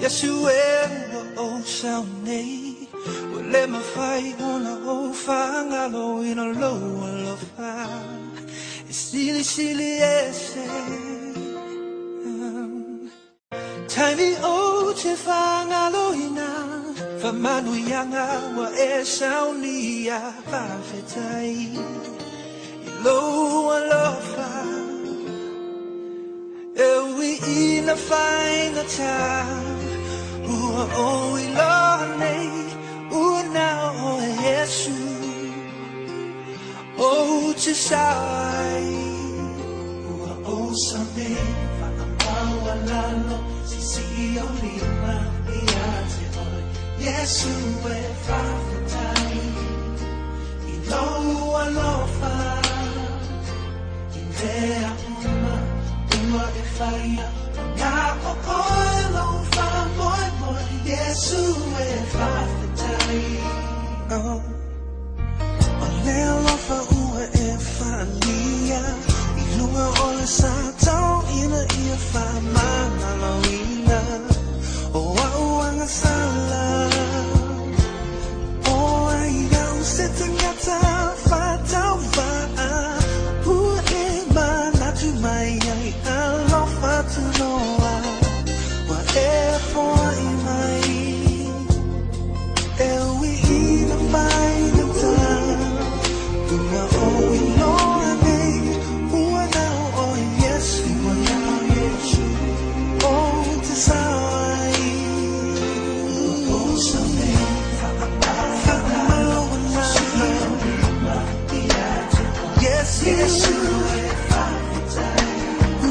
Yesu e ua ou sao nei Ua le mafai ona ou faagaloina lou alofa E silisili ese Taimi ou te faagaloina Faamanuiaga ua e saunia Faafetai i lou alofa E ui ina faigata Ua ou iloa nei Ua na o oe Iesu Ou te sao ai Ua ou sao nei Faamaualalo Siisii ou lima ia te oe Iesu e faafetai I lou alofa I mea uma ua e faia Ua na o oe lou faamoemoe Iesu e faafetai Oh. O le alofa ua e faaalia I luga o le sa tau ina ia faamagaloina O a'u agasala O ai au se tagata faatauvaa Ua e manatu mai ai alofa tunoa Ua e foai mai E ui ina faigata Ua ou iloa nei Ua na o oe Iesu Ua na o Iesu Ou te sao ai Ua ou sao nei Faamaualalo Iesu Iesu e faafetai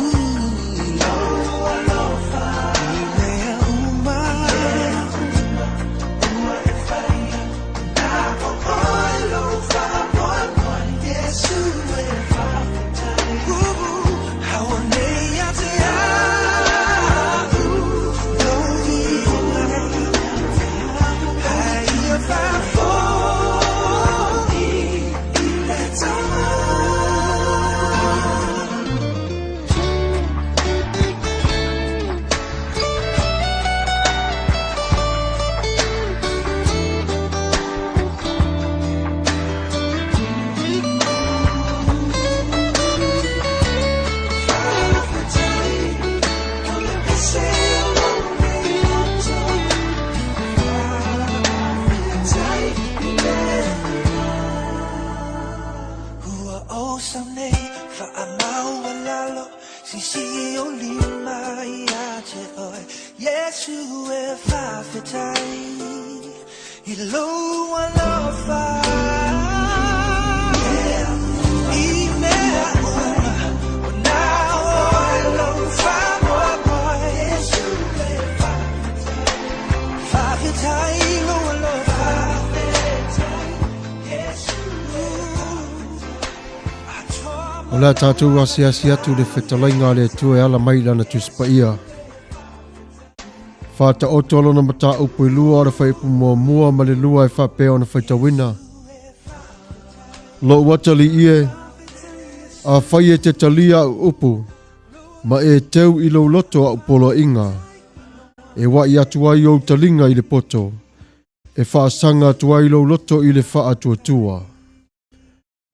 I lou alofa I mea uma Ua e faia Na o oe lou faamoemoe Iesu e faafetai Auanei ia te a'u Lou viiga Ae ia faafoi I le Tama. Faafetai o le pese o lou nei loto Faafetai i le Ua ou sao nei faamaualalo Siisii ou lima ia te oe Iesu e faafetai I lou alofa I mea uma Ua na o oe lou faamoemoe Iesu e faafetai I lou alofa Iesu e O le a tatou asiasi atu i le fetalaiga a le Atua e ala mai i lana Tusi Paia. Faataoto lona mataupu e lua o le fuaiupu muamua ma le lua e faapea ona faitauina. Lou atalii e, afai e te talia au upu, ma e teu i lou loto au poloaiga, e wa'i atu ai ou taliga i le poto, e faasaga atu ai lou loto i le faatuatua.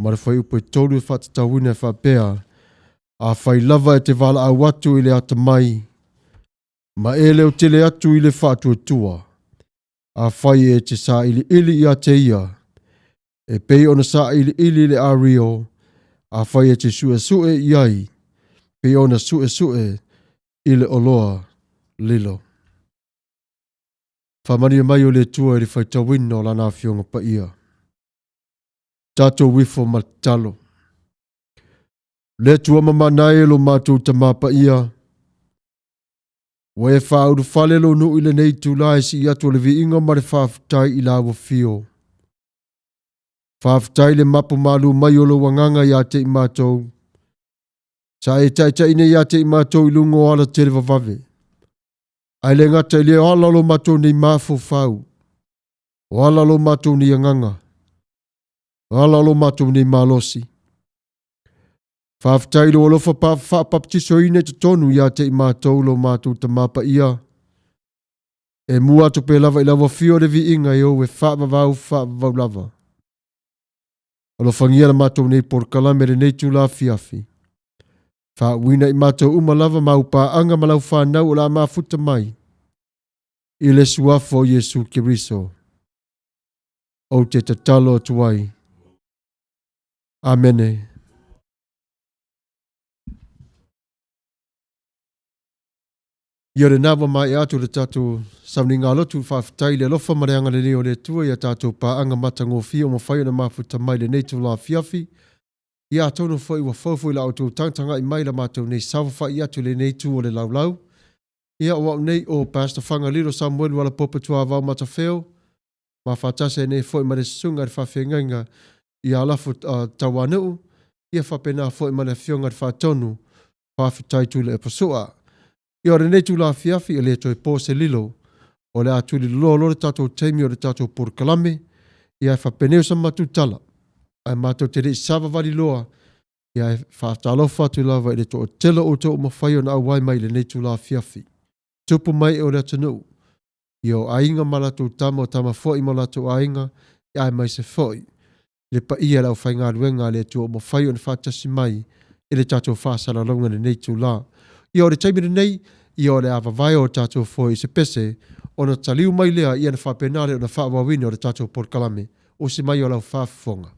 Ma le fuaiupu e tolu e faatatauina e faapea, Afai lava e te valaau atu i le atamai, ma e leotele atu i le faatuatua, afai e te sailiili ia te ia, e pei ona sailiili le ario, afai e te suesue i ai, pei ona suesue i le oloa lilo. Faamanuia mai o le Atua i le faitauina o Lana Afioga Paia. Tatou ifo ma tatalo. Le Atua mamana e lo matou Tama Paia, ua e faaulufale lou nuu i lenei itula e sii atu o le viiga ma le faafetai i lau afio. Faafetai le mapu malu mai o lou agaga ia te i matou. Sa e taitai nei ia te i matou i luga o ala tele vavave. Ae le gata i lea o ala o lo matou nei mafaufau, o ala o lo matou nei agaga, o ala o lo matou nei malosi. Faafetai i lou alofa faapapatisoina i totonu ia te i matou lo matou Tama Paia. E mua atu pea lava i lau afio le viiga i ou e faavavau faavavau lava. Alofagia la matou nei polokalame lenei itula afiafi. Faauuina i matou uma lava ma au paaga ma lau fanau o le a mafuta mai i le suafa o Iesu Keriso. Ou te tatalo atu ai. Amene. Ia o lena ua maea atu le tatou sauniga lotu, faafetai i le alofa ma le agalelei o le Atua i a tatou paaga matagofie ua mafai ona mafuta mai i lenei itula afiafi. Ia atonu foi ua fou foi la outou tagatagai mai i la matou nei saofafai atu i lenei itu o le laulau. Ia o au nei o Pastor Fagalilo Samuelu Alapope Tuavao Matafeo, ma faatasi ai nei foi ma le susuga i le faafeagaiga ia Lafo Tauanuu, ia faapena foi ma le afioga i le Faatonu, faafetai Tuilaepa Sua. Ia o lenei itula afiafi e le toe po se lilo, o le a tuliloa loa le tatou taimi o le tatou polokalame, ia e faapenei sa matou tala, ae matou te le i savavali loa, ia e faatalofa atu lava i le toatele o outou ua mafai ona auai mai i lenei itula afiafi. Tupu mai o le atunuu, ia o aiga ma latou tama, o tama foi ma latou aiga, aemaise foi le paia o le aufaigaluega a le Atua ua mafai ona faatasi mai i le tatou faasalalauga i lenei itula. Ia o le taimi lenei, ia o le a vavae o tatou foe i se pese, ona taliu mai lea, ia ona faapena lea ona faaauauina o le tatou polokalame. Usi mai o lau faafofoga.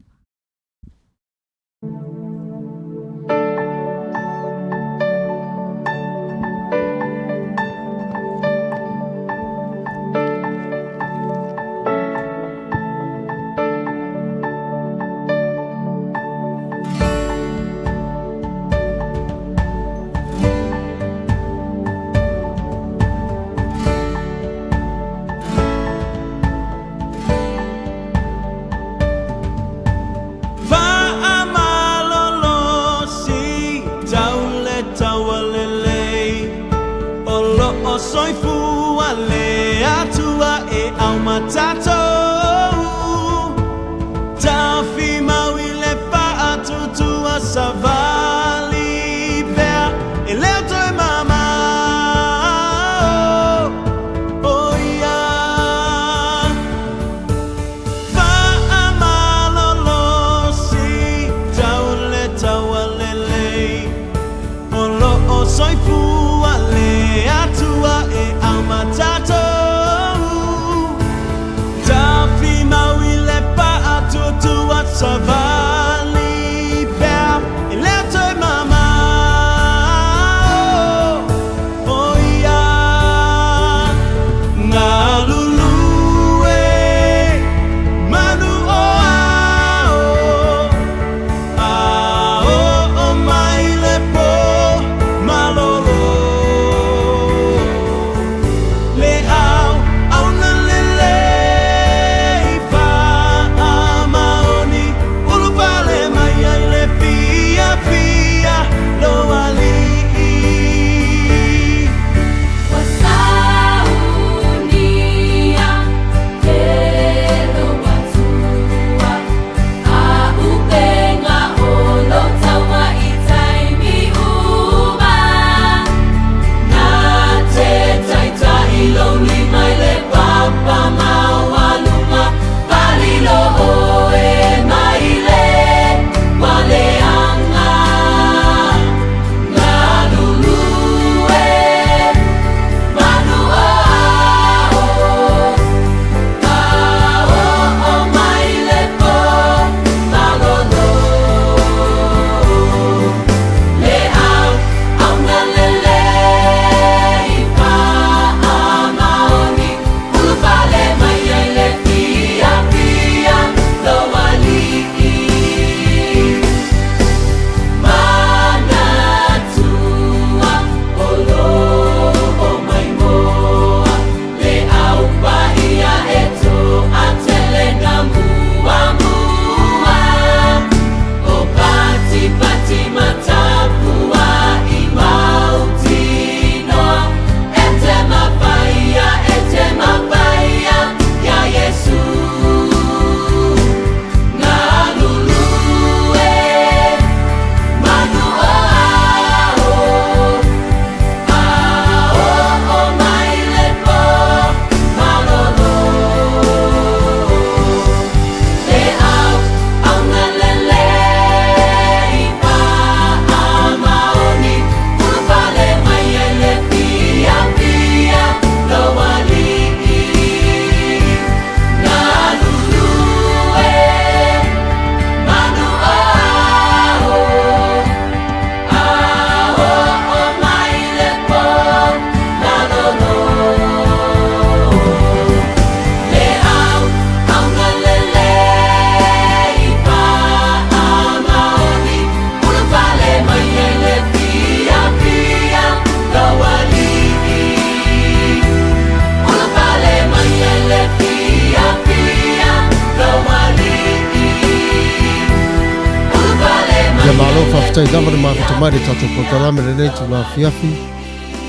Faafetai lava le mafuta mai le tatou polokalame lenei itula afiafi.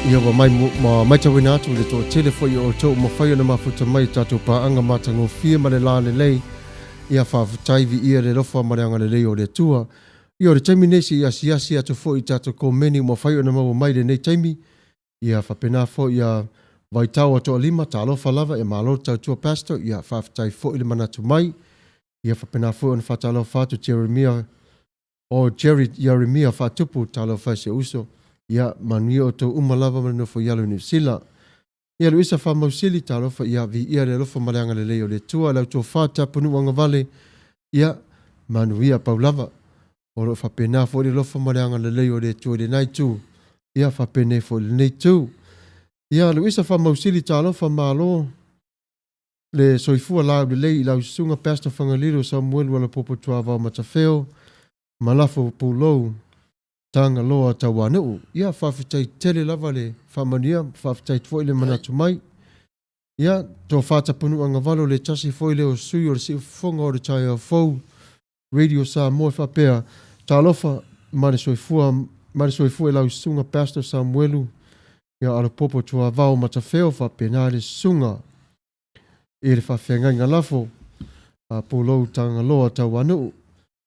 Ia ua mai, ma maitauina atu i le toatele foi o outou ua mafai ona mafuta mai i tatou paaga matagofie ma le la lelei. Ia faafetai viia le alofa ma le agalelei o le Atua. Ia o le taimi nei se i asiasi atu foi i tatou komeni ua mafai ona maua mai i lenei taimi. Ia faapena foi ia Vaitau a Toalima, talofa lava, ia malo le tautua Pastor, ia faafetai foi le manatu mai. Ia faapena foi ona faatalofa atu Jeremia, o Jerry Ieremia Faatupu, talofa e si ou uso. Ia manuia outou uma lava ma le nofo i alo i Niu Sila. Ia Luisa Faamausili, talofa, ia viia le alofa ma le agalelei o le Atua, lau tofa Tapunuu Agavale, ia manuia pau lava. O lo o faapena foi le alofa ma le agalelei o le Atua i lena itu, ia faapenei foi i lenei itu. Ia Luisa Faamausili, talofa, malo le soifua laulelei i lau susuga Pastor Fagalilo Samuelu Alapopo Tuavao Matafeo, Malafo Pulou Tagaloa Tauanuu. Ia faafetai tele lava le faamanuia, faafetai foi le manatu mai. Ia, Tofa Tapunuu Agavalo le tasi foi lea o sui o le siufofoga o le taeao fou Radio Samoa e faapea, Talofa ma le soifua ma le soifua i lau susuga Pastor Samuelu ia Alapopo Tuavao Matafeo faapena le susuga i le faafeagaiga lafo a Pulou Tagaloa Tauanuu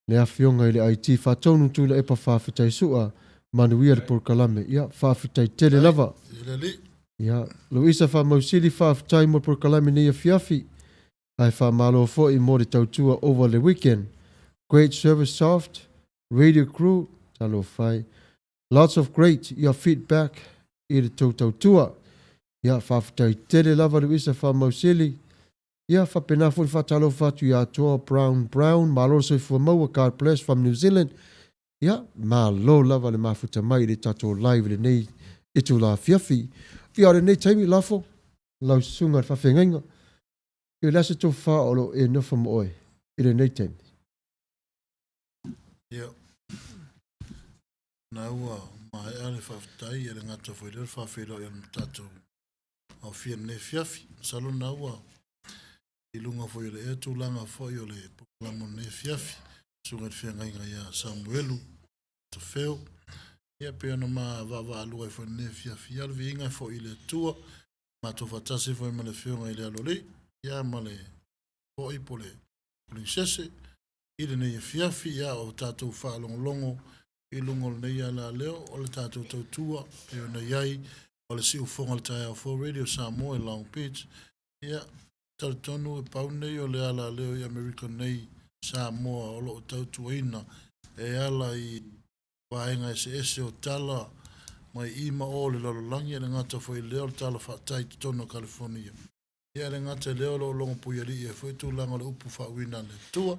le afioga i le IT Faatonu Tuilaepa Faafetai Sua manuia le polokalame ia faafetai tele lava. Ia Luisa Faamausili faafetai mo le polokalame nei afiafi ae faamalo foi mo le tautua over the weekend. Great service soft radio crew talofa e. Lots of great your feedback i le tou tautua. Ia faafetai tele lava Luisa Faamausili. Ia faapena foi le faatalofa atu ia Atoa Brown Brown, malo le soifua maua, God bless from New Zealand. Ia, malo lava le mafuta mai i le tatou live i lenei itula afiafi. Ia, o lenei taimi, Lafo, lau susuga i le faafeagaiga, ia o le a se tofa o lo o e nofo ma oe i lenei taimi? Ia, na ua maea le faafetai, ia le gata foi lea o le faafeiloai o le tatou aofia i lenei afiafi. Masalo na ua i luga foi o le ea tulaga foi o le polokalame o lenei afiafi, susuga i le feagaiga ia Samuelu Tafeo. Ia pei ona ma vaavaalua ai foi i lenei afiafi. Ia o le viiga e foi i le Atua, matou faatasi foi ma le afioga i le Aloalii, ia ma le foi po le Kulinisese i lenei afiafi, ia o tatou faalogologo i luga o lenei alaleo o le tatou tautua pei ona i ai o le siufofoga o le taeao fou Radio Samoa i Long Beach. Ia, talitonu e pau nei o le alaleo i Amerika nei Samoa o lo o tautuaina e ala i vaega eseese o tala mai i ma o le lalolagi, e le gata foi i lea o le tala faatai i totonu o Kalifonia. Ia, e le gata i lea o lo o logo puialii ai foi tulaga o le upu faauiina a le Atua.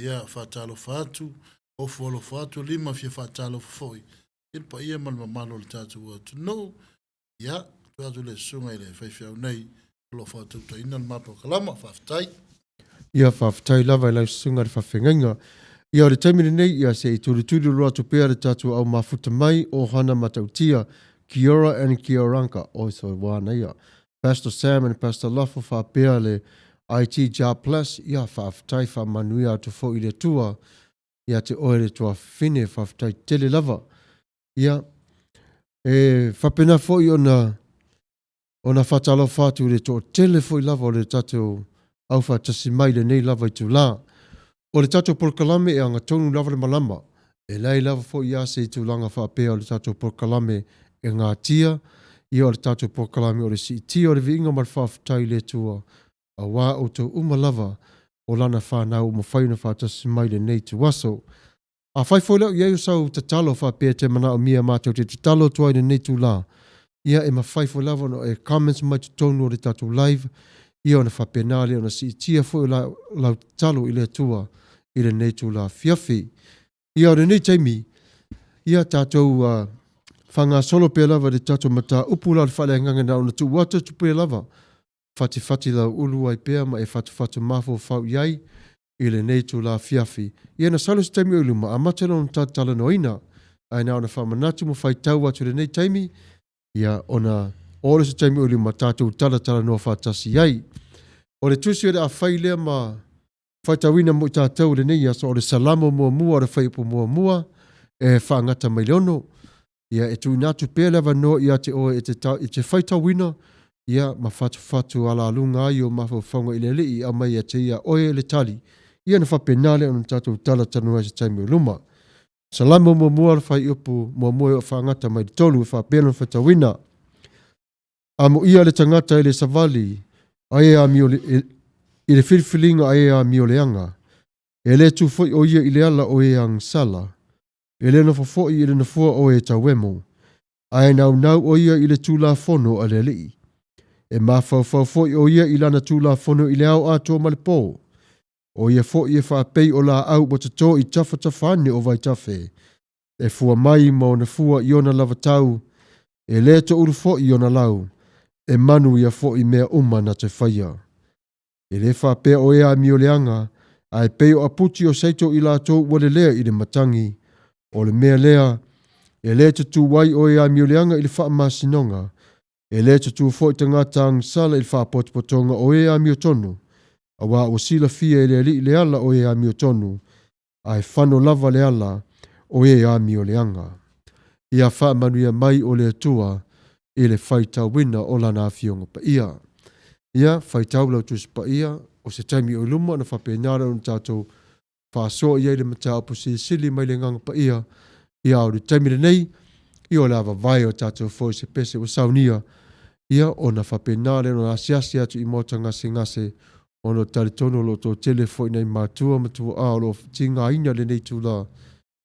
Ia, faatalofa atu, ofo alofa atu, lima fia faatalofa foi i le paia ma le mamalu o le tatou atunuu. Ia, tuu atu le susuga i le faifeau nei o lo o faatautaina le ma polokalama. Faafetai. Ia, faafetai lava i lau susuga i le faafeagaiga. Ia, o le taimi lenei, ia, se i tulituli loa atu pea le tatou au mafuta mai o Hana Matautia, Kiora and Kioranka, oi so ua ia. Pastor Sam and Pastor Lafo faapea le IT Job Plus, ia, faafetai faamanuia atu foi i le Atua ia te oe le tuafafine, faafetai tele lava. Ia, e faapena foi ona ona faatalofa atu i le toatele foi lava o le tatou aufaatasi mai i lenei lava itula. O le tatou polokalame e agatonu lava le malama, e leai lava foi ia se tulaga faapea o le tatou polokalame e gatia, ia o le tatou polokalame o le siitia o le viiga ma le faafetai i le Atua, aua outou uma lava o lana fanau ua mafai ona faatasi mai i lenei ituaso. Afai foi lea o i ai o sau tatalo faapea e te manaomia matou te tatalo atu ai i lenei itula, ia e mafai foi lava ona e comments mai totonu o le tatou live, ia ona faapena lea ona siitia foi o lau tatalo i le Atua i lenei itula afiafi. Ia o lenei taimi, ia tatou faagasolo pea lava i le tatou mataupu la o le faaleagaga na ona tuu atu atu pea lava, fatifati lau ulu ai pea ma e fatufatu mafaufau i ai i lenei itula afiafi. Ia na salo se taimi o i luma, amata lea ona talatalanoaina, ae na ona faamanatu ma faitau atu i lenei taimi, ia ona oo lea o se taimi o i luma tatou talatalanoa faatasi ai. O le tusi o le a fai lea ma faitauina mo i tatou i lenei aso, o le Salamo muamua o le fuaiupu muamua, e faagata mai le 6. Ia, e tuuina atu pea le avanoa ia te oe e te, e te faitauina, ia, ma fatufatu alaluga ai o mafaufauga i le Alii e aumai ia te ia oe le tali. Ia ona faapena lea ona tatou talatalanoa ai i se taimi o luma. Salamo muamua le fuaiupu muamua e oo faagata mai le 3 e faapea lona faitauina. Amuia le tagata i le savali a e amio i le filifiliga a e amioleaga. E le tu foi o ia i le ala o e agasala. E le nofo foi i le nofoa o e tauemo. Ae naunau o ia i le Tulafono a le Alii. E mafaufau foi o ia i lana Tulafono i le ao atoa ma le po. O ia foi e faapei o laau ua toto i tafatafa ane o vaitafe. E fua mai ma ona fua i ona lava tau, e le toulu foi i ona lau, e manuia foi mea uma na te faia. E le faapea o e amioleaga, ae pei o aputi o seito i latou ua lelea i le matagi. O le mea lea, e le tutū ai o e amioleaga i le faamasinoga, e le tutū foi tagata agasala i le faapotopotoga o e amiotonu, auā ua silafia e le Alii le ala o e amiotonu, ae fano lava le ala o e amioleaga. Ia faamanuia mai o le Atua i le faitauina o Lana Afioga Paia. Ia, faitau lau Tusi Paia, o se taimi o i luma ona faapena lea ona tatou faasoa i ai le mataupu silisili mai le Agaga Paia, ia a o le taimi lenei, ia o le a vavae o tatou foi se pese ua saunia, ia ona faapena lea ona asiasi atu i maota gasegase, ona ou te talitonu o lo o toatele foi nai matua ma tuaa o lo o tigaina lenei itula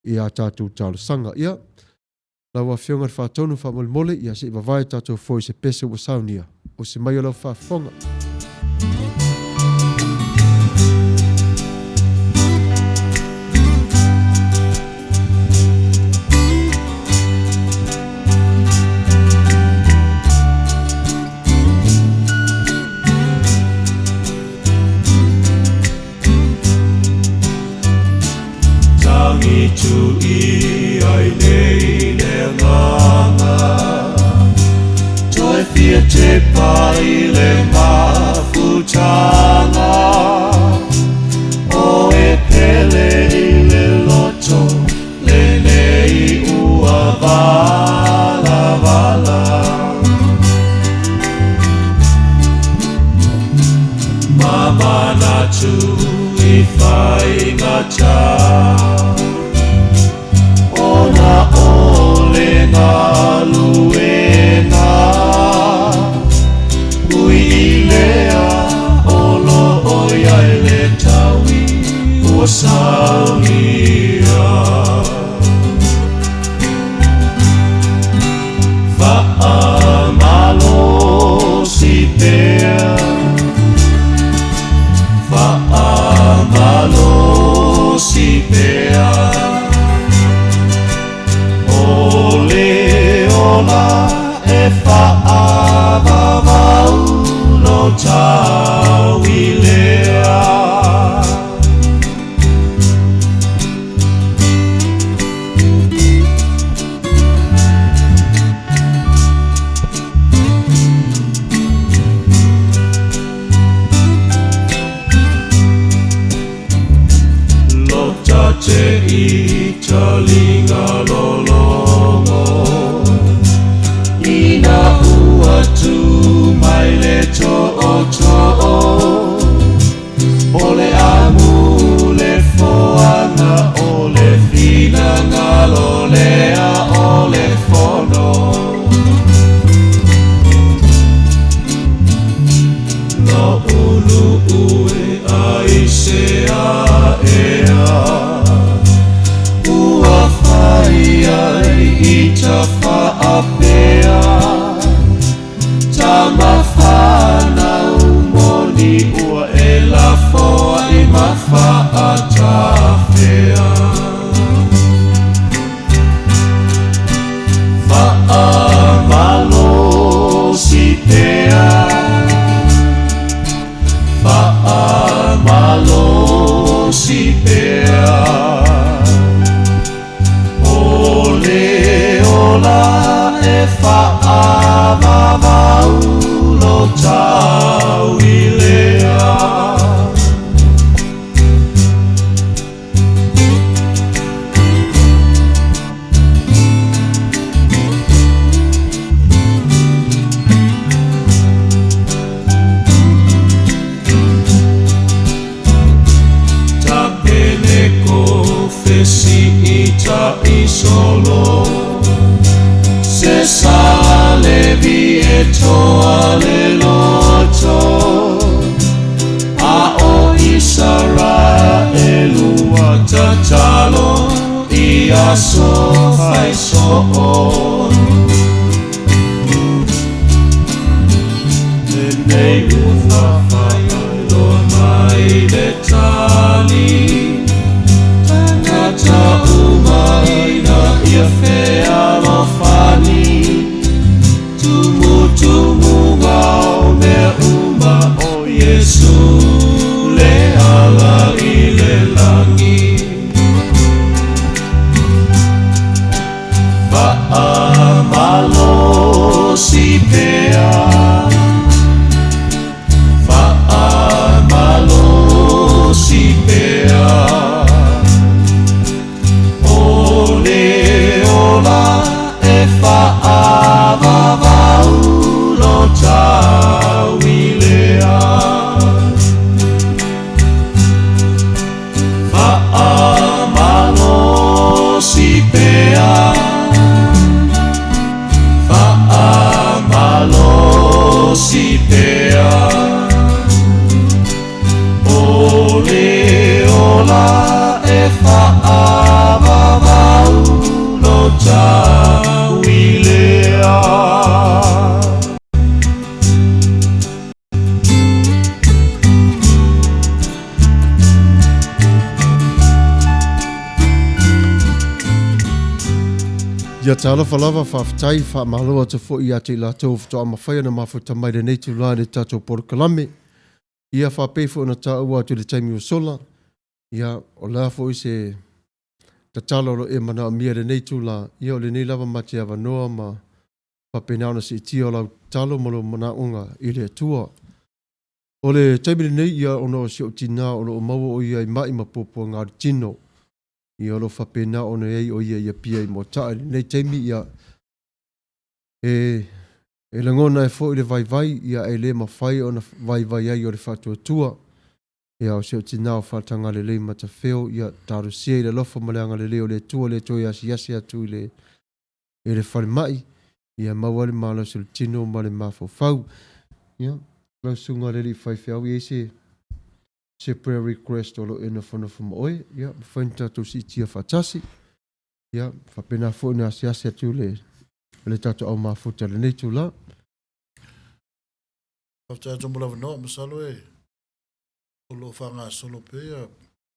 i a tatou talosaga. Ia, lau Afioga i le Faatonu, faamolemole, ia se i vavae tatou foi se pese ua saunia. Osi mai o lau faafofoga. ko fesiʻitaʻi solo Se sa Levi e toa le loto A ʻo Isaraelu ua tatalo i aso fai soʻo Lenei ua faailoa mai le tali Tagata uma ina ia fealofani Tumutumuga o mea uma ʻo Iesū le ala i le lagi Faamalosi pea Faamalosi pea O le ola e faavavau lo tauilea Faamalosi pea Faamalosi pea O le ola e faavavau lo tauilea. Ia talofa lava, faafetai, faamalo atu foi ia te i latou faatoa mafai ona mafuta mai lenei itulā i le tatou polokalame. Ia faapei foi ona taua atu i le taimi ua sola, ia o le a foi se tatalo o lo o e manaomia i lenei itulā, ia o lenei lava ma te avanoa ma faapena ona siitia o lau tatalo ma lou manaoga i le Atua. O le taimi lenei, ia ona o si ou tinā o lo o maua o ia i maʻi ma puapuaga o le tino, ia o lo o faapena ona i ai o ia i Apia i Moataa i lenei taimi, ia e e lagona ai foi le vaivai, ia ae le mafai ona vaivai ai o le faatuatua. Ia o si ou tinā o Faatagalelei Matafeo, ia talosia i le alofa ma le agalelei o le Atua le toe asiasi atu i le i le falemai, ia maua ai le malosi o le tino ma le mafaufau. Ia, lau susuga i le alii faifeau, e i ai se se prayer request o lo o e nofonofo ma oe, ia, mafai ona tatou siitia faatasi. Ia, faapena foi ona asiasi atu le le tatou au mafuta i lenei itula. Faafetai atu mo le avanoa, masalo e o lo o faagasolo pea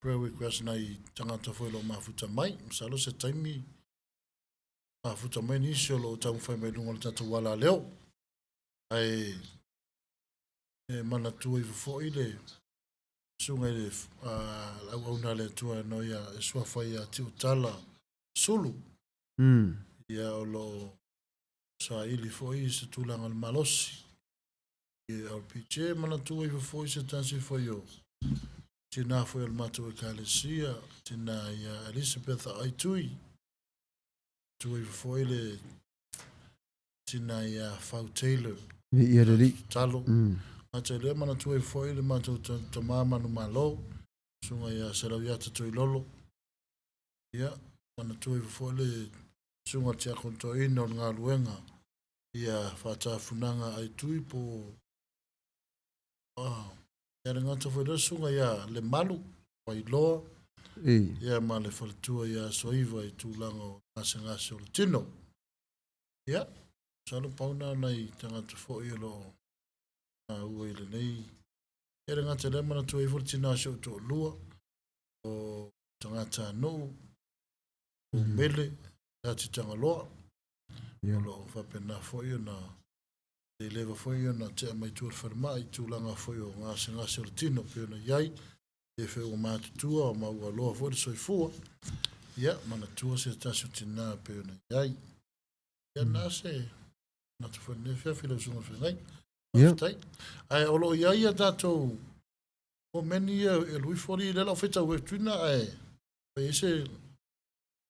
prayer request nai tagata foi o lo o mafuta mai. Masalo se taimi mafuta mai nisi o lo o taumafai mai luga o le tatou alaleo. Ae e manatua ifo foi le susuga i le auauna a le Atua no ia e suafa ia Tiutala Sulu. Ia o lo o saili foi se tulaga o le malosi. I LPG manatua ifo foi se tasi foi o tinā foi o le matou ekalesia, tinā ia Elizabeth Aitui. Manatua ifo foi le tinā ia Fau Taylor. Viia le Alii. Talo. Gata i lea manatua ifo foi le matou tamā manumalo, susuga ia Selauiata Tuilolo. Ia, manatua ifo foi le susuga Tiakono Toeaina o le galuega ia Faatafunaga Aitui po o ia le gata foi lea susuga ia Lemalu Vailoa ia ma le faletua ia Asoiva i tulaga o gasegase o le tino. Ia, masalo pau na o nai tagata foi o lo o maua i lenei. Ia le gata lea manatua ifo le tina o si ou toalua o tagata nuu o Mele Ngāti Tangaloa. O lo o faapena foi ona le leva foi ona tea mai tua i le falemai i tulaga foi o gasegase o le tino pei ona i ai e fe ua matutua ma ua loa foi le soifua. Ia, manatua se tasi o tinā pei ona i ai. Ia, na se manatu foi lenei afiafi lau susuga i le feagai. Faafetai. Ae o lo o i ai a tatou komeni ia e alu ifo alii lea la o faitau atu ina ae fai ai se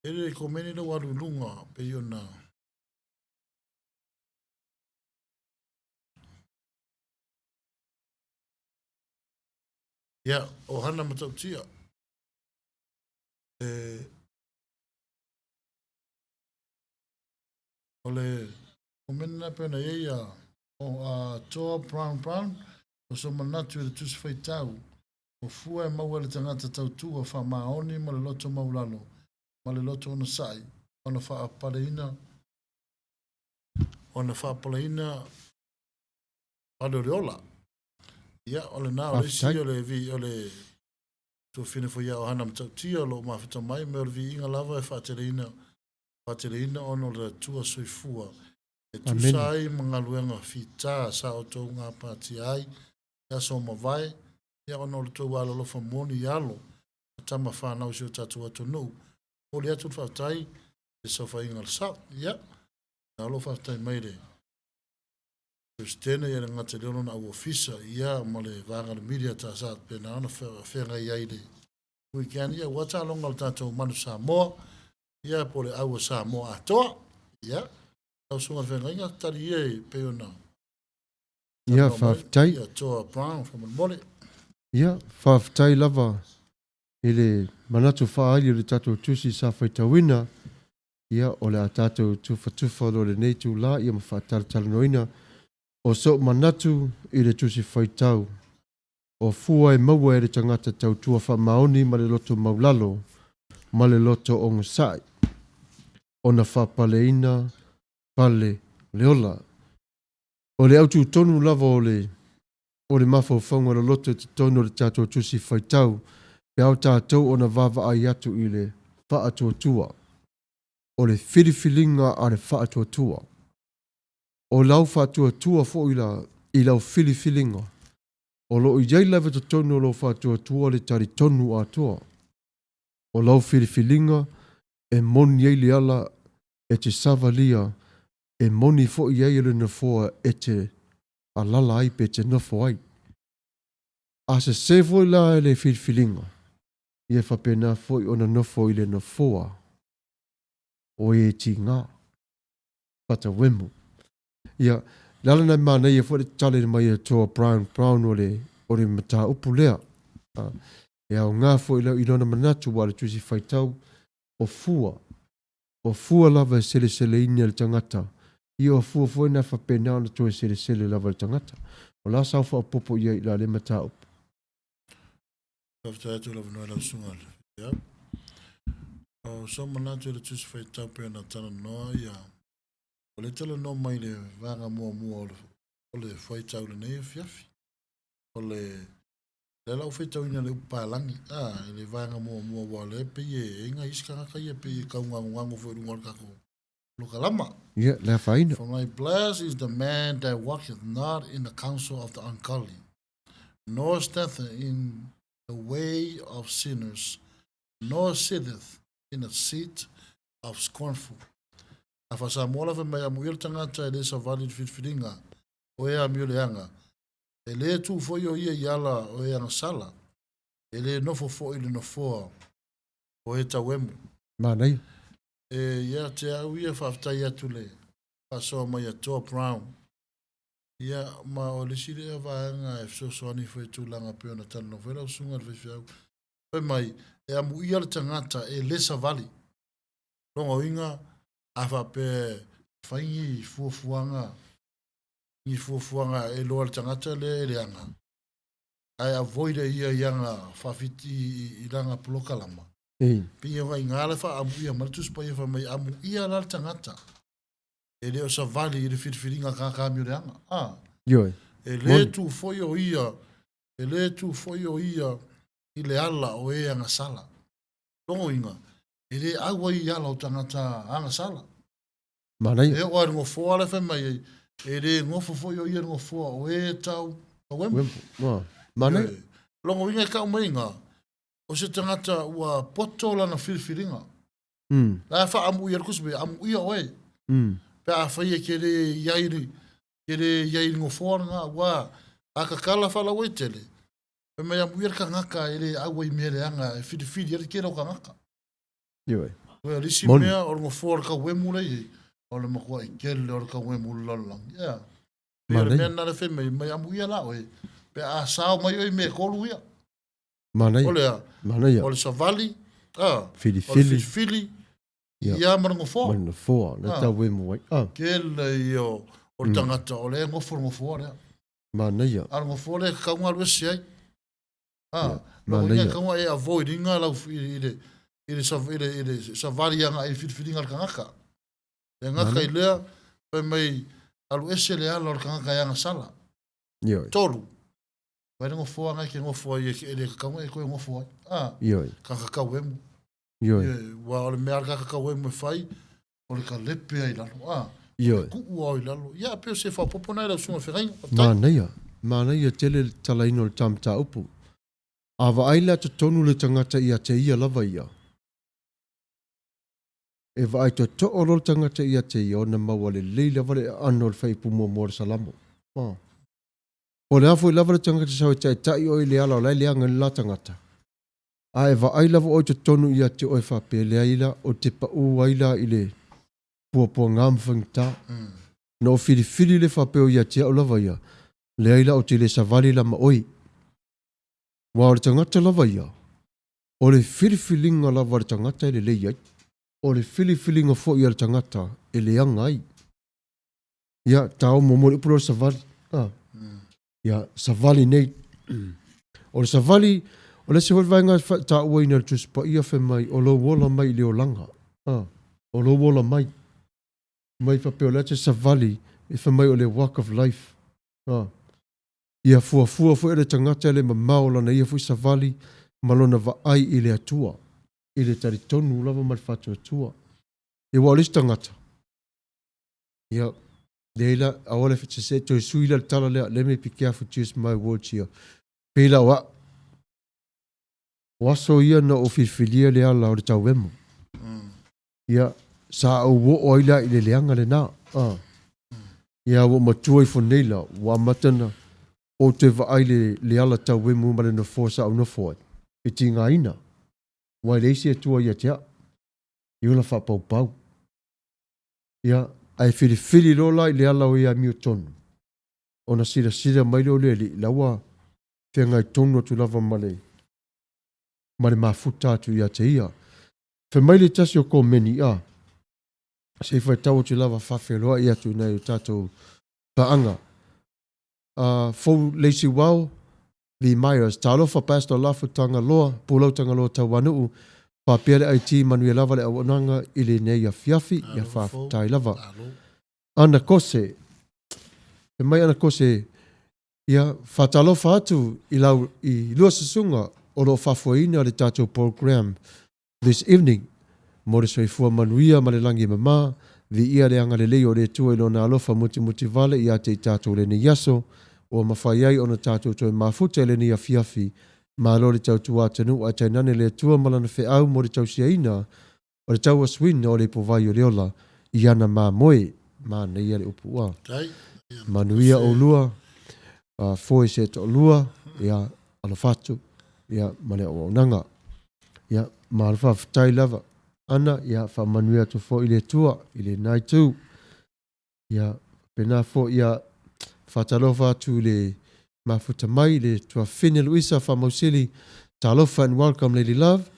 e le komeni lea ua alu i luga pei ona Ia, o Hana Matautia. E, o le komene na pena i ia o a Toa Brown Brown, o so manatu i le tusi faitau, o fua e maua e le tagata tautua faamaoni ma le loto maulalo, ma le loto onosai, ona faapaleina, ona faapaleina pale o le ola. Ia, o lena, o le isi o le, o le tuafine foi ia Ohana Matautia o lo o mafuta mai, me o le viiga lava e faateleina, faateleina ona o le Atua soifua. E tusa ai ma galuega fita sa outou gapatia ai i aso ua mavae, ia ona o le tou alolofa moni i alo ma tama fanau i si o tatou atunuu. Momoli atu le faafetai i le saofaiga a le sao. Ia, na o lou faafetai mai le Peresetene ia le gata i lea o lona au ofisa, ia ma le vaega o le media ta sa pena ona feagai ai i le weekend, ia ua taaloga o le tatou Manu Samoa, ia po o le au a Samoa atoa. Ia, lau susuga i le feagaiga, tali ia e pei ona Ia, faafetai. Ia, Toa Brown, faamolemole. Ia, faafetai lava i le manatu faaali o le tatou tusi sa faitauina. Ia, o le a tatou tufatufa loa i lenei itulā, ia ma faatalatalanoaina o so'u manatu i le Tusi Faitau, o fua e maua e le tagata tautua faamaoni ma le loto maulalo ma le loto ogosa'i, ona faapaleina pale o le ola. O le autu tonu lava o le o le mafaufauga loloto i totonu o le tatou Tusi Faitau, pe ao tatou ona vaavaai atu i le faatuatua. O le filifiliga a le faatuatua. O lau faatuatua foi la i lau filifiliga, o lo o i ai lava i totonu o lou faatuatua le talitonu atoa. O lau filifiliga e moni ai le ala e te savalia, e moni foi ai le nofoa e te alala ai pe te nofo ai. A sese foi la e le filifiliga, ia faapena foi ona nofo i le nofoa o e tiga. Patawemu. Ia, le ala na e manaia foi le tale mai a Toa Brown Brown o le, o le mataupu lea. E aoga foi i lona manatu aua o le Tusi Faitau o fua. O fua lava e seleseleina e le tagata. Ia o fua foi na e faapena ona toe selesele lava e le tagata. O le a sau faaopoopo i ai i la lea mataupu? Faafetai atu i le avanoa i lau susuga i le faifeau. O sou manatu i le Tusi Faitau pei ona talanoa ia, o lea e talanoa mai i le vaega muamua o le, o le faitau i lenei afiafi. O le, lea la ua faitauina le upu palagi, a, i le vaega muamua aua o lea e pei e i ai nai isi tagata ia e pei e tau gagogago foi i luga o le tatou polokalama. Ia, le afaina. For my blessed is the man that walketh not in the counsel of the ungodly, nor standeth in the way of sinners, nor sitteth in the seat of scornful. A faa-Samoa la fai mai, Amuia le tagata e le savali i le filifiliga o e amio leaga, e le tu foi o ia i ala o e agasala, e le nofo foi i le nofoa o e tauemu. Manaia. E ia te au ia, faafetai atu le faasoa mai a Toa Brown. Ia, ma o le isi lea vaega e fesoasoani foi i tulaga pei ona talanoa foi lau susuga i le faifeau. Fai mai, e amuia le tagata e le savali. Lona uiga, a faapea e fai ni fuafuaga, ni fuafuaga e iloa e le tagata lea e leaga, ae avoid e ia i ana faafiti, i lana polokalama. Pei o ina la e faaamuia mai le Tusi Paia fai mai, amuia la le tagata e le o savali i le filifiliga a tagata amioleaga. A. Ioe. E le tu foi o ia, e le tu foi o ia i le ala o e agasala. Lona uiga, e le au ai i ala o tagata agasala. Manaia. E oo lava i le nofoa la e fai mai ai, e le nofo foi o ia i le nofoa o e tau tauemu. Manaia. Lona uiga e tau mai ina, o se tagata ua poto lana filifiliga. La e faaamuia le kusi mea, amuia oe. Pe afai e te le i ai, te le i ai i le nofoa lena, aua a tatala faalauaitele, fai mai amuia le tagata e le au ai i mea leaga e filifili ai le tele o tagata. Ioe. O le isi mea o le nofoa o le tauemu lea e i ai, o le matuai tele o le tauemu i le lalolagi. Ea. Pei o le mea lena lea fai mai, mai amuia la oe, pe a sao mai oe i mea e tolu ia. Manaia. O le a? Manaia. O le savali, Ah, Filifili. O le filifili ia ma le nofoa. Ma le nofoa, na tauemu ai. Ah. Tele ia o le tagata o lea e nofo le nofoa lea. Manaia. A o le nofoa lea e tatau ona alu ese ai. Ah, manaia. E tatau ona e avoid ina lau i le i le i le i le savali agai i le filifiliga a le tagata. Le gata i lea, fai mai alu ese le ala o le tagata e agasala. Ioe. Tolu, Vai le nofoa na e te nofo ai e le tatau ona e toe nofo ai. Ah, Ioe. Tagata tauemu. Ioe. Ua o le mea a le tagata tauemu e fai, o le talepe ai i lalo. Ah, Ioe. Tuu ao i lalo. Ia, pei o se faaopoopo na e lau susuga i le feagaiga. Faafetai. Manaia. Manaia tele le talaina o le ta mataupu. A vaai la totonu le tagata ia te ia lava ia, e vaai totoo loa le tagata ia te ia ona maua lelei lava le aano o le faaipu muamua o le Salamo. Ah. Po o le a foi lava le tagata sau e taitai oe i le ala o la e leaga ai le la tagata, a e vaai lava oe i totonu ia te oe faapea, Leai la, ou te pau ai la i le puapuaga ma faigata. Na ou filifili le faapea o ia te au lava ia, Leai la, ou te le savali la ma oe. Aua o le tagata lava ia, o le filifiliga lava a le tagata e lelei ai, o le filifiliga foi a le tagata e leaga ai. Ia, tao muamua le upu lea o le savali. Ah. Ia, savali nei. O le savali, o le isi foi vaega e taua ina le Tusi Paia fai mai, o lou ola mai i le olaga. Ah. O lou ola mai. Mai faapea o le a te savali, e fai mai o le walk of life. Ah. Ia fuafua foi e le tagata le mamao o lana ia foi savali ma lona vaai i le Atua, i le talitonu lava ma le faatuatua. Ia, aua o le isi tagata, Ia, leai la, aua le se toe sui la le tala lea, let me be careful to use my words here. Pei la o au, o aso ia na ou filifilia le ala o le tauemo. Ia, sa ou oo ai la i le leaga lena. Ah. Ia, ua ou matua ifo nei la, ua amata ona ou toe vaai le, le ala tauemu ma le nofoa sa ou nofo ai, e tigaina. Aua e leai se Atua ia te au, i ola faapaupau. Ia, ae filifili loa la i le ala o ia amiotonu, ona silasila mai lea o le Alii, la ua feagai tonu atu lava ma le, ma le mafuta atu ia te ia. Fai mai le tasi o komeni, a, se i faitau atu lava faafeiloai atu i nai o tatou paaga. A, fou Lacey Wao, Lee Myers, Talofa Pastor Lafu Tagaloa, Pulau Tagaloa Tauanuu, faapea le IT manuia lava le auaunaga i lenei afiafi, ia faafetai lava. Ana Kose, Fai mai Ana Kose, ia faatalofa atu i lau i lua susuga o lo o faafoeina le tatou program This evening, mo le soifua manuia ma le lagi e mama, viia le agalelei o le Atua i Lona alofa mutimuti vale ia te i tatou lenei aso, ua mafai ai ona tatou toe mafuta i lenei afiafi. Malo le tautua atunuu ae tainane le Atua ma Lana feau mo le tausiaina o le tauasuina o le ipovai o le ola i ana mamoe. Manaia le upu ua. Manuia oulua, foe se toalua, ia alofa atu, ia ma le auaunaga. Ia, malo faafetai lava. Ana, ia, faamanuia atu foi le Atua i lena itu. Ia, faapena foi, ia, faatalofa atu i le mafuta mai, le tuafafine Luisa Faamausili, talofa and welcome Lady Love.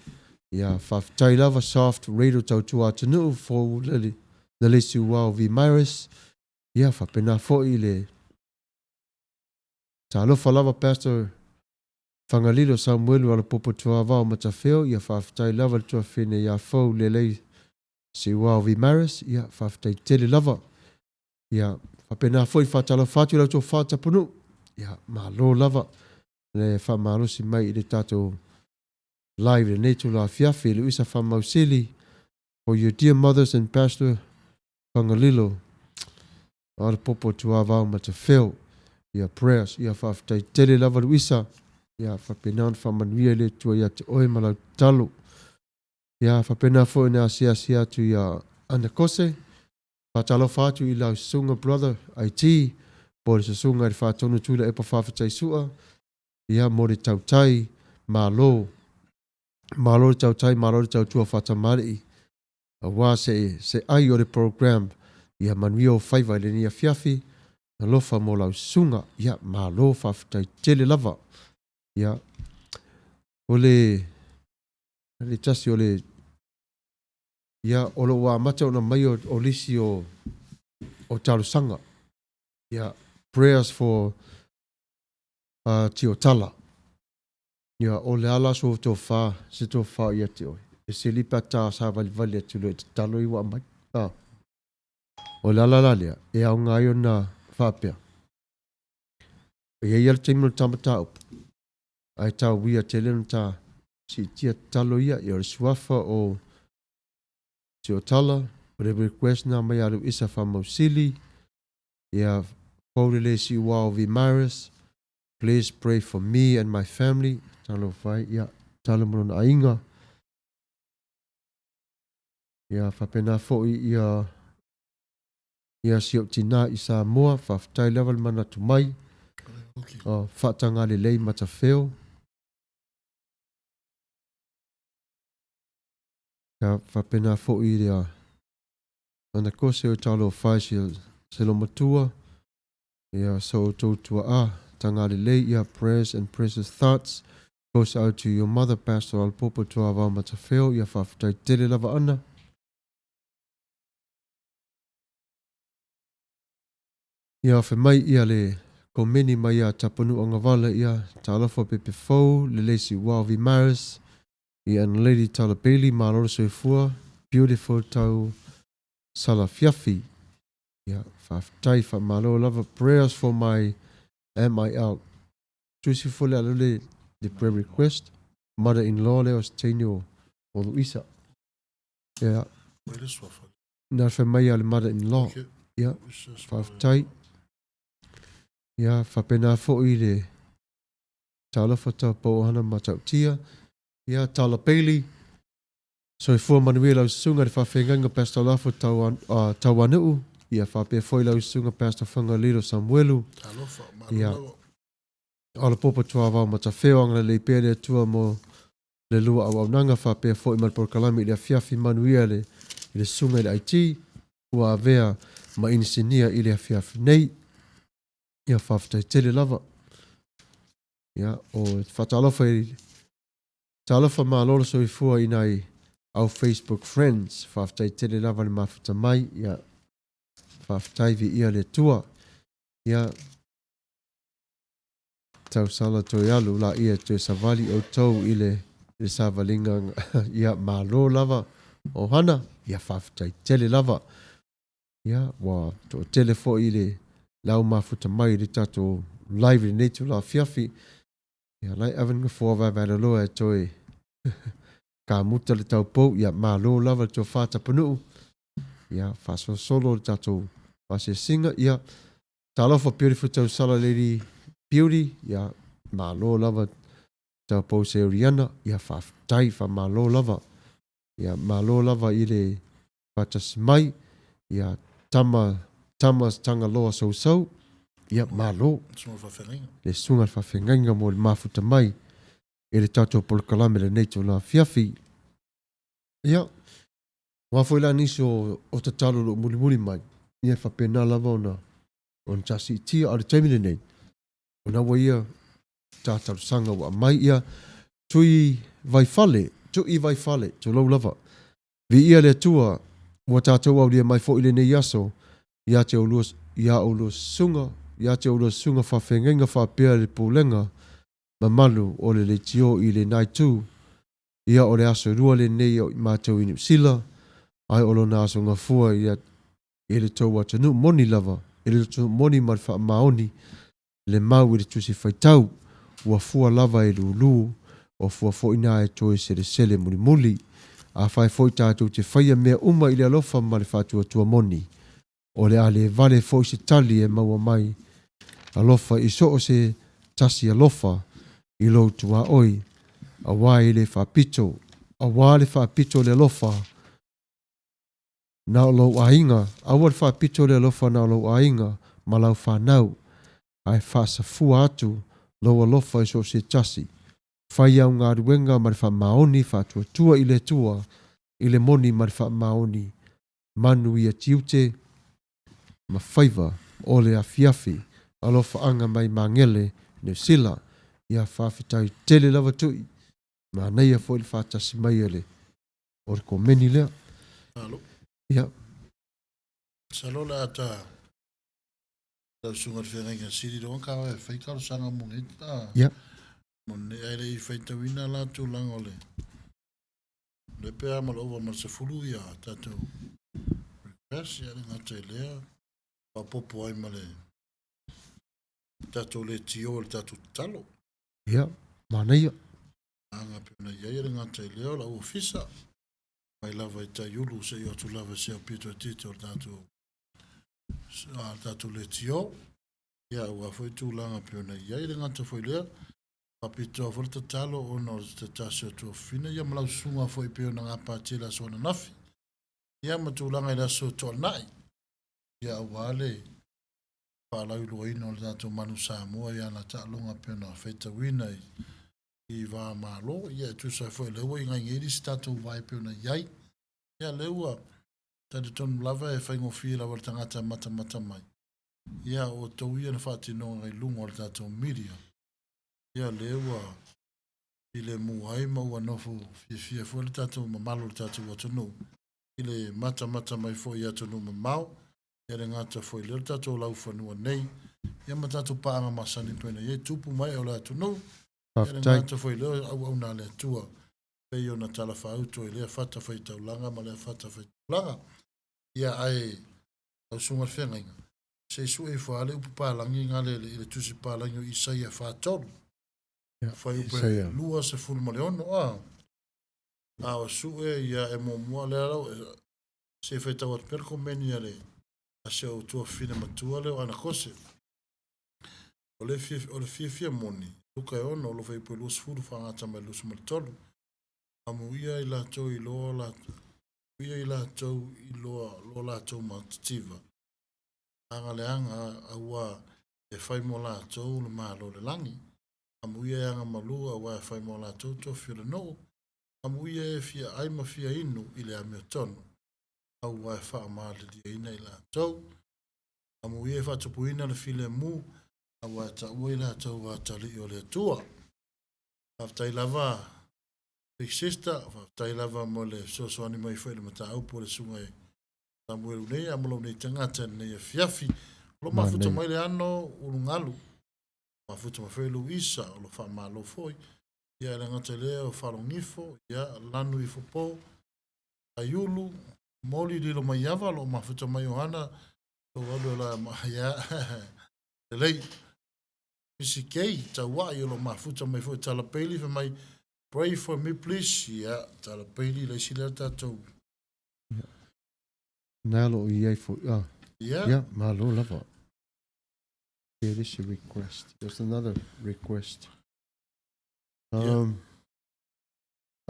Ia, faafetai lava Soft Radio Tautua Atunuu for Lalesi Uao V. Myers. Ia, faapena foi le talofa lava Pastor Fagalilo Samuelu Alapopo Tuavao Matafeo, ia faafetai lava le tuafafine ia Fou Lelei Siuao V. Maris, ia faafetai tele lava. Ia faapena foi faatalofa atu i la outou faatapunuu, ia malo lava le faamalosi mai i le tatou live i lenei itula afiafi. Luisa Faamausili, for your dear mothers and Pastor Fagalilo Alapopo Tuavao Matafeo, ia prayers, ia faafetai tele lava Luisa, ia faapena ona faamanuia le Atua ia te oe ma lau tatalo. Ia faapena foi ona asiasi atu ia Ana Kose, faatalofa atu i lau susuga brother IT, po o le susuga i le Faatonu Tuilaepa Faafetai Sua, ia mo le tautai, malo. Malo le tautai, malo le tautua faatamalii. Aua se se ai o le program ia manuia ou faiva i lenei afiafi, alofa mo lau susuga, ia malo faafetai tele lava. Ia o le. Le tasi o le ia o lo o ua amata ona mai o, o lisi o o talosaga. Ia prayers for uh, Tiotala. Ia o le ala so tofa se tofa ia te oe. E sili pe a ta savalivali atu loa e tatalo i ua aumai. A. O le ala la lea e aoga ai ona faapea. E i ai lava le taimi o le ta mataupu, ae tauia tele ona ta siitia tatalo ia. Ia o le suafa o Tiotala, o le request na mai a Luisa Faamausili, ia Foulelei Siuao Vimaris, Please pray for me and my family. Talofa ai, ia, talo mo lona aiga. Ia, faapena foi ia, ia si ou tinā i Samoa, faafetai lava le manatu mai. O, faataga lelei Matafeo. Ia, faapena foi ia, ana kose o talofa ai si, se lomatua. Ia so outou tuaa, taga lelei ia prayers and precious thoughts goes out to your mother Pastor Alpopo Tuavao Matafeo ia faafetai tele lava ana. Ia fe mai ia le komeni mai ia Tapanuu Agavala ia talofa pepe fou lelei siuao Vimaris ia and Lady Tala Bailey malo le soifua beautiful tau Salafiafi Ia, faafetai, faamalo lava. Prayers for my MIL. Tusi foi le ala le, le prayer request. Mother-in-law lea o se teine o, o Luisa. Ia. Na fai mai a le mother-in-law. Ia, faafetai. Ia, faapena foi le talofa taupou ohana matautia. Ia, Tala Bailey. Soifua manuia lau susuga i le faafeagaiga Pastor Lafo Tauanuu, ia faapea foi lau susuga Pastor Fagalilo Samuelu. Talofa, malo Ia, lava. Alapopo Tuavao Matafeo, agalelei pea le Atua mo le lua auaunaga faapea foi ma le polokalame i le afiafi manuia le, i le susuga i le IT ua avea ma inisinia i le afiafi nei. Ia faafetai tele lava. Ia, o faatalofa i Talofa malo le soifua i nai au Facebook friends faafetai tele lava le mafuta mai ia faafetai viia le Atua ia tausala toe alu laia toe savali outou i le i le savaliga ia malo lava ohana ia faafetai tele lava ia ua toatele foi le le au mafuta mai i le tatou live i lenei itula afiafi. Ia lai ave le nofoa vaevaeloloa e toe kamuta le taupou. Ia malo lava le tofa Tapunuu. Ia faasolosolo le tatou asiasiga. Ia talofa beautiful tausala lady beauty. Ia malo lava taupou Seuriana. Ia faafetai faamalo lava. Ia malo lava i le faatasi mai, ia tama tama Tagaloa Sousou, ia malo le susuga i le faafeagaiga mo le mafuta mai i le tatou polokalame i lenei itula afiafi. Ia, aua foi la nisi o, o tatalo o lo o mulimuli mai, ia e faapena lava ona, ona ta siitia. A o le taimi lenei, ona ua ia ta talosaga ua aumai, ia tui vaifale, tui vaifale, tulou lava. Viia le Atua, ua tatou aulia mai foi lenei aso ia te oulua, ia oulua susuga, ia te oulua susuga faafeagaiga faapea le pulega mamalu o le leitio i lena itu. Ia o le aso lua lenei o i matou i Niu Sila, ae o lona aso gafua ia i le tou atunuu moni lava, i le atunuu moni ma le faamaoni le mau i le Tusi Faitau, ua fua lava e lūlū, ua fua foi na e toe selesele mulimuli. Afai foi tatou te faia mea uma i le alofa ma le faatuatua moni, o le a le vale foi se tali e maua mai alofa i so o se tasi alofa i lou tuaoi, aua e le faapito, aua le faapito le alofa Na o lou aiga, aua le faapito le alofa na o lou aiga ma lau fanau, ae faasafua atu lou alofa i so o se tasi. Fai au galuega ma le faamaoni faatuatua i le Atua i le moni ma le faamaoni. Manuia tiute ma faiva o le afiafi. Alofaaga mai Magele, Niu Sila. Ia faafetai tele lava Tui. Manaia foi le faatasi mai o le o le komeni lea. Malo. Ia. Masalo o le a ta lau susuga i le feagaiga sili loa ka e fai talosaga mo nei ta. Ia. Mo nei ai le i faitauina la tulaga o le le pe a ma le ova ma le 10 ia tatou request ia le gata i lea faaopoopo ai ma le tatou leitio o le tatou tatalo. Ia, manaia. Aga pe ona i ai e le gata i lea o lau ofisa, mai lava i Taiulu seia o atu lava i se aupito itiiti o le tatou, a, le tatou leitio. Ia, aua foi tulaga pe ona i ai, e le gata foi i lea, faapitoa foi le tatalo ona o se tasi o tuafafine, ia ma lau susuga foi pei ona gapatia i le aso ananafi, ia ma tulaga i le aso Toonai, ia aua le faalauiloaina o le tatou Manu Samoa i ana taaloga pei ona faitauina i i va Malo, ia e tusa ai foi o lea ua igaigei le isi tatou vai e pei ona i ai. Ia lea ua talitonu lava e faigofie lava i le tagata e matamata mai, ia o outou ia na faatinoga i luga o le tatou media, ia lea ua filemu ai ma ua nofo fiafia foi le tatou mamalu o le tatou atunuu i le matamata mai foi i atunuu mamao, ia le gata foi i lea o le tatou laufanua nei, ia ma tatou paaga masani pei ona i ai tupu ma ee o le atunuu, ia le gata foi i lea o auauna a le Atua pei ona talafaauto i lea fatafaitaulaga ma lea fatafaitaulaga. Ia ae lau susuga i le feagaiga, se i sue ifo lava le upu palagi gale i le tusi palagi o Isaia 43. Fuaiupu e 26, a. A o sue ia e muamua lea lau se i faitau atu pea le komeni a le a si ou tuafafine matua lea o Anakose. O le o le fiafia moni, Luka e 6, o lo fuaiupu e 20 faagata mai le 23. Amuia i latou i loa latou, amuia i latou i loa lo latou matitiva. Aga leaga auā e fai mo latou le Malo o le lagi. Amuia e aga malū auā e fai mo latou tofi o le nuu. Amuia e fia ai ma fia inu i le amiotonu, auā e faamaliliaina i latou. Amuia e faatupuina le filemu, auā e taua i latou atalii o le Atua. Faafetai lava Big Sister, faafetai lava mo le fesoasoani mai foi i le mataupu a le Susuga i Samuelu nei a ma lou nei tagata i lenei afiafi. O lo o mafuta mai le ano ulugalu, mafuta mai foi Luisa, o lo o faamalo foi. Ia e le gata i lea o Falogifo, ia Lanu ifo po, Aiulu, Moli Lilo Maiava, o lo o mafuta mai Ohana, tou alu e la ma ia lelei. Misi Kei, Tauai, o lo o mafuta mai foi Tala Bailey, fai mai, pray for me please. Ia, Tala Bailey, le isi lea tatou. Nā lo o i ai foi. Ah. Ia. Ia, malo lava. Here is a request. There's another request. Yeah.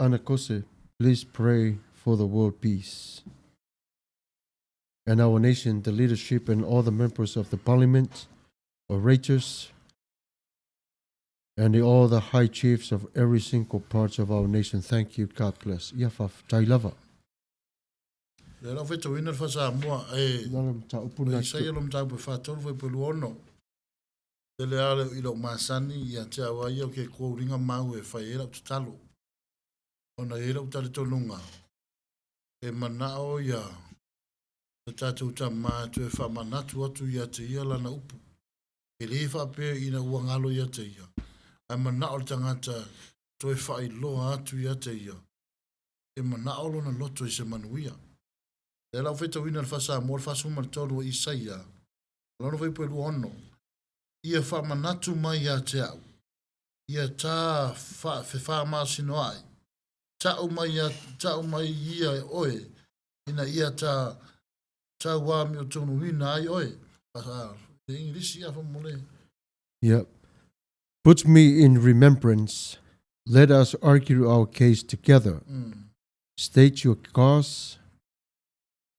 Anakose, please pray for the world peace and our nation, the leadership and all the members of the parliament, orators, and the, all the high chiefs of every single part of our nation. Thank you. God bless. Ia faafetai lava. Lea la faitauina le faa-Samoa e Nala mataupu na Isaia lo mataupu e 43 fuaiupu e 26. Tele lava i lou masani ia te au a ia o ke kouringa mau e fai ai lau tatalo. Ona e i ai lou talitonuga, e manao ia le tatou tama e toe faamanatu atu ia te ia lana upu. E le faapea ina ua galo ia te ia, ae manao le tagata toe faailoa atu ia te ia, e manao lona loto i se manuia. Lea la ua faitauina le faa-Samoa le 43 o Isaia, lona fuaiupu e 26, Ia faamanatu mai ia te au, ia tā fefaamasinoai, ta'u mai ia, ta'u mai ia e oe, ina ia tā tauamiotonuina ai oe. Le English ia faamolemole. Yeah. Put me in remembrance. Let us argue our case together. State your cause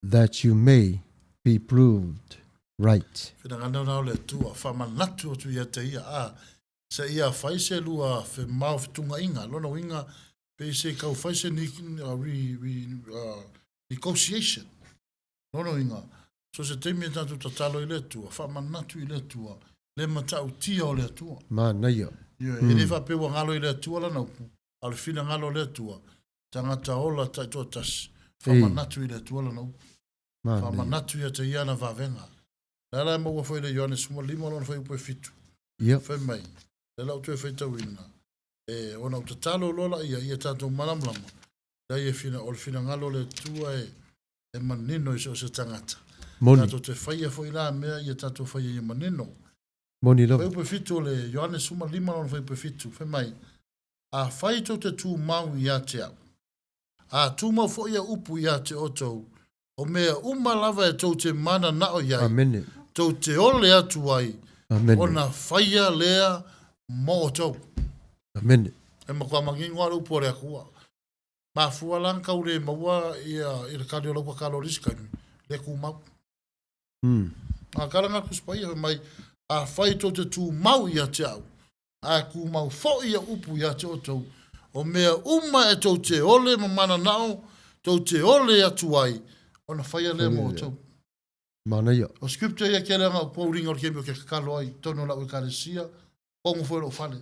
that you may be proved right. Finagalo na o le Atua, faamanatu atu ia te ia, a, se ia fai se lua femao fetugaʻiga, lona uiga, pei se kau fai se ni, re, re, negotiation. Lona uiga, so se taimi e tatou tatalo i le Atua, faamanatu i le Atua, le matautia o le Atua. Manaia. Ioe, e le faapea ua galo i le Atua lana upu, A o le finagalo o le Atua, tagata ola taitoatasi, faamanatu i le Atua lana upu. Faamanatu ia te ia ana vavega. Lea la e maua foi i le Ioane 15 lona fuaiupu e 7. Ia. Fai mai, lea la ou toe faitauina, e, ona ou tatalo loa laia ia tatou malamalama, leai e fina, o le finagalo o le Atua e, e manino i so o se tagata. Moni. Tatou te faia foi la mea ia tatou faia ia manino. Moni lava. Fuaiupu e 7 o le Ioane 15 lona fuaiupu e 7, fai mai, Afai tou te tumau ia te au, a tumau foi au upu ia te outou, o mea uma lava e tou te mananao i ai, Amene. tou te ole atu ai, Amene. ona faia lea mo outou. Amene. E matua manino lava le upu a le Atua. Mafua la ona tau le maua ia i le kali o lau tatalo i le isi taimi, le tumau. A kala na Tusi Paia fai mai, Afai tou te tumau ia te au, ae tumau foi ia upu ia te outou, o mea uma e tou te ole ma mananao, tou te ole atu ai, ona faia lea mo outou. Manaia. O scripture ia kele anga o pouringa o le kemi o ke kakalo ai, tonu o lau ekalesia, kongo foi lou fale.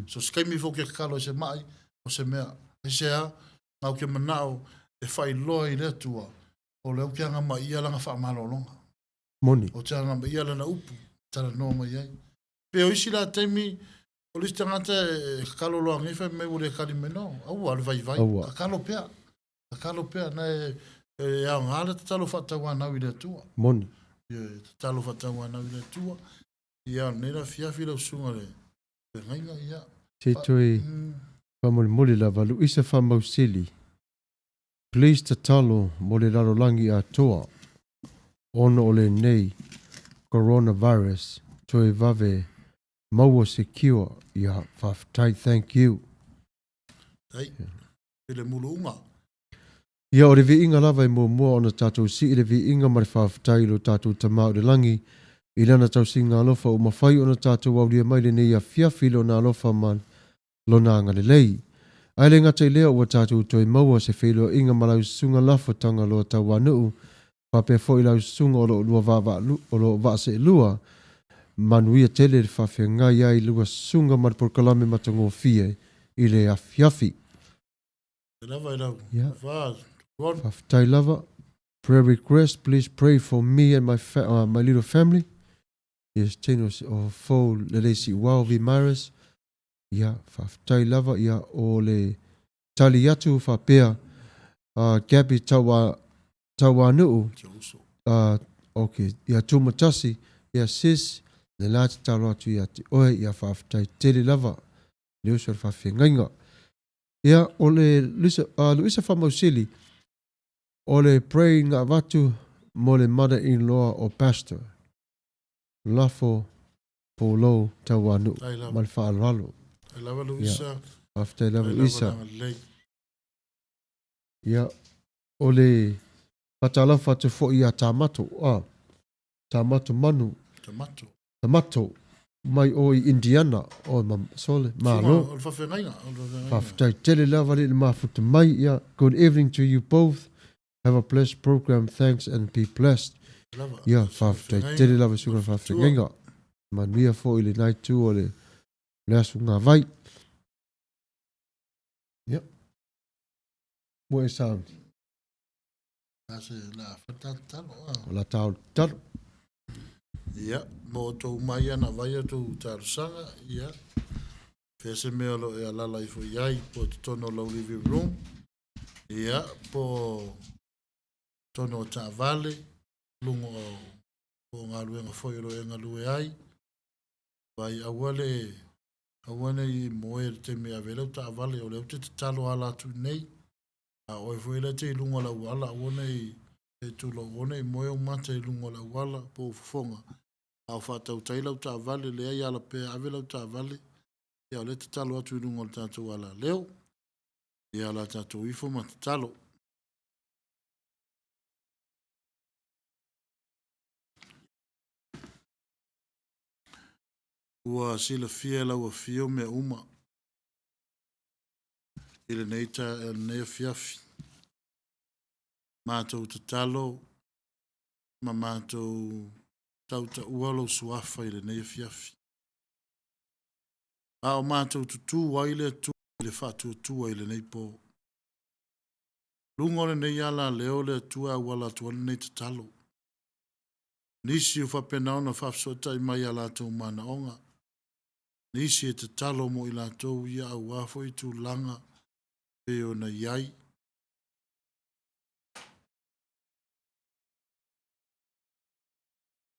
So se kaimi foi ke kakalo ai se mai, o se mea, ai se a, ngau ke manao e whailoa i le Atua, o le au ke anga mai ia langa whaamalolonga. Moni. O te anga mai ia lana upu, talanoa mai ai. Pe o isi la taimi, o le isi tagata e kakalo loa nei fai mai ua le kali mai no, aua le vaivai, Aua. kakalo pea, kakalo pea, na e, e aoga le tatalo faatauanau i le Atua. Moni. Ia, tatalo faatauanau i le Atua. Ia, o lenei la afiafi lau susuga i le feagaiga, ia. Se toe faamolemole lava, Luisa Faamausili, please tatalo mo le lalolagi atoa ona o lenei coronavirus toe vave maua se cure ia faafetai thank you. Ai, i le muluuga. Ia o le viiga lava e muamua ona tatou sii le viiga ma le faafetai i lo tatou Tama o le Lagi i Lana tausiga alofa ua mafai ona tatou aulia mai lenei afiafi i Lona alofa ma Lona agalelei. Ae le gata i lea ua tatou toe maua se feiloaiga ma lau Susuga Lafo Tagaloa Tauanuu faapea foi lau Susuga o lo o lua vaavaa o lo o vaaseelua manuia tele le faafeagai ai lua Susuga ma le polokalame matagofie i le afiafi. Lava i lau Ia. va Ron. Faafetai lava. Prayer request, please pray for me and my fa my little family. Yes, tino o fou lelei siuao vi Maris. Ia, faafetai lava. Ia, o le tali atu faapea uh, Gabby Taua, Tauanuu. Si ou uso. Uh, okay, ia Tumatasi, ia sis, le la tatalo atu ia te oe, ia faafetai tele lava. Le uso o le faafeagaiga. Ia, o le Luisa, uh, Luisa Faamausili, o le pray na avatu mo le mother-in-law o Pastor Lafo Polo Tauanuu Faafetai lava. ma le faaaloalo. Faafetai lava Luisa. Ia, faafetai lava Faafetai lava Luisa. le agalelei. Ia, o le faatalofa atu foi ia Tamato, ah, Tamato Manu. Tamato. Tamato, mai o i Indiana, o ma, sole, malo. O le faafeagaiga, o le faafeagaiga. Faafetai tele lava le mafuta mai. Ia, good evening to you both. Have a blessed program. Thanks and be blessed. Lava. Ia, faafetai tele lava susuga faafeagaiga. Manuia foi le night tu o le, le aso ngā vai. Ia. Mo e sound. A se la whatatalo. Ah. O la tau talo. Ia, mo outou mai ana vai a tou talosaga, ia. Fea se mea o lo o e alala ifo i ai, po o totonu o lau living room, ia, po o totonu o taavale, luga o, po o galuega foi o lo o e galue ai. Vai, aua le, aua ne i moe i le taimi e ave ai lau taavale, o lea ou te tatalo ala atu i nei. A o oe foi lea e te i luga o le auala, aua ne i, e tulou, aua ne i moe ou mata i luga o le auala po o fofoga, a o faatautai lau taavale, leai ala pea, ave lau taavale, ia o lea e tatalo atu i luga o le tatou alaleo, ia o le a tatou ifo ma tatalo. Ua silafia e lau afio mea uma i lenei, ta, lenei afiafi. Matou tatalo ma matou tautaua lou suafa i lenei afiafi. A o matou tutū ai le Atua i le faatuatua i lenei po. Luga o lenei alaleo le Atua e auala atu ai lenei tatalo. Nisi ua faapena ona faafesootai mai i a latou manaoga. Nisi e tatalo mo i latou ia aua foi tulaga pei ona i ai.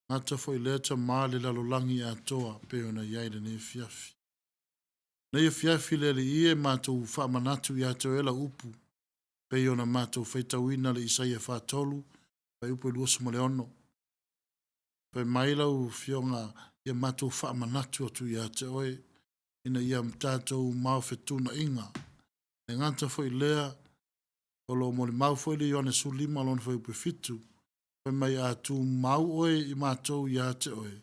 Gata foi lea tama le lalolagi atoa pei ona i ai lenei afiafi. Nei afiafi le Alii e matou faamanatu ia te oe lau upu, pei ona matou faitauina le Isaia 43, fuaiupu e 26. Fai mai lau Afioga ia matou faamanatu atu ia te oe, ina ia tatou maofetuunaiga. E gata foi lea, o lo o molimau foi le Ioane 15 lona fuaiupu e 7, fai mai a tumau oe i matou ia te oe,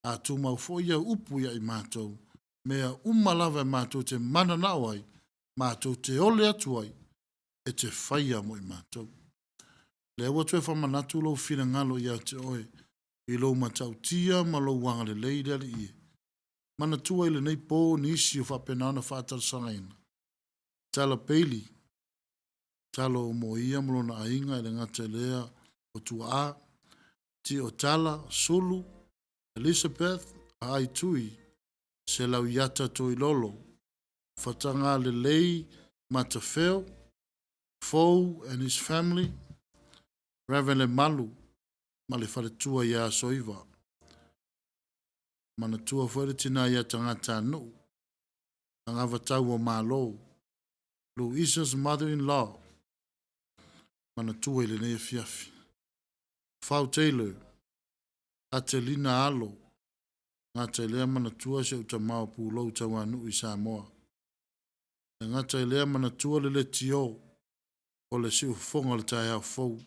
a tumau foi au upu ia i matou, mea uma lava e matou te mananao ai, matou te ole atu ai, e te faia mo i matou. Lea ua toe faamanatu lou finagalo ia te oe i lou matautia ma lou agalelei le Alii e. Manatua i lenei po nisi o faapena ona faatalosagaina. Tala Bailey, talo mo ia ma lona aiga e le gata i lea o tuaa, Tio Tala, Sulu, Elizabeth, Aai Tui, Selauiata Toilolo, Fatagalelei Matafeo, Fou and his family, Reverend Lemalu ma le faletua ia Asoiva. Manatua foi le tina ia Tagatanuu, Agavatau o Malo, Louisa's mother-in-law, manatua i lenei afiafi. Fau Taylor, Atelina Alo, gata i lea manatua si ou tama o Pulou Tauanuu i Samoa. E gata i lea manatua le leitio o le siufofoga o le taeao fou.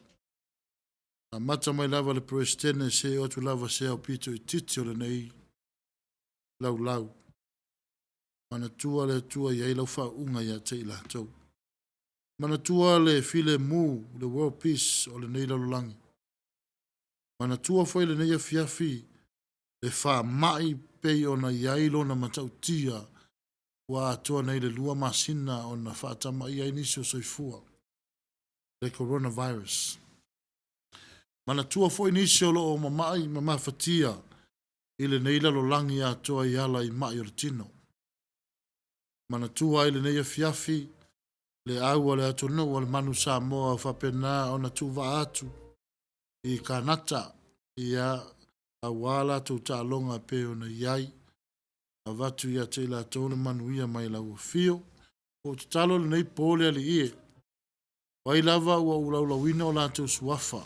Amata mai lava le Peresetene seia oo atu lava se aupito itiiti o lenei laulau. Manatua le Atua e i ai lau faauuga ia te i latou. Manatua le filemu, le world peace o lenei lalolagi. Manatua foi lenei afiafi le faamai pei ona i ai lona matautia ua atoa nei le 2 masina ona faatamaia ai nisi o soifua, le coronavirus. Manatua foi nisi o lo o mamai ma mafatia i lenei lalolagi atoa i ala i mai o le tino. Manatua ai lenei afiafi le au a le atunuu o le Manu Samoa faapena ona tuuvaa atu i Kanata, ia aua latou taaloga pei ona i ai. Avatu ia te i latou le manuia mai lau afio. Ua ou tatalo lenei po le Alii e, o ai lava ua ou laulauina o latou suafa,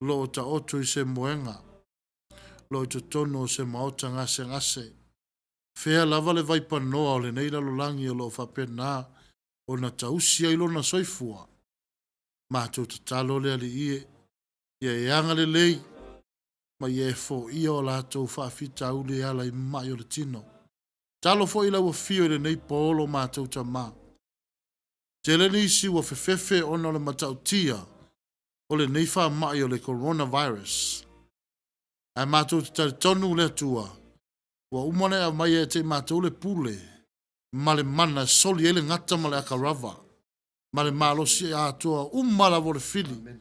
o lo o taoto i se moega, o lo o i totonu o se maota gasegase, fea lava le vaipanoa o lenei lalolagi o lo o faapena ona tausi ai lona soifua, matou tatalo le Alii e, ia e agalelei ma ia e foia o latou faafitauli e ala i mai o le tino. Talo foi lau afio i lenei po lo matou tama. Tele nisi ua fefefe ona o le matautia o lenei faamai o le coronavirus. Ae matou te talitonu le Atua, ua uma ona e aumaia e te i matou le pule ma le mana e soli ai le gata ma le akarava ma le malosi atoa uma lava o le fili.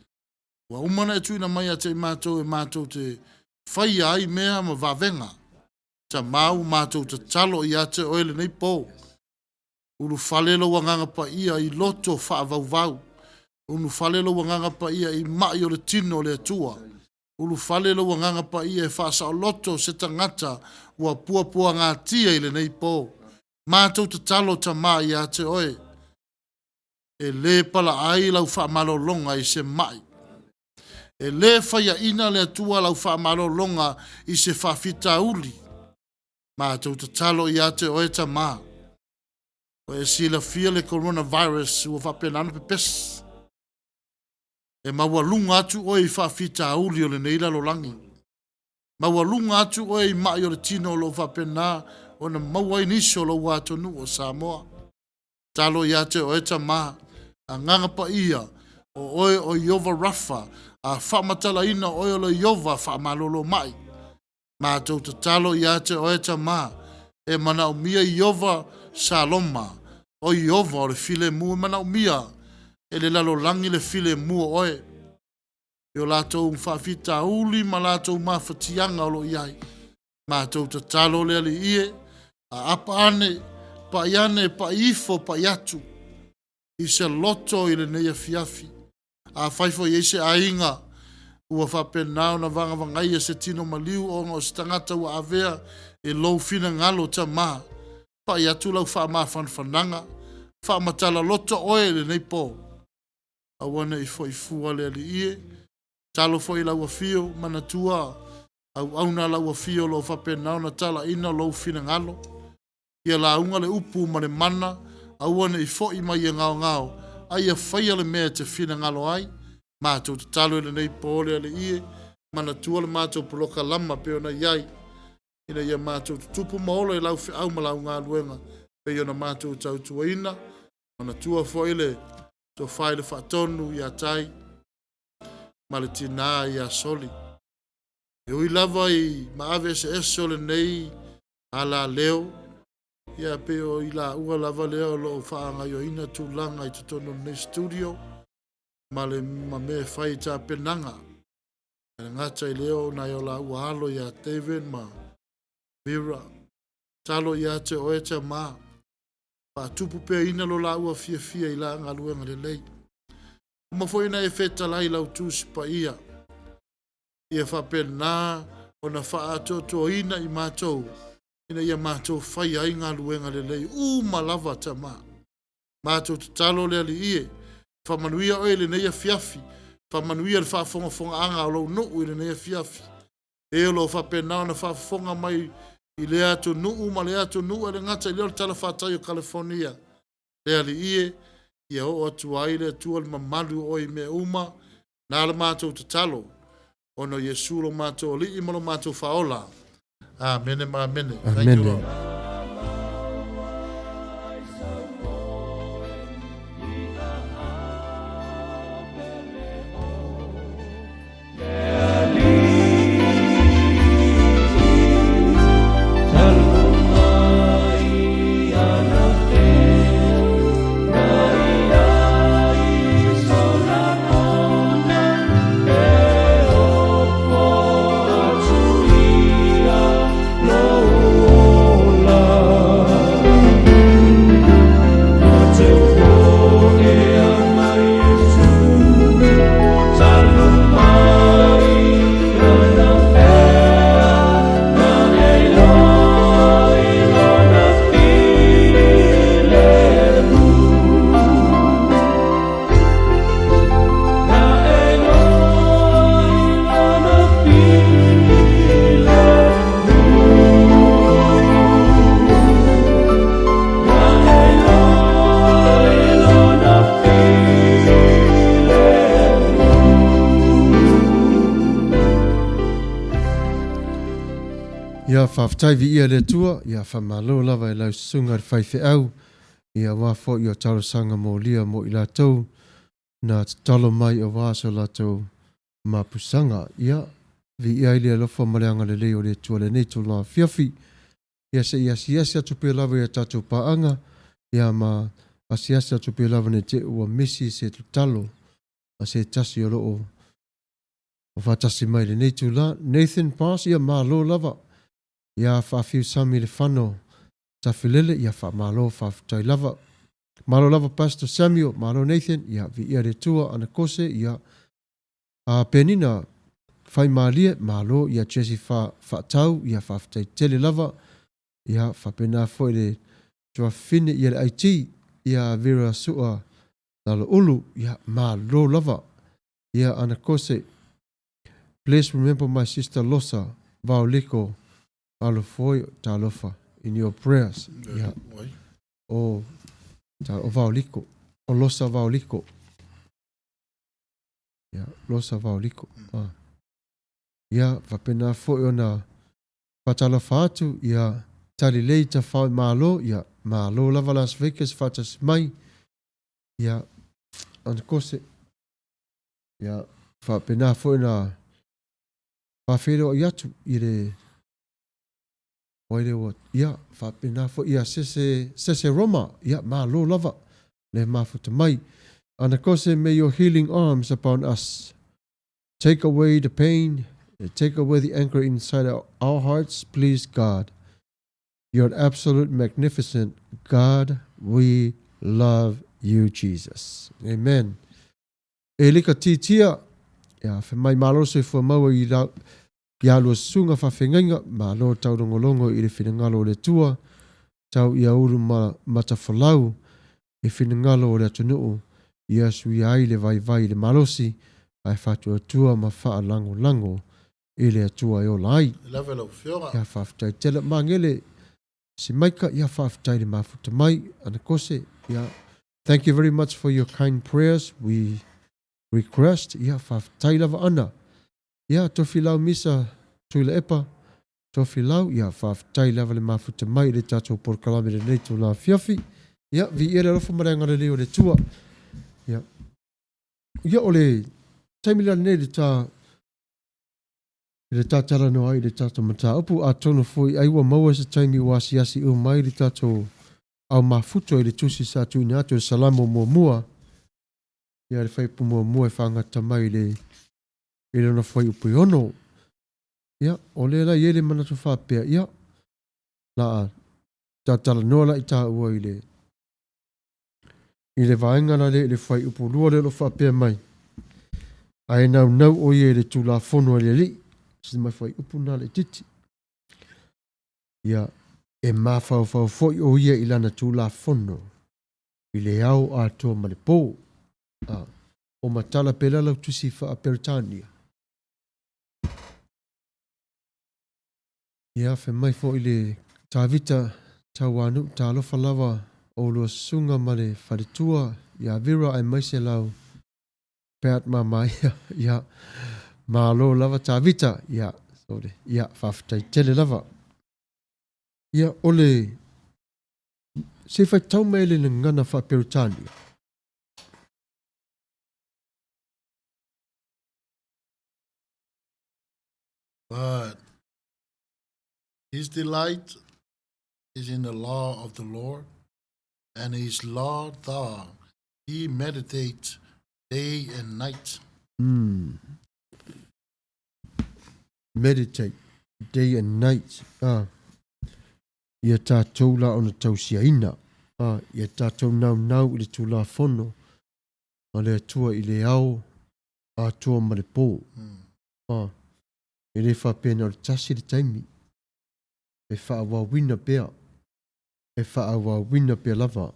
Ua uma ona e tuuina mai ia te i matou e matou te faia ai mea ma vavega. Tama ua matou tatalo ia te oe lenei po. Ulufale lou agaga paia i loto faavauvau. Ulufale lou agaga paia i mai o le tino o le Atua. Ulufale lou agaga paia e faasaoloto se tagata ua puapuagatia i lenei po. Matou tatalo Tama ia te oe. E lē palaai lau faamalologa i se mai. E lē faiaina le Atua lau faamalologa i se faafitauli. Matou tatalo ia te oe Tama. Ua e silafia le coronavirus ua faapena ona pepesi. E maualuga atu oe i faafitauli o lenei lalolagi. Maualuga atu oe i mai o le tino o lo o faapena ona maua ai nisi o lou atunuu o Samoa. Talo ia te oe Tama, agaga paia, o oe o Ieova Rafa, a faamatalaina oe o le Ieova faamalolo mai. Matou tatalo ia te oe Tama, e manaomia Ieova Saloma, o Ieova o le filemu, e manaomia e le lalolagi le filemu o oe i o latou faafitauli ma latou mafatiaga o lo o i ai. Matou tatalo le Alii e, aapa ane, pai ane, pai ifo, pai atu i se loto i lenei afiafi. Afai foi e i ai se aiga ua faapena ona vagavagaia se tino maliu ona o se tagata ua avea i lou finagalo Tama, pai atu lau faamafanafanaga, faamatala loto oe i lenei po. Aua ne i foi fua le Alii e, tatalo foi i lau afio, manatua auauna a lau afio o lo o faapena ona talaina lou finagalo. Ia lauga le upu ma le mana, aua ne i foi mai e gaogao, a ia faia le mea e te finagalo ai. Matou tatalo i lenei po le Alii e, manatua le matou polokalama pei ona i ai, ina ia matou tutupu ma ola i lau feau ma lau galuega pei ona matou tautuaina. Manatua foi le tofa i le faatonu ia Tai ma le tinā ia Soli. E ui lava i maave eseese o lenei alaleo, ia pei o i laua lava lea o lo o faagaoioina tulaga i totonu o lenei studio ma le ma mea e fai i tapenaga. E le gata i lea o nai o laua alo ia David ma Vera. Talo ia te oe Tama, faatupu peaina lo laua fiafia i la galuega lelei. Uma foi ona e fetalai i lau Tusi Paia, ia faapena ona faaatoatoaina i matou ina ia matou faia ai galuega lelei uma lava Tama. Matou tatalo le Alii e, faamanuia oe i lenei afiafi, faamanuia le faafogafogaaga o lou nuu i lenei afiafi. E o lo o faapena ona faafofoga mai i lea atunuu ma lea atunuu, e le gata i lea o le talafatai o Kalifonia. Le Alii e, ia oo atu ai le Atua le mamalu o oe i mea uma, na le matou tatalo, ona o Iesu lo matou Alii ma lo matou Faaola. Amene ma amene. Thank you, Lord. Ia, faafetai viia le Atua, ia faamalo lava i lau susuga i le faifeau, ia aua foi o talosaga molia mo i latou na tatalo mai aua so latou mapusaga. Ia, viia ai le alofa ma le agalelei o le Atua i lenei tulaga afiafi. Ia se i asiasi atu pea lava i a tatou paaga, ia ma asiasi atu pea lava ne i te i ua misi se tatalo a se tasi o lo o faatasi mai i lenei itula. Nathan Pass, ia malo lava. Ia Faafiu Sami Lefano Tafilele, ia faamalo faafetai lava. Malo lava Pastor Samuel, malo Nathan, ia viia le Atua, Ana Kose, ia a Penina Faimalie, malo, ia Jesse Fa Faatau, ia faafetai tele lava. Ia faapena foi le tuafafine, ia le IT, ia Vera Sua Laloulu, ia malo lava. Ia Ana Kose, please remember my sister Losa Vaoliko Alofoi talofa in your prayers. Ia, o, o Vaoliko, o Losa Vaoliko. Ia, Losa Vaoliko. Ah. Ia, faapena foi ona faatalofa atu, ia, Talilei Tafao i Malo, ia, malo lava Las Vegas faatasi mai. Ia, Ana Kose. Ia, faapena foi ona faafeiloai atu i le Wai lea ua, ia, faapena foi ia Sese, Sese Roma, ia, malo lava le mafuta mai. Anakose, may your healing arms upon us. Take away the pain, take away the anger inside our, our hearts, please God. You're absolute magnificent God. We love you, Jesus. Amen. E lika titia, ia, fe mai malo soifua maua i la, ia lua susuga faafeagaiga, malo taulogologo i le finagalo o le Atua, tau ia ulu ma matafolau i finagalo o le atunuu, ia suia ai le vaivai i le malosi, ae faatuatua ma faalagolago i le Atua e ola ai. E lava lau Afioga. Ia faafetai tele. Magele Simaika, ia faafetai le mafuta mai. Anakose, ia thank you very much for your kind prayers. We request, ia faafetai lava ana. Ia Tofilau Misa Tuilaepa, Tofilau, ia faafetai lava le mafuta mai i le tatou polokalame i lenei itula afiafi. Ia viia le alofa ma le agalelei o le Atua. Ia, ia o le taimi la lenei i le ta i le tatalanoa ai i le tatou mataupu, atonu foi ai ua maua se taimi ua asiasi uma ai le tatou au mafuto i le tusi sa tuuina atu e Salamo muamua, ia le fuaiupu muamua e faagata mai i le i lona fuaiupu e ono. Ia, o lea la i ai le manatu faapea, ia, la a tatalanoa la i tāua i le i le vaega la lea i le fuaiupu lua lea o lo o faapea mai, Ae naunau ʻo ia i le Tulafono a le Alii, si mai fuaiupu na laitiiti. Ia, e mafaufau foi ʻo ia i lana Tulafono i le ao atoa ma le pō. A, o matala pela lau tusi faa-Peretania. Ia, fai mai foi le Tavita Tauanuu, Talofa lava o lua susuga ma le faletua ia Vera aemaise lau Pat Mamaia. Ia, malo lava Tavita. Ia, sorry. Ia, faafetai tele lava. Ia, o le se i faitau mai le gagana faa-Peretania. But his delight is in the law of the Lord, and his law doth he meditate day and night. Meditate day and night. Ah. Ia tātou la ona tausiaina. Ah, ia tātou naunau i le Tulafono a le Atua i le ao atoa ma le pō. Ah. E le faapea na o le tasi le taimi e faaauauina pea, e faaauauina pea lava.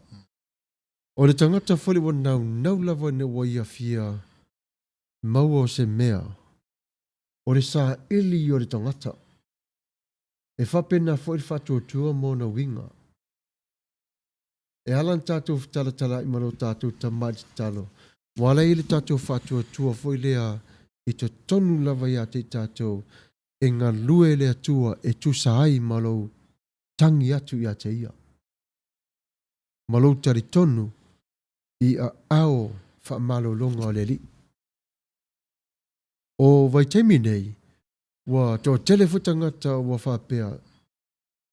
O le tagata foi ua naunau lava ina ua ia fia maua o se mea, o le saili ia o le tagata. E faapena foi le faatuatua ma ona uiga. E ala ona tatou fetalatala'i ma lo tatou tama i le tatalo, ua ala ai le tatou faatuatua foi lea i totonu lava ia te i tatou e galue le Atua e tusa ai ma lou tagi atu ia te Ia, ma lou talitonu i aao faamalologa o le Alii. O vaitaimi nei, ua toatele foi tagata ua faapea,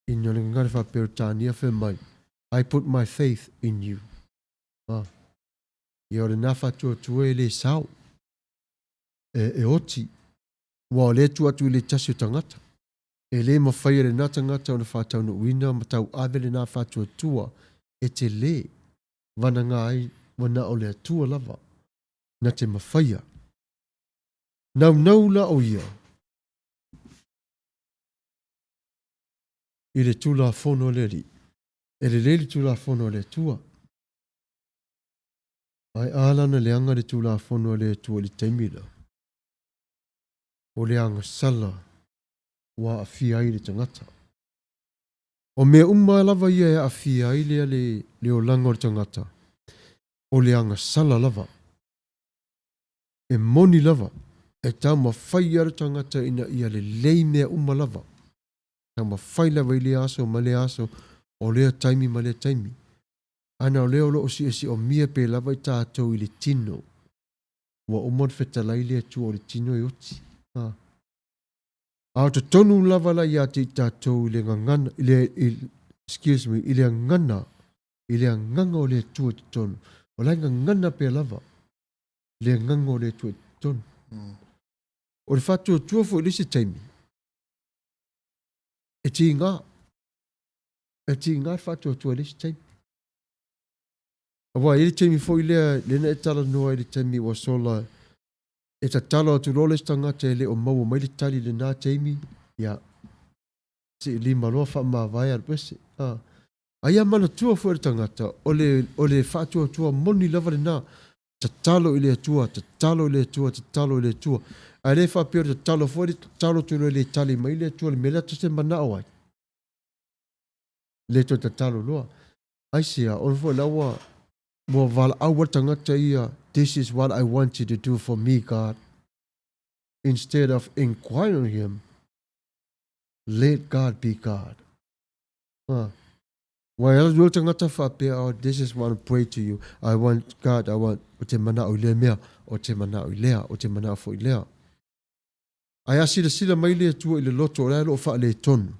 Ina le gagana faa-Peretania fai mai, I put my faith in you. Ah. Ia o lena faatuatua e le sao. E, e oti. Ua o lea tuu atu i le tasi o tagata. E le mafai e lena tagata ona faataunuuina ma tauave lena faatuatua e tele vanaga ai ua na o le Atua lava na te mafaia. Naunau la o ia. I le Tulafono a le Alii. E lelei le Tulafono a le Atua. Ae a lana leaga le Tulafono a le Atua i le taimi la? O le agasala ua aafia ai le tagata. O mea uma lava ia e aafia ai lea le, le olaga o le tagata, o le agasala lava. E moni lava, e taumafai lava le tagata ina ia lelei mea uma lava. Taumafai lava i lea aso ma lea aso, o lea taimi ma lea taimi. Ana o lea o lo o siosiomia pea lava i tatou i le tino. Ua uma ona fetalai le Atua o le tino e oti. Ha. A o totonu lava la ia te i tatou i le gagana, i le, i, excuse me, i le agana, i le agaga o le Atua i totonu. O la e gagana pea lava le agaga o le Atua i totonu. O le faatuatua foi i le isi taimi, e tiga, e tiga le faatuatua i le isi taimi. Aua e i ai le taimi foi lea, lea na e talanoa i le taimi ua sola, e tatalo atu loa le isi tagata e le o maua mai le tali i lena taimi, ia, seilima loa faamavae alu ese. A, a ia manatua foi e le tagata, o le, o le faatuatua moni lava lena, tatalo i le Atua, tatalo i le Atua, tatalo i le Atua. Ae le faapea o le tatalo foi le tatalo atu loa e le tali mai le Atua i le mea lea ta te manao ai. Le toe tatalo loa. Aisea, ona foi la ua, ua valaau ai le tagata ia, this is what I want you to do for me, God. Instead of inquiring him, let God be God. Ha. Ua e alu le tagata faapea, oh, this is what I pray to you. I want God, I want, o te manao i lea mea, o te manao i lea, o te manao foi i lea. Ae a silasila mai le Atua i le loto o la e lo o faaletonu,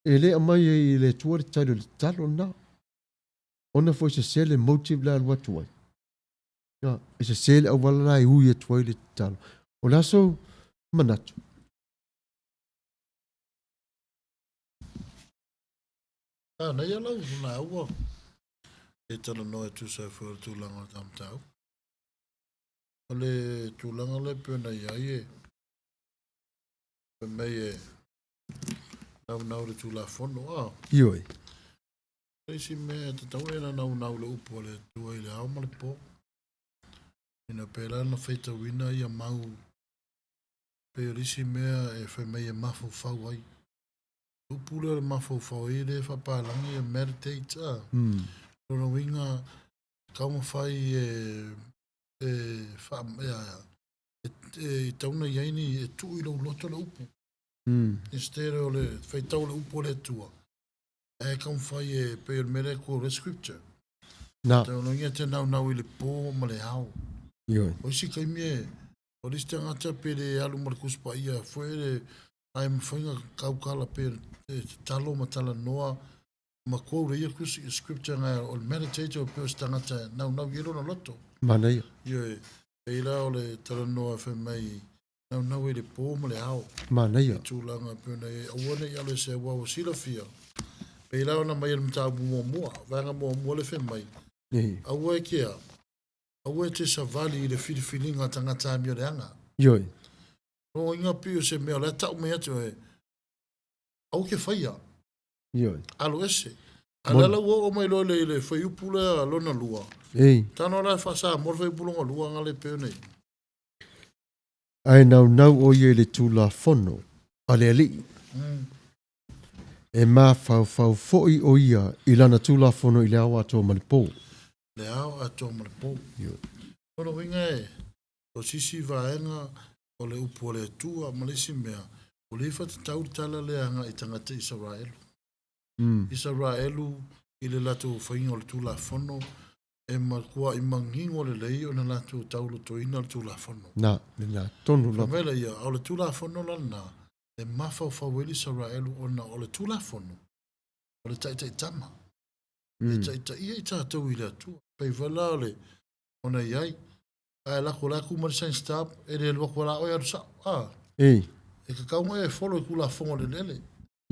e le aumai ai e le Atua le tali o le tatalo lena. Ona foi sese le motive la e alu atu ai. Ia, e sese le auala la e ui atu ai le tatalo. O le a sou manatu? Manaia lau lauga e talanoa e tusa ai foi o le tulaga o le taumatau. O le tulaga lea e pei ona i ai e fai mai e naunau le Tulafono. A. Ioe. O le isi mea e tatau ona naunau le upu a le Atua i le ao ma le po. Ina pēlā na faitauina ia mau pei o le isi mea e fai mai e mafaufau ai. Le upu lea o le mafaufau ai lea e faapalagi e meditate a. Lona uiga taumafai e e fa e e, e tatau ona i ai ni e tuu i lou loto le upu. Instead o le faitau le upu a le Atua, ae taumafai e pei o le mea lea e quote ai scripture. Na. Tau ona te naunau i le pō ma le ao. Ioe. O isi taimi e, o le isi tagata pe le alu ma le Tusi Paia foi le, ae mafai ona tautala pe e tatalo ma talanoa ma quote ia tusi scripture na o le meditate o pe o se tagata e naunau i ai lona loto. Manaia. Ioe. Pei la o le talanoa fai mai naunau i le pō ma le ao. Manaia. I tulaga e pei ona i ai, aua ne i alo ese aua ua silafia. Pei la ona mai e le mataupu muamua, vaega muamua le fai mai, aua e ke a, aua e te savali i le filifiliga a tagata amioleaga. Ioe. Lona uiga pei o se mea o la e tau mai atu e, aua ke faia. Ioe. Alo ese. A o lea la ua oo mai loa i le fuaiupu lea lona lua. Ei. Tano la e faa-Samoa le fuaiupu lona lua nga le pei ona i. Ae naunau ʻo ia i le Tulafono a le Alii. E mafaufau foi ʻo ia i lana Tulafono i le ao atoa ma le pō. Le ao atoa ma le pō. Lona uiga e, o se isi vaega o le upu a le Atua ma le isi mea, ua le faatatau le tala lea agai i tagata Isaraelu. Isaraelu i le latou faiga o le Tulafono, e matuai manino lelei ona latou taulotoina le Tulafono. Na, lena tonu lava. Fai mai lea, o le Tulafono la lena, e mafaufau ai le Isaraelu ona o le Tulafono, o le taitaitama. E taitaia i tatou i le Atua. Pei foi la o le, ona i ai, ae lako la ku mai le sign stop, e le alu atu la oe alu sao. A, Ei. e tatau ona e follow i Tulafono a le eleele.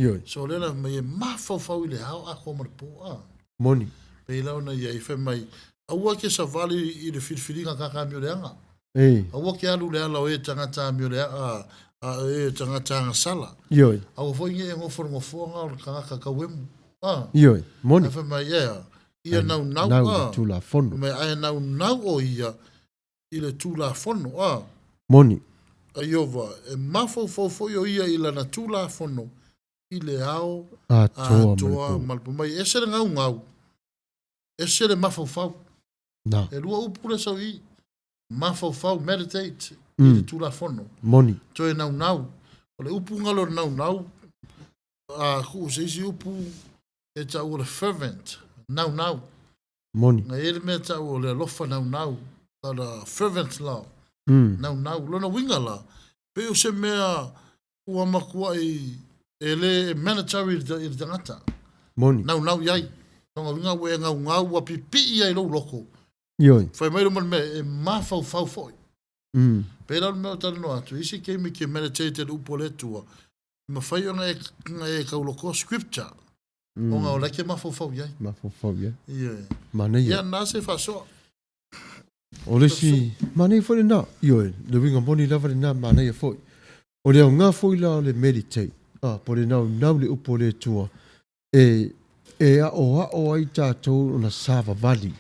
Ioe. So lea la mai e mafaufau i le ao atoa ma le po. A. Moni. Pei la ona i ai fai mai, aua ke savali i le filifiliga tagata amioleaga. Ei. Aua ke alu le ala o e tagata amioleaga, a, a e tagata agasala. Ioe. Aua foi ne i e nofo i le nofoaga o le tagata tauemu. A. Ioe. Moni. Ae fai mai, ea, ia naunau, Nau i a. le Tulafono. Fai mai, ae naunau o ia i le Tulafono, a. Moni. A Ieova, e mafaufau foi o ia i lana Tulafono i le ao Atoa atoa ma le po. ma le po. Mai ese le gaugau, ese le mafaufau. Na. E lua upu le sau i, mafaufau, meditate, i le Tulafono. Moni. Toe naunau. O le upu galo o le naunau, a kuu se isi upu e tau o le fervent, naunau. Moni. Na i ai le mea tau o le alofa naunau, o le fervent love, naunau. Lona uiga la, pei o se mea. Ua matuai e le e mandatory i le tagata. Moni. Naunau i ai. Lona uiga ua e naunau ua pipii ai i lou loto. Ioe. Fai mai luma o le mea e mafaufau foi. Pei la o le mea o talanoa atu, isi taimi e te meditate i le upu a le Atua, e mafai ona e, ona e taulotoa scripture, ona o la e te mafaufau i ai. Mafaufau i ai. Ioe. Manaia. Ia, na se faasoa. O le isi, manaia foi lena. Ioe, le uiga moni lava lena, manaia foi. O le aoga foi la o le meditate, a, po o le naunau i le upu a le Atua, e, e aoao ai tatou ona savavali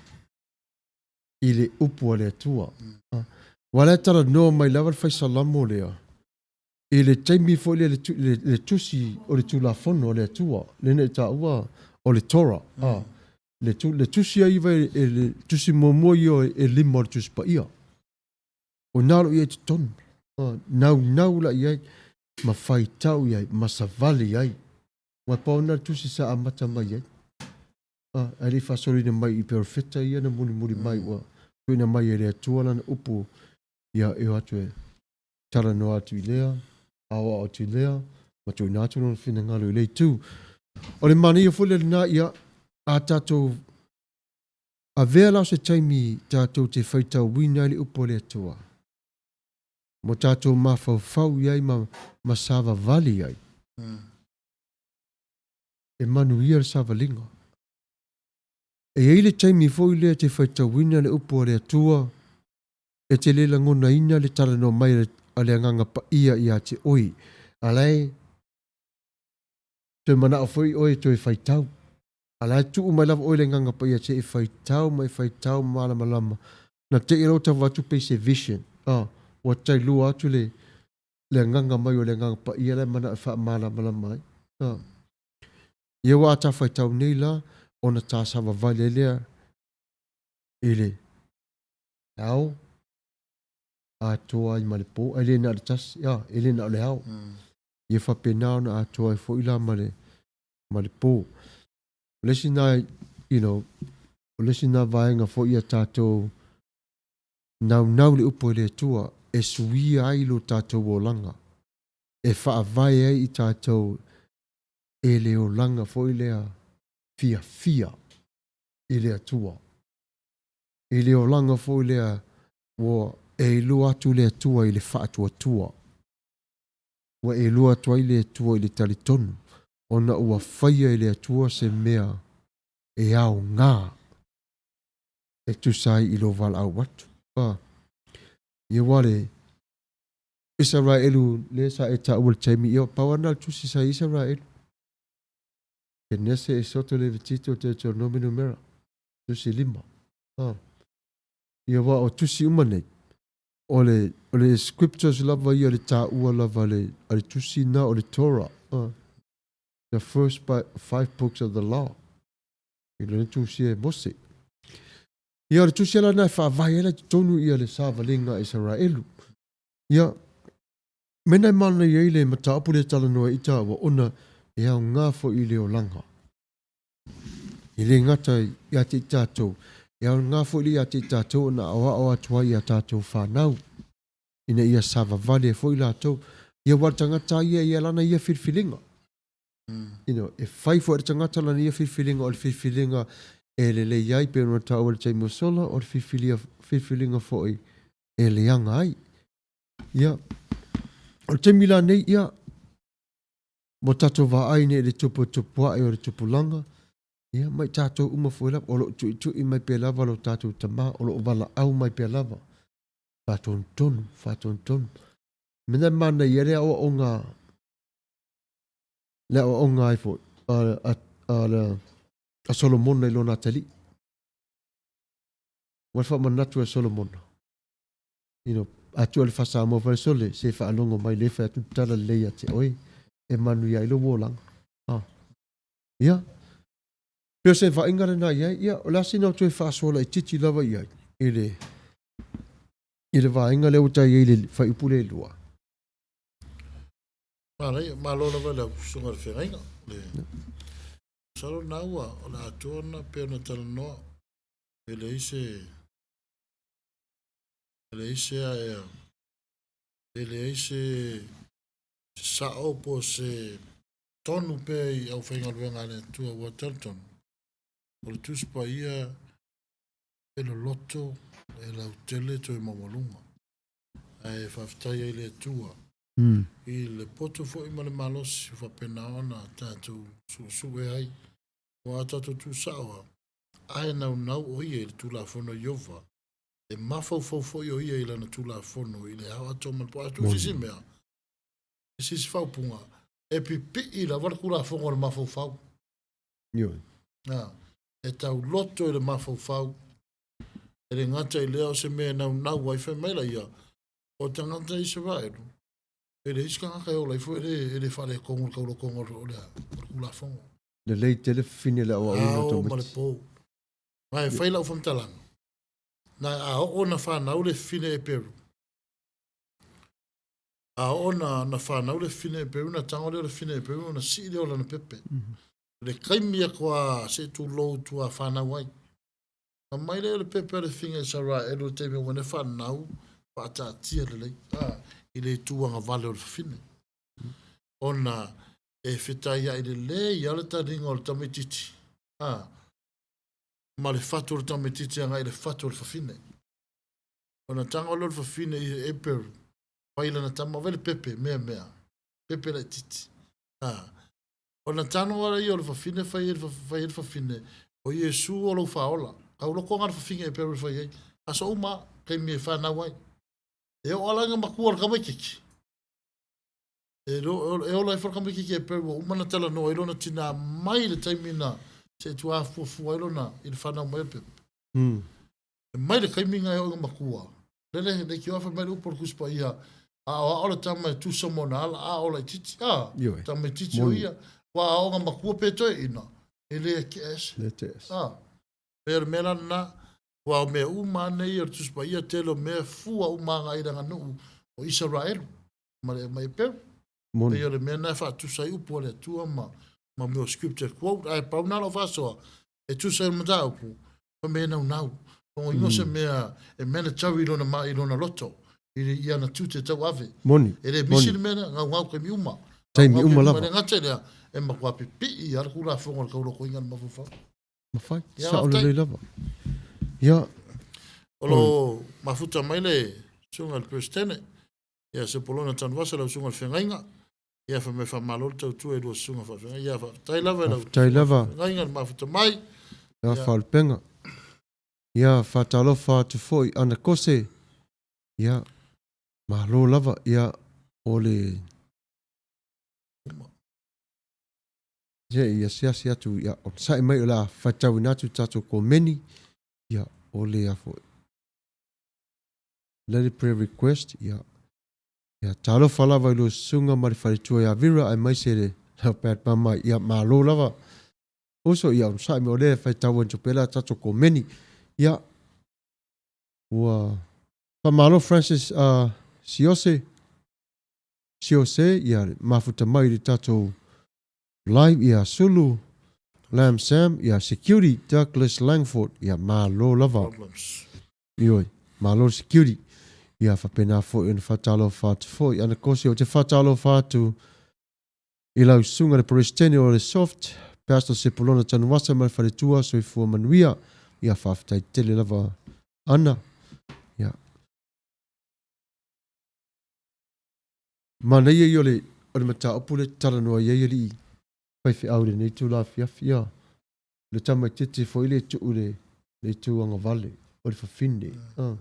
i le upu a le Atua. A, aua la e talanoa mai lava le Fai Salamo lea, i le taimi foi lea i le tusi o le Tulafono a le Atua, lea na e taua o le Torah, a, le tusi a iva e le tusi muamua ia e lima o le Tusi Paia. O ina o lo o i ai i totonu, a, naunau la i ai, ma faitau i ai, ma savali i ai. Aua e pau lena o le tusi sa amata mai ai. A, ae le i faasoloina mai i perofeta ia na mulimuli mai ua tuuina mai e le Atua lana upu ia e o atu e talanoa atu i lea, aoao atu i lea, ma tuuina atu lona finagalo i lea itu. O le manaia foi lea lena, ia, a tatou avea la o se taimi tatou te faitauina ai le upu a le Atua, mo tatou mafaufau i ai ma, ma savavali ai, e manuia le savaliga. E i ai le taimi foi lea e te faitauina le upu a le Atua, E te le lagonaina le talanoa mai a le Agaga Paia ia te oe, a la e toe manao foi oe e toe faitau. A la e tuu mai lava oe le Agaga Paia te e faitau ma e faitau ma malamalama. Na te i loa tau atu pei se vision, ah, ua tailua atu le, le agaga mai o le Agaga Paia la e manao e faamalamalama ai. Ah. Ia ua a ta faitau nei la, ona ta savavali ai lea i le ao atoa ai ma le po, ae le na o le tasi, a, e le na o le ao. Ia faapena ona atoa ai foi la ma le, ma le po. O le isi na, you know, o le isi na vaega foi ia tatou naunau le upu e le Atua e suia ai lo tatou olaga, e faavae ai i tatou e le olaga foi lea fiafia i le Atua. I le olaga foi lea ua e iloa atu le Atua i le faatuatua. Ua e iloa atu ai le Atua i le talitonu, ona ua faia e le Atua se mea e aoga e tusa ai i lou valaau atu. A, ia ua le Isaraelu lea sa e taua i le taimi, ia pau lava lena o le tusi sa i Isaraelu. Kenese, Esoto, Levitito, Deuteronomi, Numera. Tusi lima. A. Ia aua o tusi uma nei, o le, o le scriptures lava ia le taua lava a le, a le tusi na o le Torah. A. The first by, five books of the law. I le tusi e Mose. Ia o le tusi ala na e faavae ai la i totonu ia le savaliga a Isaraelu. Ia, mena e manaia ai le mataupu lea e talanoa ai i taua ona e aoga foi i le olaga. E le gata ia te i tatou, e aoga foi ia te i tatou ona aoao atu ai i a tatou fanau, ina ia savavali ai foi latou. Ia aua o le tagata lava ia e i ai lana ia filifiliga. You know, e fai foi e le tagata lana ia filifiliga, o le filifiliga e lelei ai, pei ona taua i le taimi ua sola, o le filifilia, filifiliga foi e leaga ai. Ia, o le taimi la nei, ia, Ua tatou vaai nei i le tuputupuae o le tupulaga, ia, ma i tatou uma foi lava, o lo o tuitui mai pea lava lo tatou Tama, o lo o valaau mai pea lava. Faatonutonu, faatonutonu. Mea na e manaia ai le aoaoga, le aoaoga ai foi a, a, a, a Solomona i lona atalii. Ua le faamanatu e Solomona. You know, a tuu le faa-Samoa foi sole, se faalogo mai lea fai atu tala lelei ia te oe, e manuia ai lou olaga. Ah. Ia. Pei o se vaaiga lena i ai, ia, o le a sina o toe faasoa laitiiti lava i ai, i le, i le vaega lea ua tai ai le fuaiupu lea e lua. Manaia, malo lava i lau susuga i le feagaiga. Le, masalo lena ua, o le atoa lena pei ona talanoa, e leai se, E leai se aea, e leai se. Se sa'o po o se tonu pea i aufaigaluega a le Atua ua talitonu, o le Tusi Paia e loloto, e lautele toe maualuga. Ae faafetai ai i le Atua i le poto foi ma le malosi ua faapena ona tatou suesue ai. Ua a tatou tuusao lava, ae naunau o ia i le Tulafono a Ieova, e mafaufau foi o ia i lana Tulafono i le ao atoa ma le po. A tuu se isi mea, se isi faaupuga, e pipii lava le Tulafono i le mafaufau. Ioe. A, e tauloto i le mafaufau. E le gata i lea o se mea e naunau ai, fai mai laia, o tagata Isaraelu, e leai se tagata e ola ifo e le, e le faaletonu i le taulotoga o le, o le Tulafono. Lelei tele fafine le aoaoina o Ao ma le tamaiti. po. Ma e fai lau faamatalaga, na a oo na fanau le fafine Eperu, a oo na, na fanau le fafine Eperu, na tago lea o le fafine Eperu ona sii lea o lana pepe. Le taimi e toa se tulou tua fanau ai. Na mai lea o le pepe a le fafine Isaraelu i le taimi ua na fanau, faataatia lelei, a, i le itu agavale o le fafine. Ona e fetaiai lelei lava le taliga o le tamaitiiti, a, ma le fatu o le tamaitiiti agai i le fatu o le fafine. Ona tago lea o le fafine i Eperu, fai lana tama, vaai le pepe, mea mea, pepe laitiiti. A, ona tago lea o le fafine fai ai le fafine, o Iesu o lou faaola. Taulotoga le fafine Eperu e fai ai. Aso uma, taimi e fanau ai. E oo lava ina matua le tamaitiiti. E ola ai foi le tamaitiiti Eperu ua uma ona talanoa ai lona tinā mai le taimi na se i tuafuafua ai lona i le fanau mai o le pepe. E mai le taimi na e oo ina matua, lele leitioa fai mai le upu a le Tusi Paia, a aoao le tama e tusa ma ona ala, a o laitiiti, a, Ioe. tamaitiiti o Moni. ia, ua a oo ina matua pe toeaina, e le tea ese. Le tea ese. A, pei o le mea la lena, aua o mea uma lava nei o le Tusi Paia, tele o mea e fua uma agai i le aganuu o Isaraelu ma le aumai Eperu. Moni. Pei o le mea lena e faatusa ai upu a le Atua ma, ma mea o scripture quote, ae pau lena lau faasoa, e tusa ai le mataupu, o mea e naunau. Logoina se mea e mandatory i lona, i lona loto, i, i ana tiute tauave. Moni. E le misi le mea lea, gaugau taimi uma. Taimi uma lava. E le gata i lea, e matua pipii lava le Tulafono o le taulotoina o le mafaufau. Mafai, Ia, sao faafetai. lelei lava. Ia, O lo o mafuta mai le susuga i le Peresetene, ia Sepolona Tanuvasa, lau susuga i le Feagaiga. Ia fai mai faamalo le tautua i lua susuga faafeagai. Ia faafetai lava i lau faafetai lava. feagaiga le mafuta mai. Ia Faalupega. Ia faatalofa atu foi Ana Kose. Ia malo lava. Ia o le se i asiasi atu ia onosai mai o le a faitauina atu tatou komeni. Ia o le a foi. Let it prayer request. Ia Ia, talofa lava i lou susuga ma le faletua ia Vera aemaise le Leopard Mama. Ia, malo lava. Uso, ia, onosai mai o lea e faitau atu pea la tatou komeni. Ia, ua faamalo Francis uh, Siose, Siose, ia, mafuta mai i le tatou live, ia, Sulu, Lam Sam, ia, Security, Douglas Langford, ia, malo lava. Problems. Ioe, malo le security. Ia faapena foi ona faatalofa atu foi. Ana Kosi, ou te faatalofa atu i lau susuga le Peresetene o le Soft, Pastor Sepulona Tanuvasa ma le faletua, soifua manuia. Ia faafetai tele lava Ana. Ia. Manaia ia o le, o le mataupu lea e talanoa i ai alii faifeau i lenei itula afiafi. Ia, le tamaitiiti foi lea e tuu i le, le itu agavale o le fafine. Ah.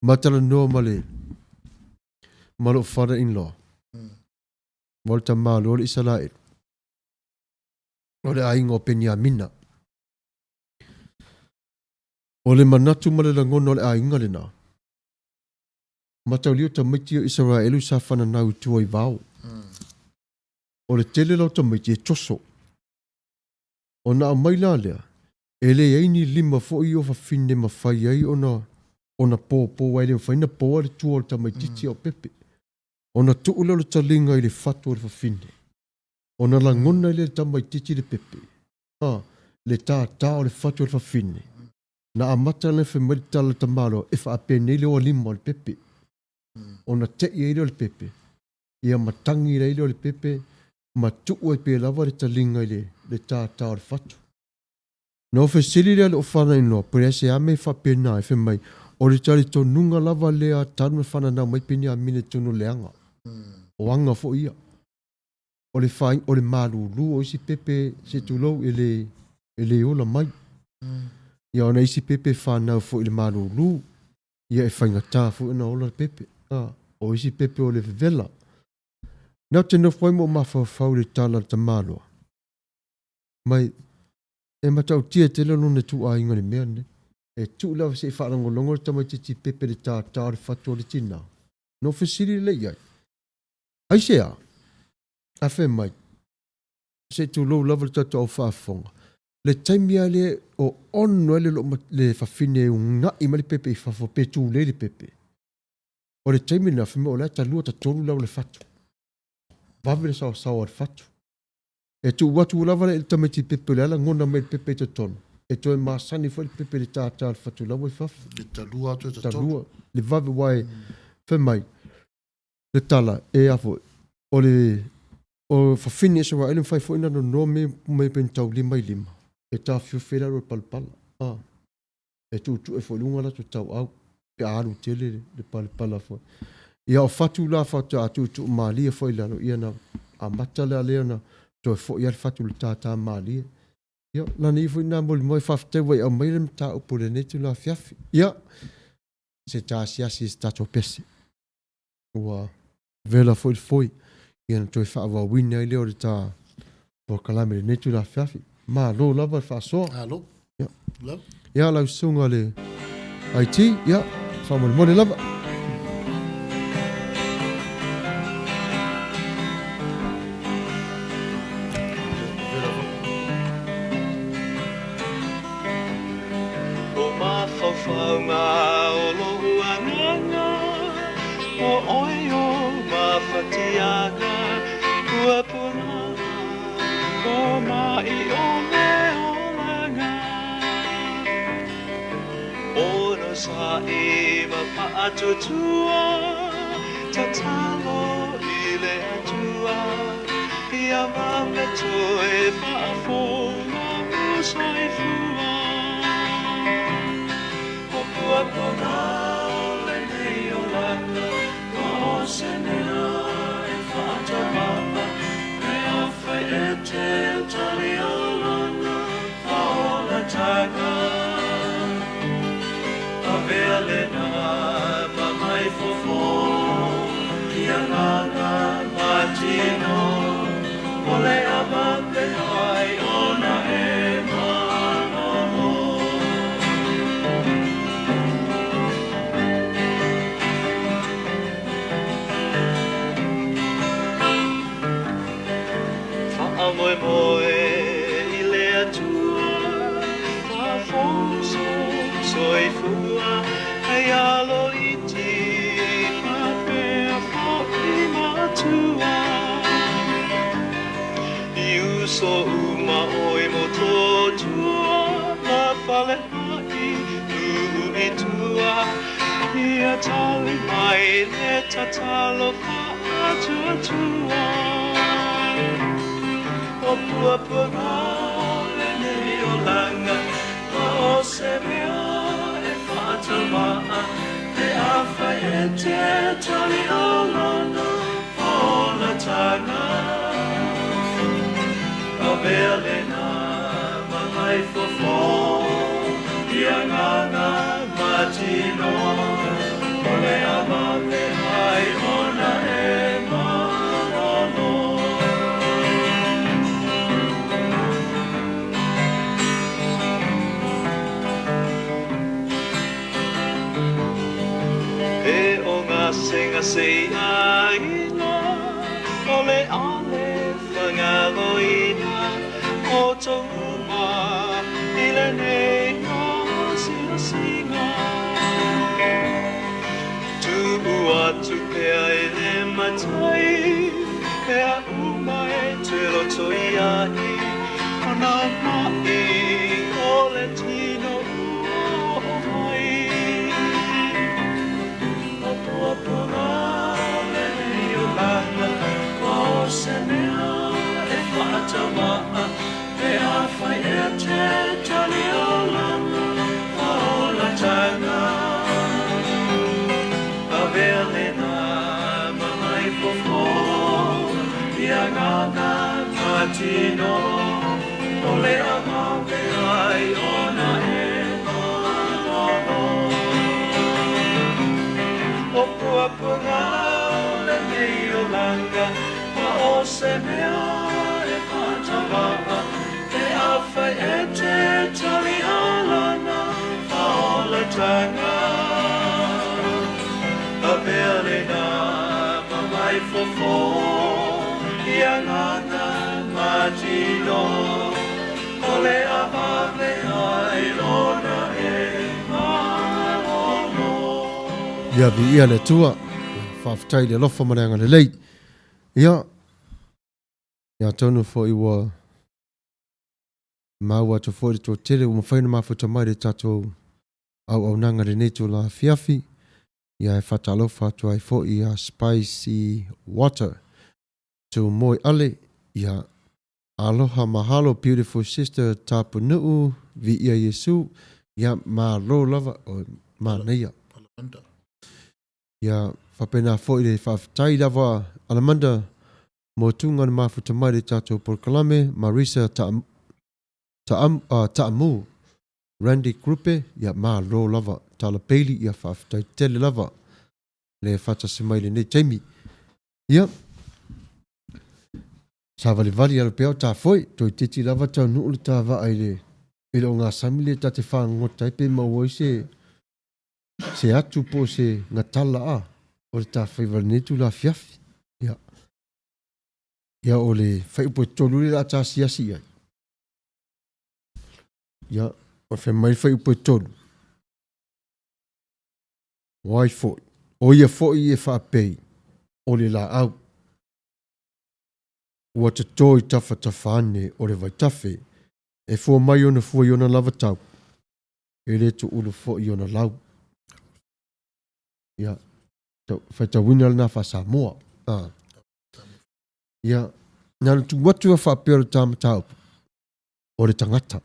Ma talanoa ma le, ma lou father in law. Ma o le tamaloa o le Isaraelu. O le aiga o Peniamina. O le manatu ma le lagona o le aiga lena. Mataulia o tamaiti o Isaraelu sa fananau i tua i vao. O le tele la o tamaiti e toso. Ona aumai la lea, e leai ni lima foi o fafine mafai ai ona ona popo aua e le mafai ona poa le tua o le tamaitiiti a o Pepe. Ona tuu lea o le taliga i le fatu o le fafine. Ona lagona ai lea e le tamaitiiti le Pepe, a, le tātā o le fatu o le fafine. Na amata ona fai mai le tala a le tamaloa, e faapenei le oa lima o le Pepe. Ona tei ai lea o le Pepe. Ia matagi ai lea o le pepe ma tuu ai pea lava le taliga i le tātā o le fatu. Na ou fesili lea i lou fanainoa, pe aisea mea i faapena ai, fai mai, o le talitonuga lava lea talu ona fananau mai Peniamina i totonu o le aga. O aga foi ia. O le fai, o le malulu o isi pepe, se tulou, e le, e le ola mai. Ia ona isi pepe e fanau foi i le malulu, ia e faigata foi ona ola le pepe. A, o isi pepe o le vevela. Na ou te nofo ai ma ou mafaufau i le tala a le tamaloa, mai, e matautia tele lona ituaiga i le mea lenei. E tuu lava se i faalogologo le tamaitiiti pepe i le tātā o le fatu o le tinā. Na ou fesili lelei i ai, Aisea? Ae fai mai, Se i tulou lava le tatou au faafofoga, le taimi lava lea o ono ai le le fafine e una'i mai le pepe i fafo pe tulei le pepe, o le taimi lena, fai mai o la e talua tatolu lau o le fatu. Vave le saosaoa o le fatu. E tuu atu lava le tamaiti pepe o le a lagona mai le pepe i totonu, e toe masani foi le pepe i le tātā o le fatu la ua i fafo. E talua atu e tatolu. Talua, le vave, aua e, fai mai, le tala, e a foi, o le o fafine Isaraelu mafai foi ona nonoa me mai pe taulima i lima, e taofiofi ai lalo o le palapala. A, e tuutue foi i luga latou tauau pe a alu tele le palapala foi. Ia o fatu la faatoa tuutuu malie foi i lalo, ia na amata la lea ona toe foi lava le fatu i le tātā malie. Ia, lana ia foi lena molimau e faafetai ua e aumaia le mataupu o lenei itula afiafi. Ia, se ta asiasi i se tatou pese. Ua vela foi le foi, ia ona toe faaauauina ai lea o le ta polokalame i lenei itula afiafi. Malo lava le faasoa. Malo. Ia. Lava. Ia lau susuga le IT, ia, faamolemole lava. Vela foi. O mafaufauga o lou agaga, o oe o mafatiaga, puapuaga o mai o le olaga. Onosai ma faatuatua, tatalo i le Atua, ia vave toe faafou lou soifua. O puapuaga o lenei olaga, o se mea e faataumaa, pe afai e te talia lana faaolataga. Avea lena ma mai fofo, i agaga ma tino, o le ava pe ai ona e malolo. Faamoemoe i le Atua, faafou sou soifua, hei alo iti faapea foi matua. I uso uma oi Motootua, ma Falea'i tuu i tua, ia tali mai le tatalo faatuatua. O puapuaga o lenei olaga, ma o se mea e faataumaa, pe afai e te talia lana faaolataga. Avea lena ma mai fofo, i agaga ma tino, o le ava pe ai ona e malolo. E o gasegase i aiga, o le a le faagaloina outou uma i lenei asiasiga. Tuu atu pea i le Matai mea uma e te lotoiai, o nā maʻi o le tino ua oo mai. O puapuaga o lenei olaga, Matino o le avave ai ona e malolo. O puapuaga o lenei olaga, ma o se mea e faatavaa, pe afai e te tali lana faaolataga. Avea lena ma mai fofo i agaga ma tino, o le avave ai lona e malolo. Ia viia le Atua. Faafetai i le alofa ma le agalelei. Ia, ia atonu foi ua maua atu foi le toatele ua mafai ona mafuta mai le tatou auaunaga i lenei itula afiafi. Ia e faatalofa atu ai foi ia Spicy Water, Tumoe Ale, ia Aloha Mahalo Beautiful Sister Tapunuu, Viia Iesu, ia malo lava, o manaia. Ia faapena foi le faafetai lava Alamanda mo tuga na mafuta mai le tatou polokalame, Marisa Taamu, Randy Krupe, ia malo lava, Tala Bailey, ia faafetai tele lava le faatasi mai i lenei taimi. Ia, savalivali alo pea o ta foi, toeitiiti lava taunuu le ta vaa i le i le ogasami lea ta te fagogota ai pe maua ai se se atu po o se gatala a o le ta faiva i lenei itula afiafi. Ia, ia o le fuaiupu e 3 lea o le a ta asiasi i ai. Ia, o fai mai le fuaiupu e 3. O ai foi? O ia foi e faapei o le laau ua toto i tafatafa ane o le vaitafe, e fua mai ona fua i ona lava tau, e le tuulu foi ona lau. Ia, faitauina lena faa-Samoa. Ah. Ia, na ona tuu atu a faapea o le ta mataupu, o le tagata.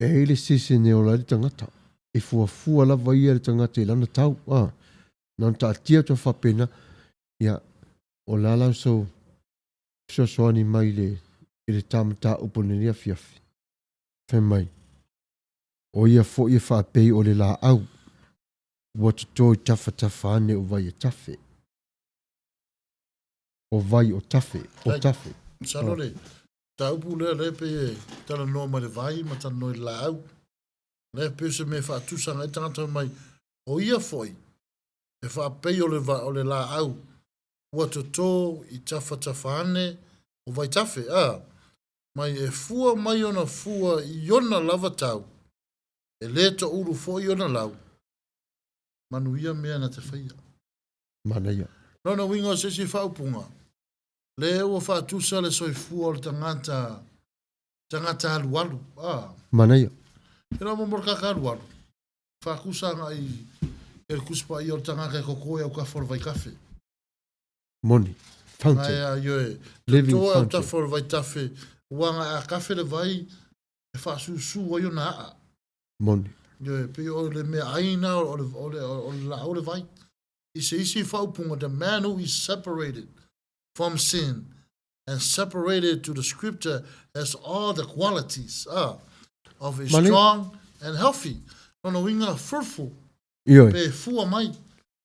E i ai le season e ola ai le tagata. E fuafua lava ia le tagata i lana tau. Ah, na ona taatia atu a faapena, ia, o le a la sou fesoasoani mai i le, i le ta mataupu o lenei afiafi? Fai mai, o ia foi e faapei o le laau ua toto i tafatafa ane o vai e tafe. O vai o tafe, o tafe. Masalo le mataupu lea, lea pei e talanoa mai le vai ma talanoa i le laau. Lea pei o se mea e faatusa agai tagata mai, o ia foi e faapei o le, o le laau ua toto i tafatafa ane o vaitafe, a mai e fua mai ona fua i ona lava tau, e le toulu foi ona lau. Manuia mea na te faia. Manaia. Lona uiga o se isi faaupuga, lea ua faatusa le soifua o le tagata, tagata alualu. Ah. Manaia. E lau mo le kaka alualu. Faatusa agai e le Tusi Paia o le tagata e koko e autafa o le vaitafe. Moni. Fountain. Ae a ioe. Living Toto e fountain. autafa o le vaitafe, ua agai a kafe le vai, e faasusu ai ona aa. Moni. Ioe, pei o le mea aina o le, o le, o le laau le vai. I se isi faaupuga, the man who is separated from sin and separated to the scripture has all the qualities of a Mani. strong and healthy. Lona uiga fruitful, Ioe. pe fua mai.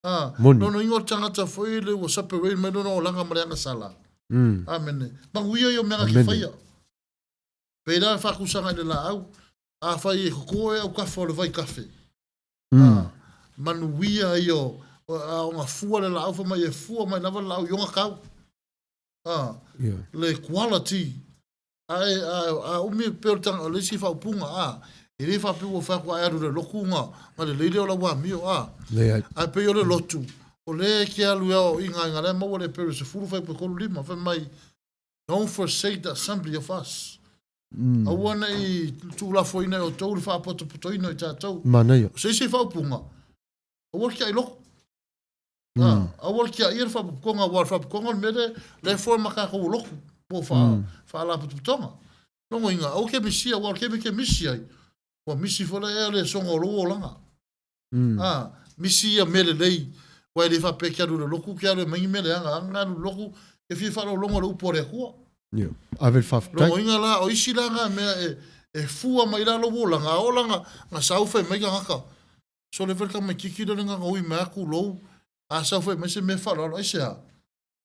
Ah, Moni. lona uiga o le tagata foi le ua separate mai lona olaga ma le agasala. Amene. Manuia ia o mea ki Amene. whaia. Pērā e whaakusanga i le laau, a whai e koko e au kafa o le vai kafe. Ah, manuia ia o, a o ngā fua le laau, wha mai e fua mai lava le laau i onga kau. Ah, Ioe. le quality. A, e, a, a umi e peo le tanga, o le isi whaupunga, a, e le whapeu o whakua e aru le loku ngā, ngā le leile o la wā mio, a. Leai. A pei o le lotu, o le ke alu ao i ngā ngā le maua le pere se furu whai pe kolu lima, whai mai, don't forsake the assembly of us. Aua nei tuulafoina e outou le faapotopotoina o i tatou. Manaia. O se isi faaupuga, aua le tiai loko. Mm. Aua le tiaia le faapopotoga, aua le faapopotoga o le mea lea, lea e foe ma tatou o lotu, po o faa, faalapotopotoga. Lona uiga, aua ke misia, aua o le taimi e te misi ai, ua misi foi la ea le soga o lou olaga. A, misi ia mea lelei, aua e le faapea e te alu i le lotu, te alu e aumai ni mea leaga, a na alu i le lotu, E fia faalologo i le upu a le Atua. Ioe. Ave le faafetai. Logoina la, o isi la na mea e, e fua mai la lou olaga, a oo la na, na sau fai mai tagata, sole fai le tamaititi lea na ui mai atu lou, a sau fai mai se mea faaaloalo, aisea?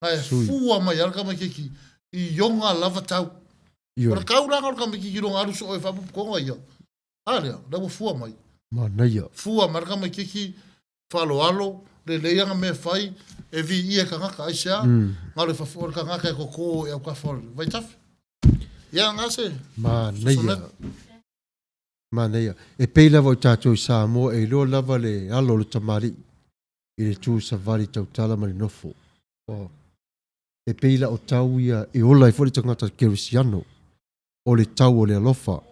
Na e Sui. fua mai lava le tamaititi i ona lava tau. O Ioe. le tau la na o le tamaititi i lona alu soo e faapuputoga ia. A lea, lea ua fua mai. Manaia. Fua mai le tamaititi faaaloalo, lelei ana mea e fai, e viia e tagata, aisea? Na o le fafo o le tagata e toto i autafa o le vaitafe. Ia, na se Manaia. sonata. Manaia. E pei lava o tatou i Samoa e iloa lava le alo o le tamalii i le tu savali tautala ma le nofo. Oh. E pei la o tau ia e ola ai foi le tagata kerisiano. O le tau o le alofa,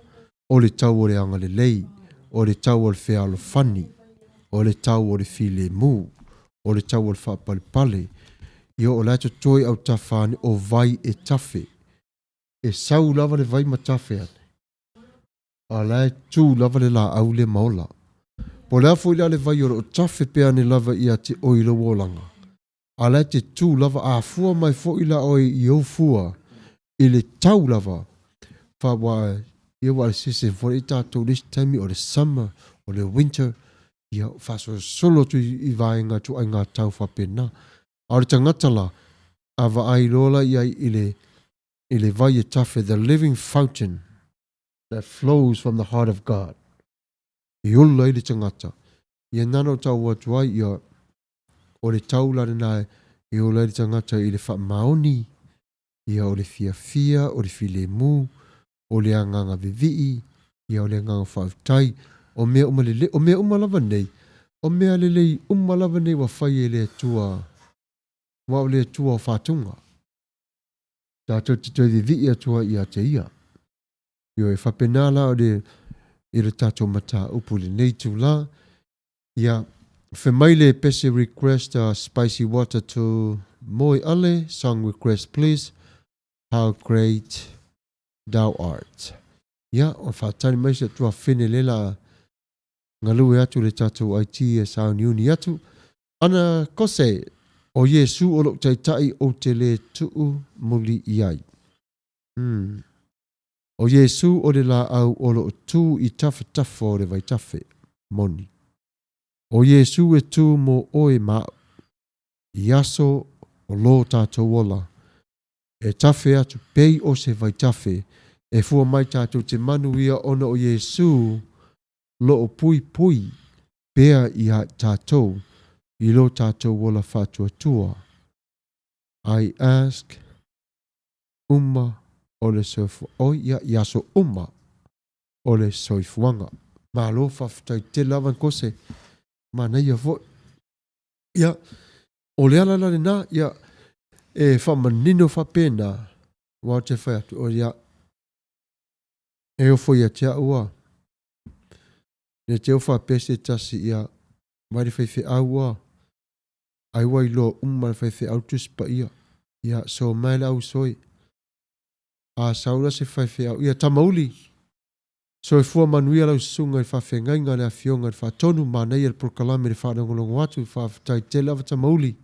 o le tau o le agalelei, o le tau o le fealofani, o le tau o le filemu, o le tau o le faapalepale. Ia o la e totoe autafa ane o vai e tafe. E sau lava le vai ma tafe ane, a la e tu lava le laau lea ma ola. Po o le a foi la le vai o lo o tafe pea ane lava ia te oe i lou olaga, a la e te tu lava, a fua mai foi la oe i ou fua i le tau lava, fa ua, ia ua le season foi lea tatou le isi taimi o le summer, o le winter, ia faasolosolo atu i vaega ituaiga tau faapena. A o le tagata la, a vaai loa la i ai i le, i le vai e tafe, the living fountain that flows from the heart of God, e ola ai le tagata. Ia nana o tau atu ai, ia, o le tau la lena e ola ai le tagata i le faamaoni, ia o le fiafia, o le filemu, o le agaga vivii, ia o le agaga faafetai, o mea uma lelei, o mea uma lava nei, o mea lelei uma lava nei ua fai e le Atua, aua o le Atua o faatuga. Tatou te toe vivii atu ai ia te Ia. Ioe, faapena la o le, i le tatou mataupu i lenei itula. Ia, fai mai le pese request a Spicy Water to Moe Ale, song request please, How Great Thou Art. Ia, o faatali mai se tuafene le la galue atu le tatou IT e sauniuni atu. Ana kose, o Iesu o lou taitai ou te le tuu muli i ai. Hmm. O Iesu o le laau o loo tu i tafatafa o le vaitafe. Moni. O Iesu e tu mo oe ma au. I aso o lo tatou ola. E tafe atu pei o se vaitafe e fua mai tatou te manuia ona o Iesu loo puipui pea ia tatou i lo tatou ola faatuatua. I ask uma o le soifua oi ia i aso uma o le soifuaga. Malo faafetai tele lava Nkose, manaia foi. Ia, o le ala la lena, ia, e faamanino faapena, aua ou te fai atu, o ia, e ofo ia te au a, ne te o faapea se tasi, ia, mai le faifeau a, ai ua iloa uma le faifeau Tusi Paia. Ia, so mai le ausoe. A sau la se faifeau, ia Tamauli, soifua manuia lau susuga i le faafeagaiga a le Afioga i le Faatonu, manaia le polokalame i le faalogologo atu, faafetai tele lava Tamauli.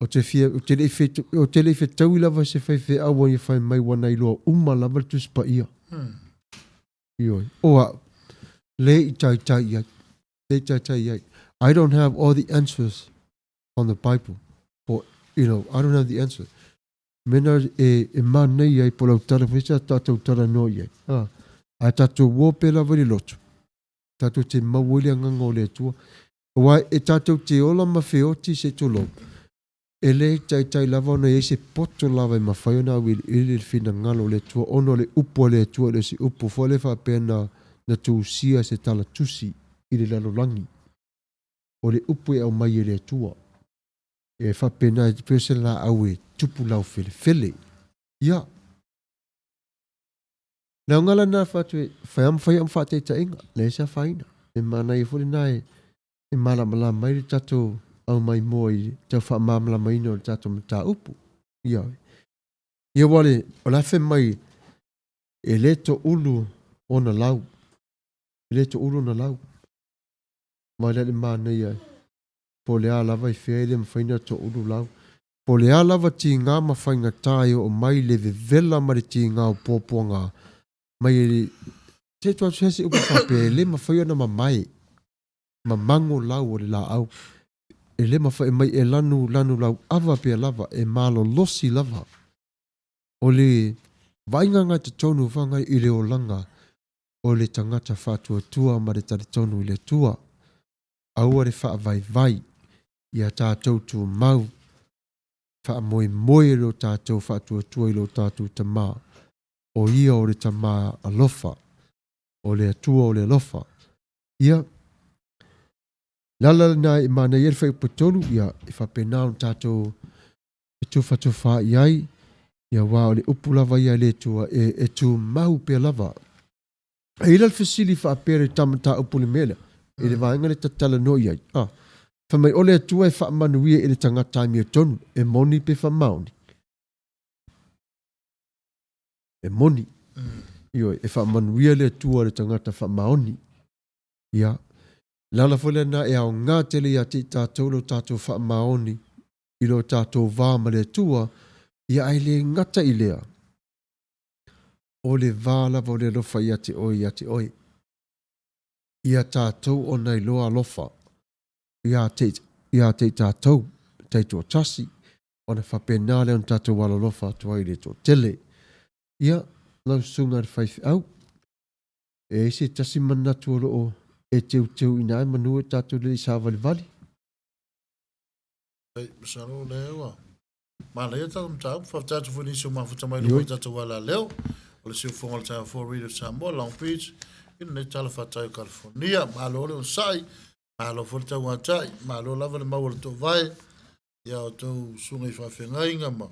Ou te fia, ou te le i fe, ou te le i fetaui lava i se faifeau ua ia fai mai ua na iloa uma lava le Tusi Paia. Ioe. O au, le i taitai i ai. Le i taitai i ai. I don't have all the answers on the Bible. For, you know, I don't have the answers. Mena e, e mānei ai po lau tala foi sa tātou tala noa i ai. Ah, a tātou wō pēlā wai le lotu. Tātou te mau ai le anganga o le Atua. Aua e tātou te ola ma wheoti se tolo. E le taitai lava ona i ai se poto lava e mafai ona auiliili le finagalo o le Atua ona o le upu a le Atua e le o se upu foi lea faapea na, na tusia e se tala tusi i le lalolagi. O le upu e aumai e le Atua. E faapena e pei o se laau e tupu laufelefele. Ia. Le aoga la lena fai atu e fai lava ma fai au ma faataitaiga, leai se afaina. E manaia foi lena e e malamalama ai le tatou aumaimoa i le tau faamalamalamaina o le tatou mataupu. Ia, ia aua le, o le a fai mai e le toulu ona lau, e le toulu ona lau. Ma le manaia po o le a lava i fea e le mafai ona toulu lau. Po o le a lava tigā ma faigata e oo mai le vevela ma le tigā o puapuaga mai e se atu atu se upu faapea e le mafai ona mamae, mamago lau o le laau. E le mafai mai e lanu lanu lauava pea lava, e malolosi lava. O le vaaiga lena i totonu whangai i le olaga o le tagata faatuatua ma le talitonu i le Atua. Aua le faavaivai ia tatou tumau, faamoemoe lo tatou faatuatua i lo tatou Tama, o Ia o le Tama alofa, o le Atua o le alofa. Ia, le ala lena e manaia ai le fuaiupu 3, ia, e faapena ona tatou e tufatufa i ai, ia aua o le upu lava ia a le Atua e, e tumau pea lava. E i ai la le fesili faapea i le ta mataupu i le mea lea, i le vaega lea ta te talanoa i ai, a, fai mai o le Atua e faamanuia i le tagata amiotonu, e moni pe faamaoni? E moni. Ioe, e faamanuia le Atua i le tagata faamaoni. Ia, le ala foi lena e aoga tele ia te i tatou lo tatou faamaoni i lo tatou va ma le Atua, ia ae le gata i lea, o le va lava o le alofa ia te oe ia te oe. Ia tatou ona iloa alofa ia te, ia te i tatou, taitoatasi, ona faapena lea ona tatou alolofa atu ai i le toatele. Ia, lau susuga i le faifeau, e i ai se tasi manatu o lo o e teuteuina ai manu e tatou le i savalivali. Ei, masalo o lea ua manaia tatou mataupu. Faafetai atu foi nisi o mafuta mai luma i tatou alaleo. O le siufofoga o le Channel 4 Radio Samoa, Long Beach, i lenei tala fatai o California. Malo le onosai, malo foi le tauatai, malo lava le mau o le toovae, ia outou susuga i faafeagaiga ma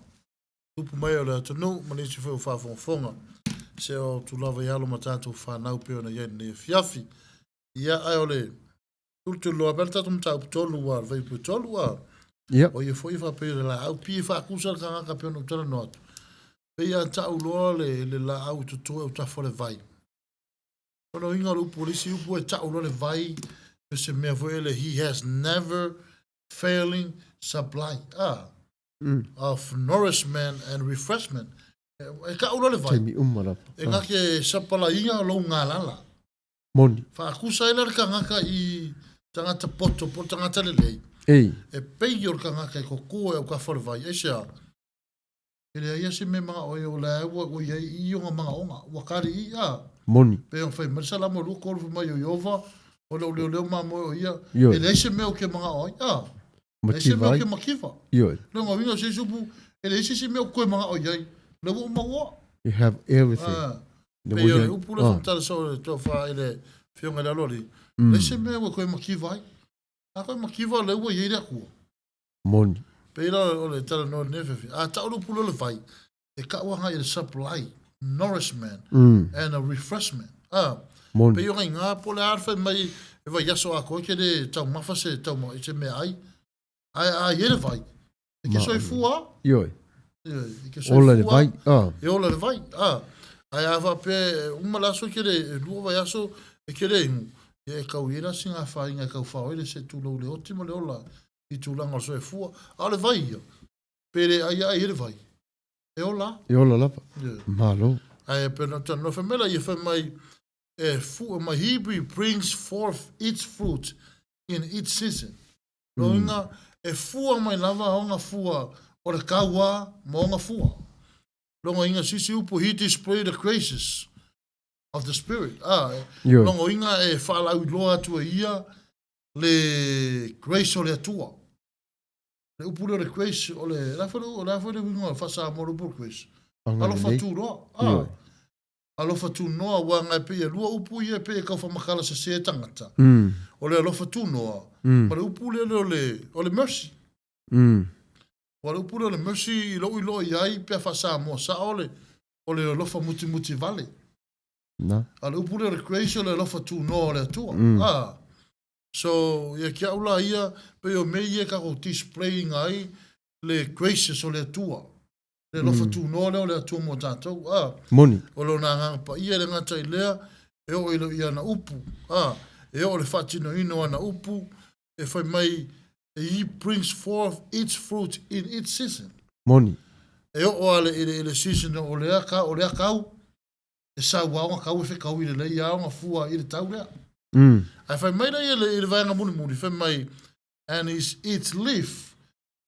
tupu mai o le atunuu ma nisi foi o faafogafoga. Se o atu lava i alo ma tatou fanau pei ona i ai lenei afiafi. Ia, ae o le tulituliloa pea le tatou mataupu tolu ua le fuaiupu e tolu ua. Ia. O ia foi e faapea le laau pei e faakusa le tagata pei ona ou talanoa atu. Pei a tau loa le, le laau i toto e autafa o le vai. O le uiga o le upu o le isi upu e tau loa le vai, o se mea foi ele, he has never failing supply ah, of nourishment and refreshment. E, e kau loa le vai. Taimi uma lava. E ngake sapalaiga lou galala. Moni. Faakusa ai la le tagata i tagata poto po o le tagata lelei. Ei. E pei o le tagata e koko e aukafa o le vai. Aisea? E leai lava se mea e manao ai o la e ua ua i ai i ona manaoga. Ua kali i, a. Moni. Pei ona fai mai le Salamo 23 fai mai o Ieova, o lou leoleo mamoe o ia. Ioe. E leai se mea ou te manao ai, a. Leai se Mativa mea ou ai. te mativa. Ioe. Lona uiga o se isi upu, e leai se isi mea ou te toe manao i ai. O lea ua ou maua. You have everything. A. Le Pei o le ua i ai. upu lea Ah. faamatala soo e le tofa i le Afioga i le Aloalii, leai se mea ua toe mativa ai. A toe mativa o lea ua i ai le Atua. Moni. Pei la o le talanoa i lenei afiafi, a tau le upu lea o le vai, e kau agai i le supply, nourishment and a refreshment. A, Moni. pei o gaiga po o le a le fai mai e vaiaso atoa e te le taumafa se tauma i se meaai, ae a i ai le vai, e te soifua a. Ioe. Ioe, e te soifua. Ola le vai. A. E ola le vai. A, ae a faapea e uma le aso e te le, e lua vaiaso e te le inu, ia e kau i ai la sina afaina e kau fao ai le se tulou le oti ma le ola i tulaga o le soifua. A o le vai ia, pe le ai ai le vai, e ola. E ola lava. Yeah. Malo. Ae pe na talanoa fai mai la ia fai mai, e fu, mai he brings forth its fruit in its season. Lona uiga, e fua mai lava ona fua o le kauā ma ona fua. Lona uiga, sisi upu, he displayed the graces of the Spirit. Ah, Ioe. lona uiga e faalauiloa atu e ia le grace o le Atua. Le upu lea o le grace, o le, la foi le, la foi le uiga o le faa-Samoa o le upu o le grace. Alofa Agalelei. tunoa. Ah, Ioe. alofa tunoa, aua ngai pei e lua upu ia e pei e tau faamatala sese e tagata. O le alofa tunoa, ma le upu lea o le, o le mercy. Aua o le upu lea o le mercy i lou iloa i ai pe a faa-Samoa sao o le, o le alofa mutimuti vale. Na. A o le upu lea o le grace o le alofa tunoa o le Atua. Ah. So, ia ki au la ia, pei o mea ia e tatou display ina ai le graces o le Atua. Le alofa tunoa lea o le Atua mo tatou. Ah. Moni. O lona agaga paia e le gata i lea, e oo i le, i ana upu, a, e oo i le faatinoina o ana upu, e fai mai, He brings forth its fruit in its season. Moni. E oo a le, i le, i le season o lea ka, o lea kau, e sau a ona kau e whekau i le lei a ona fua i le tau lea. Ae whai mai lea i le, i le vaenga mulimuli, whai mai, and is its leaf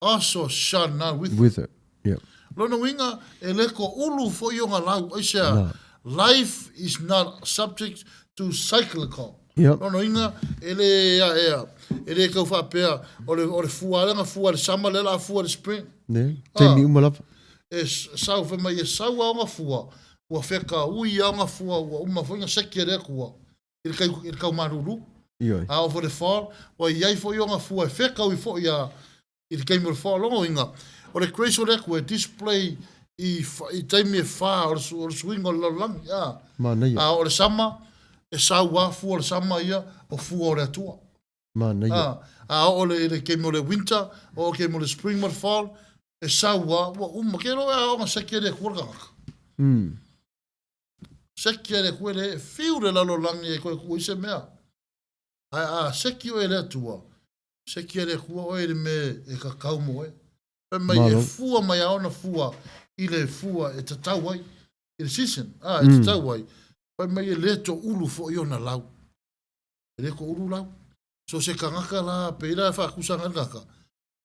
also shall not wither. Wither, yeah. Lona uiga, e le ko ulu foi ona lau, aisea, Na. life is not subject to cyclical. Yep. Lona uiga, e le ea ea, e le kau faapea, o le, o le fua lea na fua i le summer, lea la fua i le spring. Ne, taimi uma lava. E sau, fai mai e sau a ona fua, ua wheka ui a ona fua, ua uma foi na seki e le Atua, i le, kai, i le kau malulu. Ioe. A o for the fall, ua iai foi ona fua e wheka ui foi a, i le taimi o le faalogo inga, o le grace o le Atua e display i, i taimi e whā o le, o le suiga o le lalolagi. A, Manaia. a o le sama, e sau a fua o le sama ia, o fua o le Atua. Manaia. A, a o le, le taimi o le winter, o le taimi o le spring ma le fall, e sau a, ua uma, ke roa a ona seki e le Atua le tagata. Seki e le Atua le fiu le lalolagi e koe kua i se mea. Ae a seki oe e le Atua, seki e le Atua oe i le mea e kakau mo oe. Fai mai e Malo. fua mai a ona fua i le fua e tatau ai, i le season, a, e tatau ai. Fai mai e le toulu foi ona lau. E le toulu lau. So se tagata la, pei la e faakusa ngai le tagata,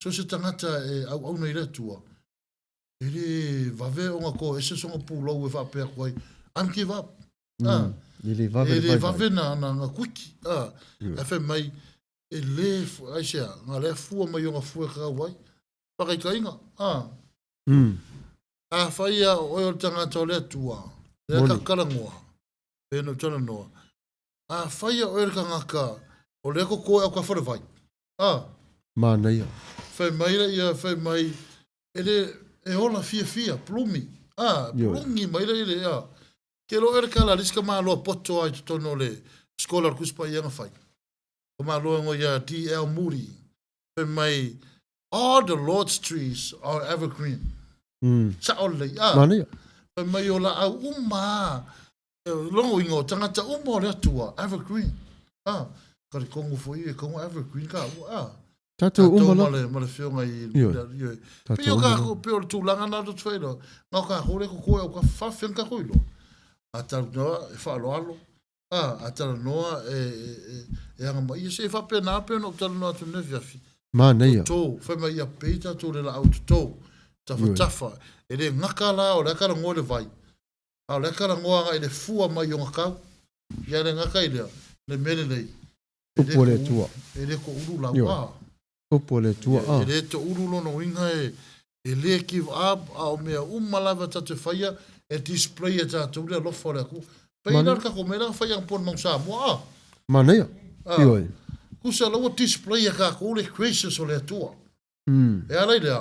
so se tagata e auauna i le Atua, e le vave ona toese sona pulou e faapea atu ai, I'm give up. Ah, E le vave e le le vaivai. vave na, na, na kuiki. Ah, ae fai mai, e le, aisea, nga lea fua mai ona fua e kakau ai. Whakaikainga, ah. A whai a oe o le tangata o le Atua, lea Moni. ka karangoa, pēnei o talanoa. A whai a oe le kangaka, o lea ko koe au ka wharewai. Ah. Manaia. Whai mai la ia, whai mai, e le, e ola fia fia, plumi. Ah, Ioe. plungi mai la i le, ah. Ke lo ere kala, riska māloa poto ai totonu o le skola o le Kusi Paia na whai. Ko māloa ngo ia D.L. Moody. Whai mai, all the Lord's trees are evergreen. Sa o lei, ah. Manaia. Whai mai o la au uma, e, longo inga o tangata uma o le Atua, evergreen. Ah, ka le kongo foi e kongo evergreen ka, ah. Tātou uma Tātou la. ma le, ma le whionga i, Ioe. ioe. Tātou Pei o uma ka, la. pei o le tūlanga nā roto whairo, ngā ka hore ko koe au ka whawhenga ka koilo. A tau noa e whaaloalo, a, a tau noa e, e, e, e anga mai. Ia se e whapea nā pea no tau noa atu ne whiawhi. Manaia. Tō, whai mai ia pei tātou le la au te tō. Tawha Ioe. tawha. E le ngaka la o le akara ngoa le vai. A o le akara ngoa nga i le fua mai o ngakau. Ia le ngaka i lea, le mele nei. E le Upu o le ko- Atua. E le ko uru lau. Ioe. Ah. Upu o le Atua, ah. E le to uru lona uiga e, e le give up, a o mea uma lava tātou e whaia, e display e tātou le alofa o le Atua. Pei Manaia. la le kako mea la whaia ang pon mau Samoa, ah. Manaia. Ah. Ioe. Kusa la ua display e kākou le graces o le Atua. E ala i lea.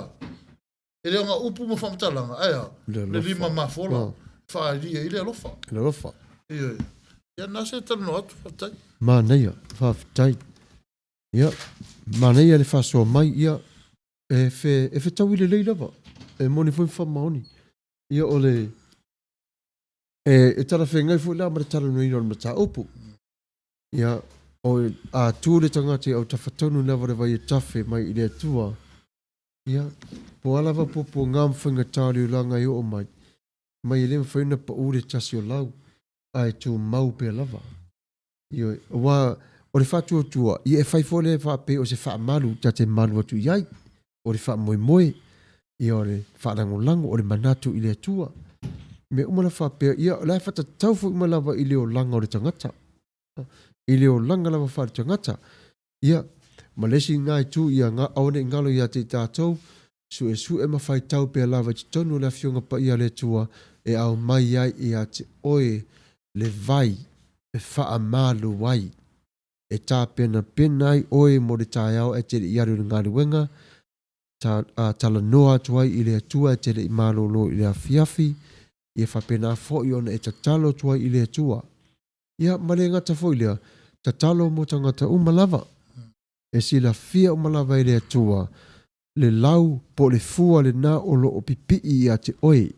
E lea ngā upu ma whamatalanga, aia, Le le alofa. lima mafola, Ah. whaeria i le alofa. Le alofa. Ioe. Ia nā se talanoa atu, whaatai. Manaia, whawhitai. Ia, manaia le whasoa mai, ia, e whe, e whe tau i le lei lava. E moni foi whamaoni. Ia o le, e, e tara whengai foi la ma le tara nui o le mataupu. Ia, o a tū le tangata i au tawhatonu lava le vai e tawhe mai i le Atua. Ia, po alava po po ngā mwhainga tāri o langa i o mai. Mai e le mwhaina pa ure tasi o lau, a e tū mau pea lava. Ioe, wa, o le whātuatua, ia e whai fō le whāpe o se whaamalu, tā te malu atu i ai, o le whaamoemoe, ia o le whaalangolango, o le manatu i le Atua. Me uma la whāpea, ia o la e whatatau fo uma lava i le o langa o le tangata. I le o langa lava wha le tangata. Ia, ma lesi ngai tū ia ngā aone ngalo ia te tātou, su e su e mawhai tau pea lava i te tonu le awhionga pa ia le Atua, e au mai ai i a te oe le vai e whaamalu ai. E tā pena pena ai oe mo le taeao e te le iaru le ngāruenga, ta, a, tala noa atu ai i le Atua e te le i malolo i le awhiawhi, ia whapena foi ona e tatalo atu ai i le Atua. Ia, ma le ngata foi lea, tatalo mo tangata uma lava. E sila fia uma lava i le Atua, le lau po le fua le nā o lo o pipii ia te oe.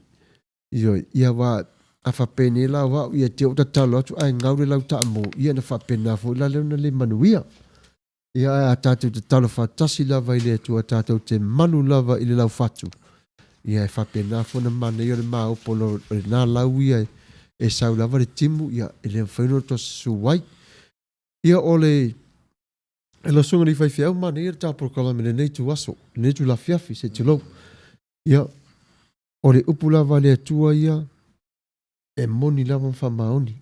Ioi, ia wā, a whapene la wā, ia te o tatalo atu ai ngau le lau taa mō, ia na whapena foi la leo na le manuia. Ia, ae a tātou tatalo faatasi lava i le Atua, tātou te manu lava i le laufatu, ia e faapena foi ona manaia o le maopo ona o lena lau ia e sau lava le timu, ia e le mafai ona toe susu ai. Ia o le e lau susuga i le faifeau, manaia le ta polokalame i lenei ituaso, lenei itula afiafi, se i tulou. Ia, o le upu lava a le Atua ia, e moni lava ma faamaoni.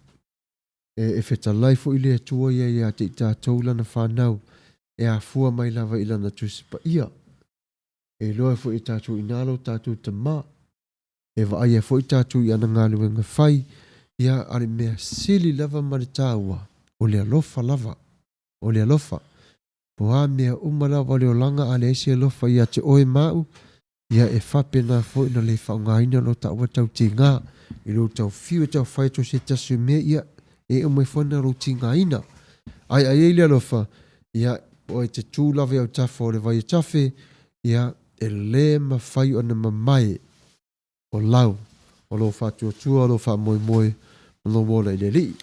E fetalai foi le Atua ia ia te i tatou lana fanau, e afua mai lava i lana Tusi Paia. E iloa ai foi e tatou i ina lo tatou Tama. E vaai ai foi tatou i ana galuega fai, ia, a o le mea sili lava ma le taua, o le alofa lava. O le alofa. Po o a mea uma lava o le olaga a leai se alofa ia te oe ma au, ia e faapena foi ona le faaaogaina lo taua tau tiga i lou tau fiu e tau fai atu se tasi o mea, ia e uma ifo ana lou tigaina. Ae a i ai le alofa, ia oe te tū lava i autafa o le vai e tafe, ia e le mafai ona mamae o lau, o lou faatuatua, o lou faamoemoe ma lou ola i le Alii.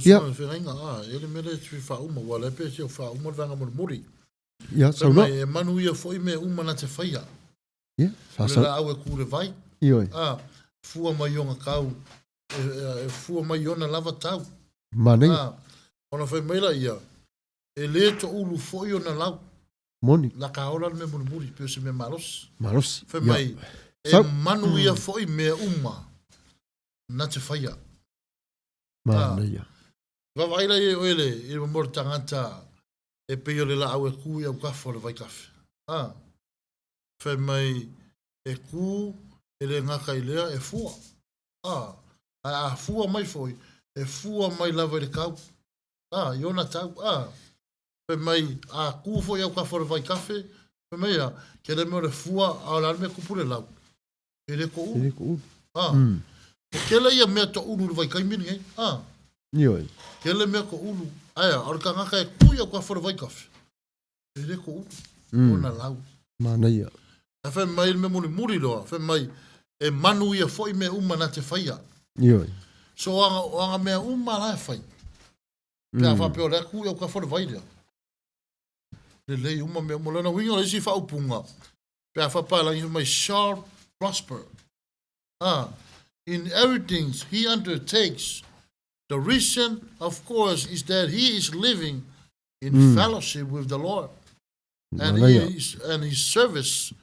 Ia. Feagaiga, a, e le mea lea e fia faauma, ua lea pe se faauma le vaega mulimuli. Ia, saunoa. Fai mai, e manuia foi mea uma na te faia. Ia, faasau. O le laau e ku le vai. Ioe. A, fua mai ona tau, e fua mai ona lava tau. Manaia. A, ona fai mai la ia, e le toulu foi ona lau. Moni. Na ka ola le mea mulimuli, pe o se mea malosi. Malosi. Fai mai, e manuia foi mea uma na te faia. Manaia. Vaavaai la i oe le, i le mo le tagata e pei o le laau e ku i autafa o le vaikafe. A, fai mai e ku, e le gata i lea, e fua. A, ae a fua mai foi, e fua mai lava i le tau. A, i ona tau. A, fai mai a ku foi i autafa o le vaikafe, fai mai a, kele mea o le fua, a o le a le mea e tupu le lau? E le toulu. E le toulu. A, o kele ia mea toulu i le vaitaimi lenei. A, Ioe. Kele mea toulu. Ae a, o le tagata e kui au ka fale vaikafe, e le toulu. Ona lau. Manaia. Ae fai mai le mea mulimuli loa, fai mai, e manu ia foi mea uma na te faia. Ioe. So o aga, o aga mea uma la e fai. Pe a faapea o lea kui au ka fale vai lea. Lelei uma mea uma. Lona uiga o le isi faaupuga, pe a faapalagi fai mai shall prosper. Ah, in everything he undertakes, the reason, of course, is that he is living in mm. fellowship with the Lord. And, he is, and his service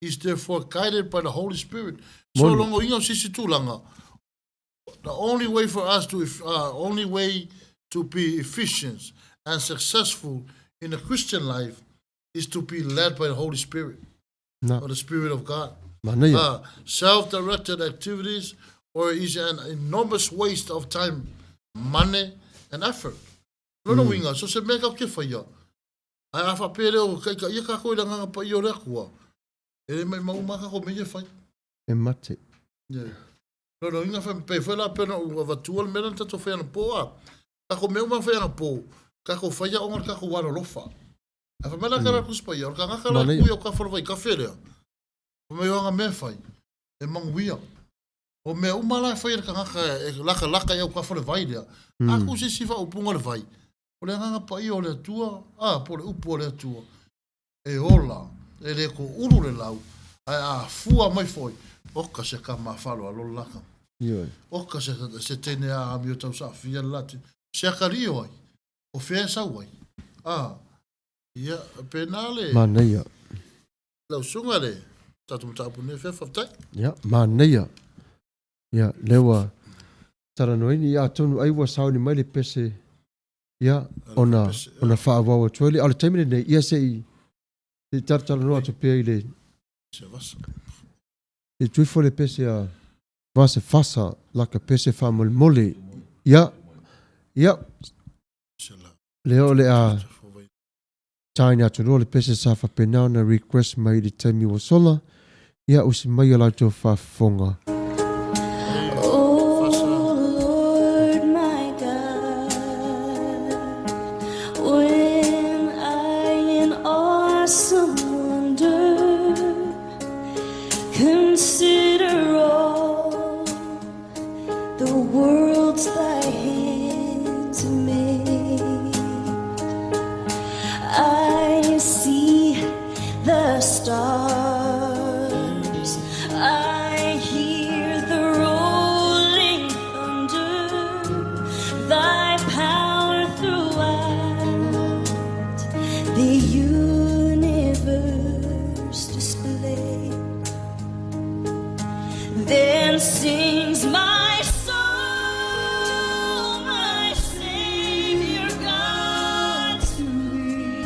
is therefore guided by the Holy Spirit. So longo inga sisi tūlanga, the only way for us to, only way to be efficient and successful in the Christian life is to be led by the Holy Spirit. Na. Or the Spirit of God. Manaia. Self-directed activities or is an enormous waste of time, money and effort. Lona uiga, so se mea kau ke whaia. Ai a whapea leo, kai ka ia kako i la nganga pa i o le akua. E le mai mau maka ko me whai. E mate. Yeah. Lona uiga whai pe whai la pena u avatua le mea na tatou whai ana pō a. Kako mea uma whai ana pō. Kako whaia onga le kako waro lofa. A whai mai la kara kusi paia, o le kangaka la Manaia. kui o ka whara whai kafe lea. Whai mai o anga mea whai, e manguia. O mea uma la e whai e le kangaka e laka laka i au ka whare vai lea. A ku se sifa upunga le vai. O le anganga paia o le Atua, a, po le upu o le Atua. E ola, e le ko ulu le lau, ae a fua mai foi, oka se ka ma whalo a lolo laka. Ioe. Oka se, se tene a amio tau sa fia le lati. Se akari o ai, o fea e sau ai. A, ia, pēnā le, Manaia. lau susuga le tatou mataupu nei fea, faafetai. Ia, manaia. Ia, lea ua talanoaina, ia atonu ai ua sauni mai le pese, ia, ona, ona faaauau atu ai lea. A o le taimi lenei, ia se i, se i talatalanoa atu pea i le, i tuifo le pese a Vasa Fasa, laka pese faamolemole. Ia, ia, lea o le a taina atu loa le pese sa faapena ona request mai i le taimi ua sola, ia usi mai o latou faafofoga. Oh Lord my God, when I in awesome wonder consider all the worlds thy hands made, I. stars. I hear the rolling thunder, thy power throughout the universe display. Then sings my soul, my Savior God to thee.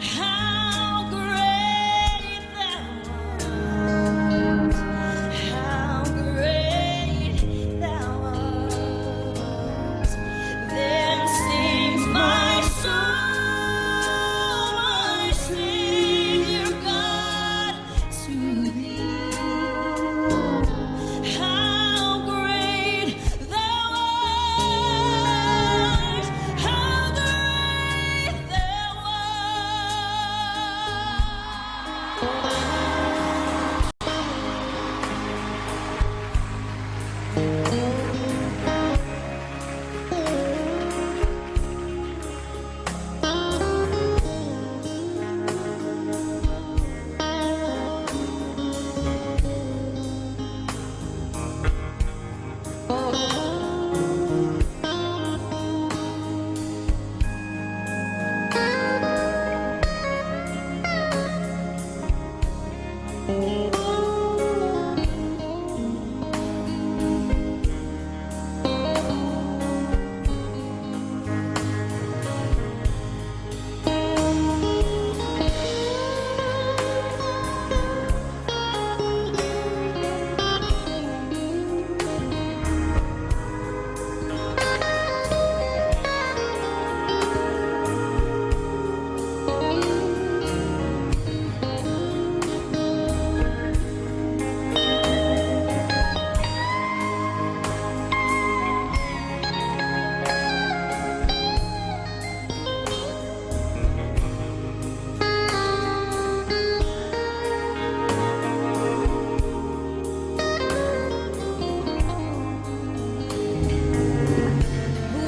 How great thou art! How great thou art! Then sings my soul, my Savior God to thee. How great thou art! How great thou art!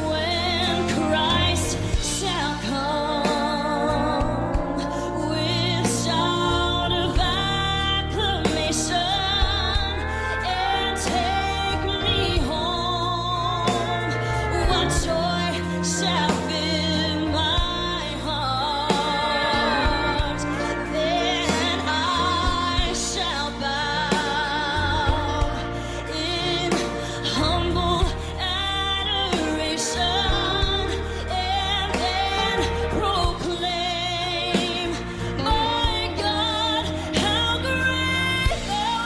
When Christ shall come with shout of acclamation and take me home, what joy shall fill my heart? Then I shall bow in humble adoration and then proclaim, My God, how great thou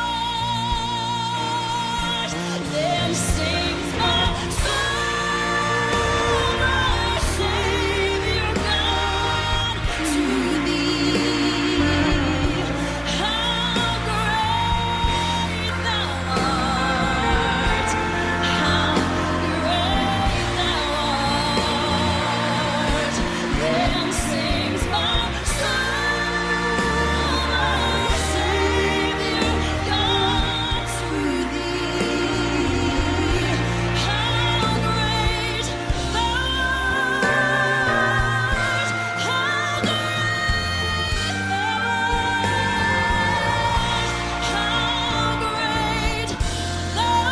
art. Then sings my soul, my Savior God, to thee. How great thou art! How great thou art! Then sings my soul, my Savior God, to thee. How great thou art! How great thou art! How great thou art!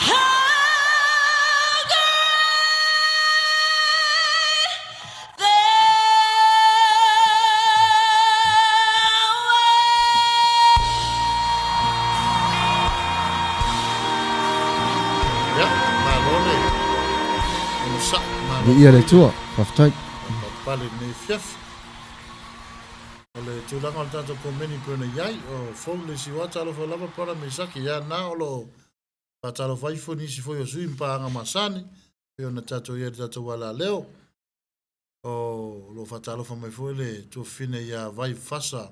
How great thou Ia, malo le onosai, malo Viia le Atua, faafetai. Papale i lenei afiafi. O le tulaga o le tatou komeni pei ona i ai, o fou le isi oa talofa lava Brother Mesaki, ia na o lo o faatalofa ifo nisi foi o sui ma paaga masani, pei ona tatou i ai i le tatou alaleo. O lo o faatalofa mai foi le tuafafine ia Vai Fasa,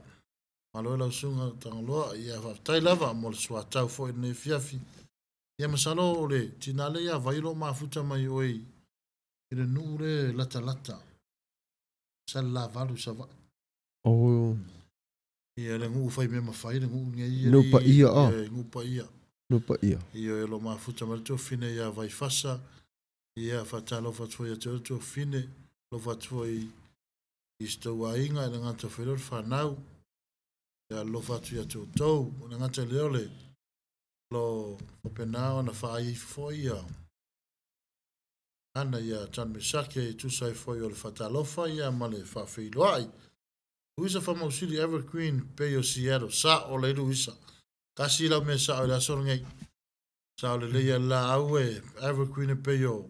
malo e lau susuga Tagaloa, ia faafetai lava mo le suatau foi i lenei afiafi. Ia masalo o le tina lea ia Vai o lo o mafuta mai oe i le nuu le latalata, Salelavalu i Savaii. Oh. Ia le nuu fai mea mafai le nuu nei. Nuu paia a. Ia, nuu paia. Nuu paia. Ia o lo o mafuta mai le tuafafine ia Vaifasa. Ia, faatalofa atu foi ia te oe le tuafafine, alofa atu foi i si tou aiga, e le gata foi lea o le fanau. Ia alofa atu ia te outou. E le gata i lea o le o lo o faapena ona faaai ifo foi ia ana ia John Mesake e tusa ai foi o le faatalofa ia ma le faafeiloai. Luisa Famausili Evergreen pei o Seattle. Sa'o lelei Luisa. Tasi lau mea sa'o i le aso lenei. Sao lelei a le laau e Evergreen e pei o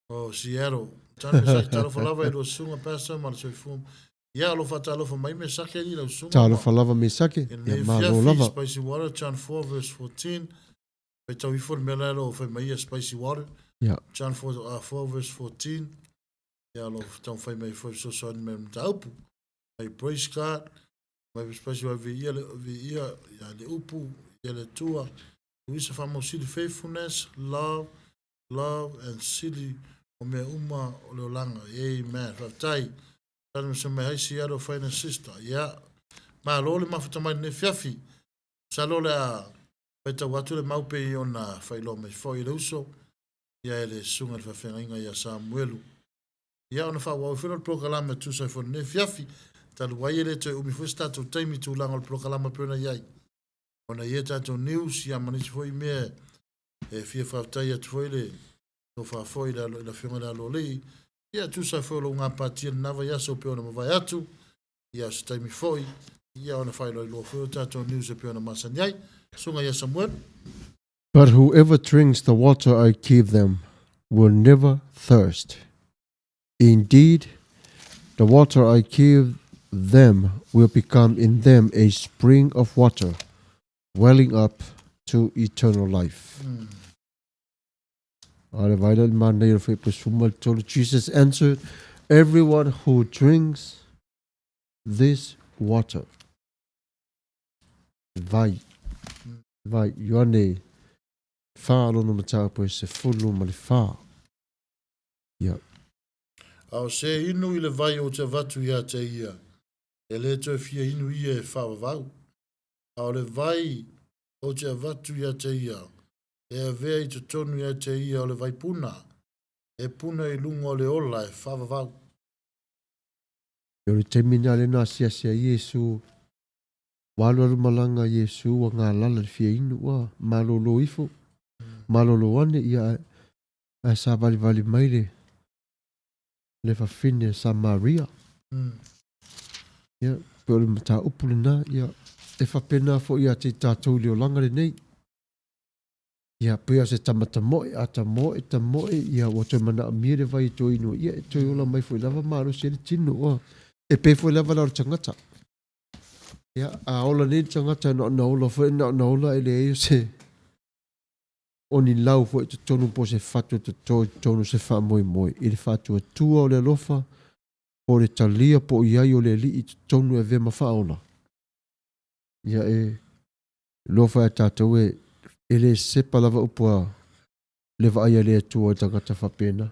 o Seattle. Tane Mesake talofa lava i lua susuga Pastor ma le soifua. Ia o lo o faatalofa mai Mesake alii lau susuga. Talofa lava Mesake. I lenei Ia malo afiafi, lava. Spicy Water, John 4 verse 14. Faitau ifo le mea la e lo o fai mai ia Spicy Water. Ia. John 4, 4 verse 14. Ia o lo o taumafai mai foi fesoasoani mai i le mataupu. Mai praise God. Mai Spicy Water viia le viia ia le upu ia le Atua. Luisa Faamausili Faithfulness, love, love and sili o mea uma o le olaga. Amen. Faafetai. Tali ma se mai hai Seattle Finance Sister. Ia. Malo le mafuta mai lenei afiafi. Masalo o le a faitau atu le mau pei ona faailoa mai foi e le uso ia e le susuga i le faafeagaiga ia Samuelu. Ia ona faaauau ai foi lea o le polokalame e tusa ai foi lenei afiafi. Talu ai e le toe umi foi se tatou taimi i tulaga o le polokalame e pei ona i ai. Ona i ai tatou news ia ma nisi foi mea e fia faafetai atu foi le tofa foi i le Afioga i le Aloalii, ia tusa ai foi o lou gapatia i lena vaiaso e pei ona mavae atu, ia o se taimi foi, ia ona faailoailoa foi o tatou news e pei ona masani ai. Susuga ia Samuelu. But whoever drinks the water I give them will never thirst. Indeed, the water I give them will become in them a spring of water, welling up to eternal life. A le vaai la le manaia o le fuaiupu 13, Jesus answered, Everyone who drinks this water, vai, vai, Ioane 4 lona mataupu e 14. Ia. A o se inu i le vai ou te avatu ia te ia, e le toe fia inu ia e faavavau. A o le vai ou te avatu ia te ia, e avea i totonu ia te ia o le vaipuna, e puna i luga o le ola e faavavau. O le taimi lena lea na asiasi ai Iesu, ua alualu malaga Iesu ua galala i le fia inu, ua malolo ifo, malolo ane, ia ae savalivali mai le le fafine a Samaria. Ia, pei o le mataupu lena, ia, e faapena foi ia te i tatou i le olaga lenei. Ia, pei o se tama tamoe, a tamoe, tamoe, ia, ua toe manaomia le vai e toe inu ai, ia, e toe ola mai foi lava malosi ai le tino. Ua, e pei foi lava la o le tagata. Ia, a ola nei le tagata, na ona ola foi, na ona ola e leai o se, o ni lau foi i totonu po o se fatu e toto i totonu o se faamoemoe i le faatuatua o le alofa po o le talia po o i ai o le Alii i totonu e avea ma faaola. Ia e lofa ia tatou e, e le sepa lava upu a le vaai a le Atua i tagata faapena.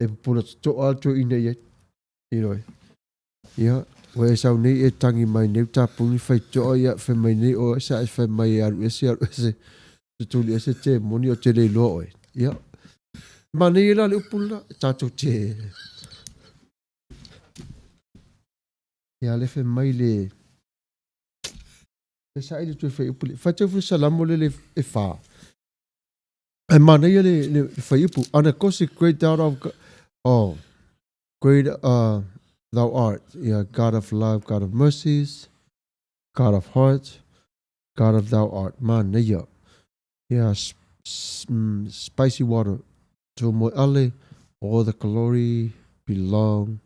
E pupula totoa lava le toeaina i ai. Ioe. Ia, ua e sau nei e tangi mai nei u tapuni faitoa, ia, fai mai nei oe sa e fai mai e alu ese, alu ese, tutuli ese te moni o te le iloa oe. Ia, manaia la le upu lena, tatou te... Ia, le fai mai le... Le saili tu e fai upu le... Faitau foi Salamo le le e whā. E manaia le, le whaiupu. Ana kosi great thou of... Oh, great thou art, ia, God of love, God of mercies, God of heart, God of thou art. Manaia. Ia, spicy water. Tō moe ale, all the glory belong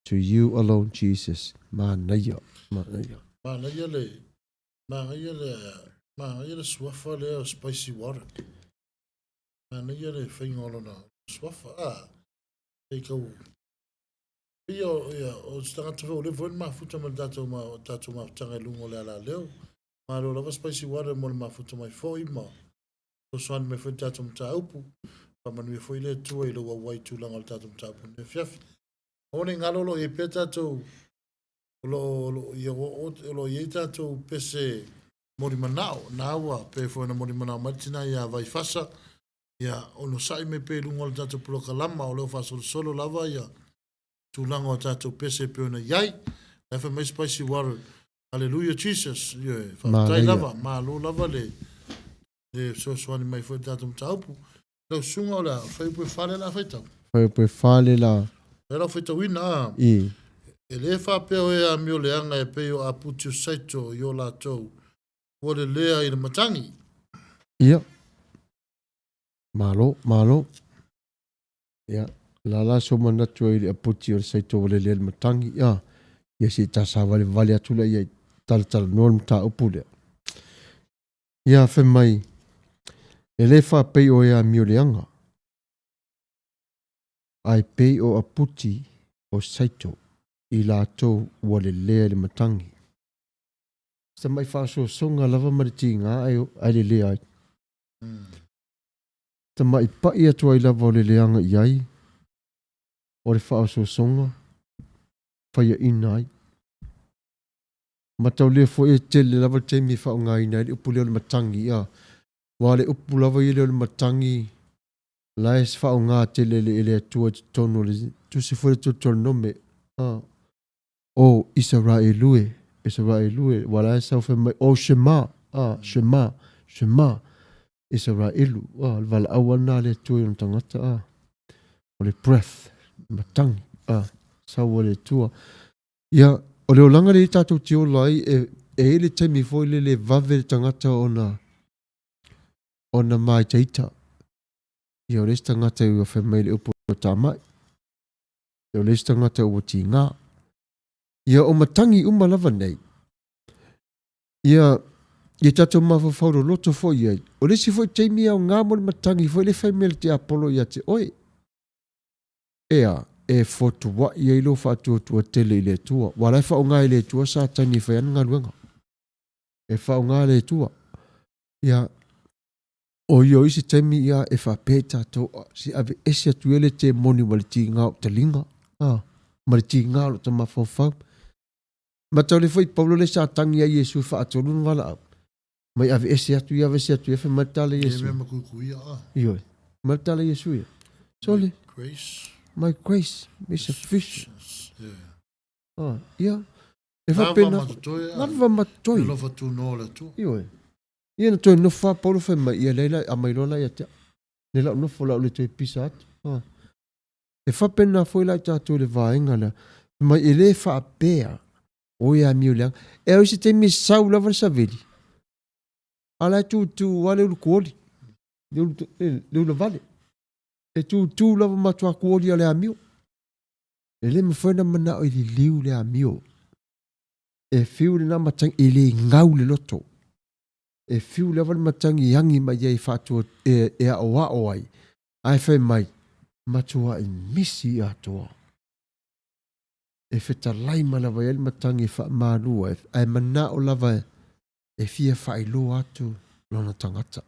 to you alone, Jesus. Manaia. Manaia. Manaia le, manaia le, manaia le suafa lea o spicy water. Manaia le faiga o lona suafa. Ah, pei kau, pei o, ia, o se tagata foi ua leva foi ona mafuta ma le tatou, ma, tatou mafutaga i luga o le alaleo. Malo lava spicy water mo le mafuta mai foi ma fesoasoani mai foi i le tatou mataupu. Faamanuia foi le Atua i lou auai i tulaga o le tatou mataupu i lenei afiafi. Aua ne i galo o lo o i ai pea tatou, o lo o, o lo o, ia, o lo o i ai tatou pese moli manao, na ua pei foi ona moli manao mai le tina ia Vaifasa, Ia, onosai mai pea i luga o le tatou polokalama o lo o faasolosolo lava ia tulaga o tatou pese e pei ona i ai. La e fai mai Spicy Water, Hallelujah Jesus. Ioe, faafetai lava, malo lava le le fesoasoani mai foi i le tatou mataupu. Lau susuga o le a fuaiupu e 4 lea o le a faitau. Fuaiupu e 4 le la. Lea la faitauina a. I. E le faapea o e amio leaga e pei o aputi o Saito i o latou ua lelea i le matagi. Ia. Malo, malo. Ia, la la so manatu ai i le aputi o le Saito ua lelea i le matagi. Ia, ia se i ta savalevale atu lea ia i talatalanoa le mataupu lea. Ia, fai mai, e le faapei o e amio leaga, ae pei o aputi o Saito i latou ua lelea i le matagi. Se tamai faasoasoga lava ma le tiga ae lelea ai. Tamai pai atu ai lava o le leaga i ai, o le faasoasoga, faiaina ai. Mataulia foi e tele lava le taimi e faaaogaina ai le upu lea o le matagi, a. Aua o le upu lava ia lea o le matagi, la e faaaoga tele e le Atua i totonu o le Tusi foi o le Deuteronome, a. O Isaraelu e, Isaraelu e, ua la e sau fai mai, o Shema, a, Shema, Shema, Isaraelu, a, o le valaau lava lena a le Atua i ona tagata, a, o le breath, matagi, a, sau a le Atua. Ia, o le olaga lea tatou te ola ai, e, e i ai le taimi foi lele e vave le tagata ona, ona māitaita. Ia, o le isi tagata ua fai mai le upu o tamai. O le isi tagata ua tigā. Ia, o matagi uma lava nei, ia, ia tatou mafaufau loloto foi i ai. O le isi foi taimi e aoga mo le matagi foi le fai mai a le tiapolo ia te oe. Ea, e fotuai ai lou faatuatua tele i le Atua. Aua o la e faaaoga e le Atua Satani e fai ai ana galuega. E faaaoga e le Atua. Ia, o ia o isi taimi ia e faapea i tatou, se aveese atu ia le temoni ma le tiga o taliga, a, ma le tiga o lota mafaufau. Mataulia foi Paulo lea sa tagi ai Iesu e faatolu ona valaau. Mai aveese atu ia, aveese atu ia, fai mai le tala Iesu. Ia mea ma a. Ioe. Mai le tala Iesu ia. Sole. Grace. My grace is sufficient. Yeah. Ah, ia. E faapena. Lava ma totoe. Alofa tunoa o le Atua. Ioe. Ia na toe nofo lava Paulo fai mai, ia leai la, aumai loa la ia te au. Nei lau nofo la o le toe pisa atu. Ha. E faapena foi la i tatou i le vaega lea. Fai mai e le faapea o e amio leaga. E au i se taimi e sau lava le saveli, a la e tutu lava le ulu kuoli, le ulu, le ulavale. E tutu lava ma matua kuoli a le amio. E le mafai ona manao e liliu le amio. E fiu lena matagi, e le gau le loto. E fiu lava le matagi e agi mai ai e faatua, e, e aoao ai, ae fai mai, matuai misi atoa. E fetalai mai lava i ai le matagi e faamalua, ae manao lava e fia faailoa atu lona tagata.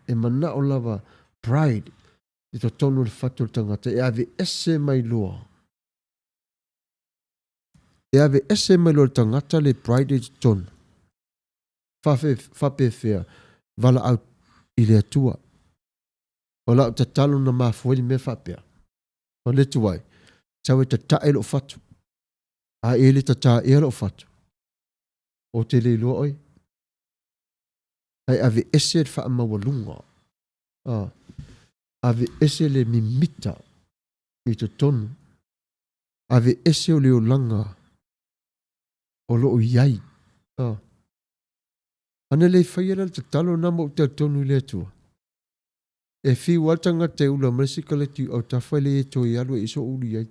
E manao lava pride i totonu o le fatu o le tagata e aveese mai loa. E aveese mai loa le tagata le pride i totonu. Fafe, faapefea, valaau i le Atua. O lau tatalo na mafua ai le mea faapea. O le tuai, sau e tatae lou fatu. A e le tataea lou fatu, ou te le iloa oe. Ae aveese le faamaualuga. A, aveese le mimita i totonu. Aveese o le olaga o lo o i ai. A, ana le faia la le tatalo na ma ou talitonu i le Atua. E fiu lava le tagata e ula mai le sikaleti i autafa e le toe alu e i sou ulu i ai.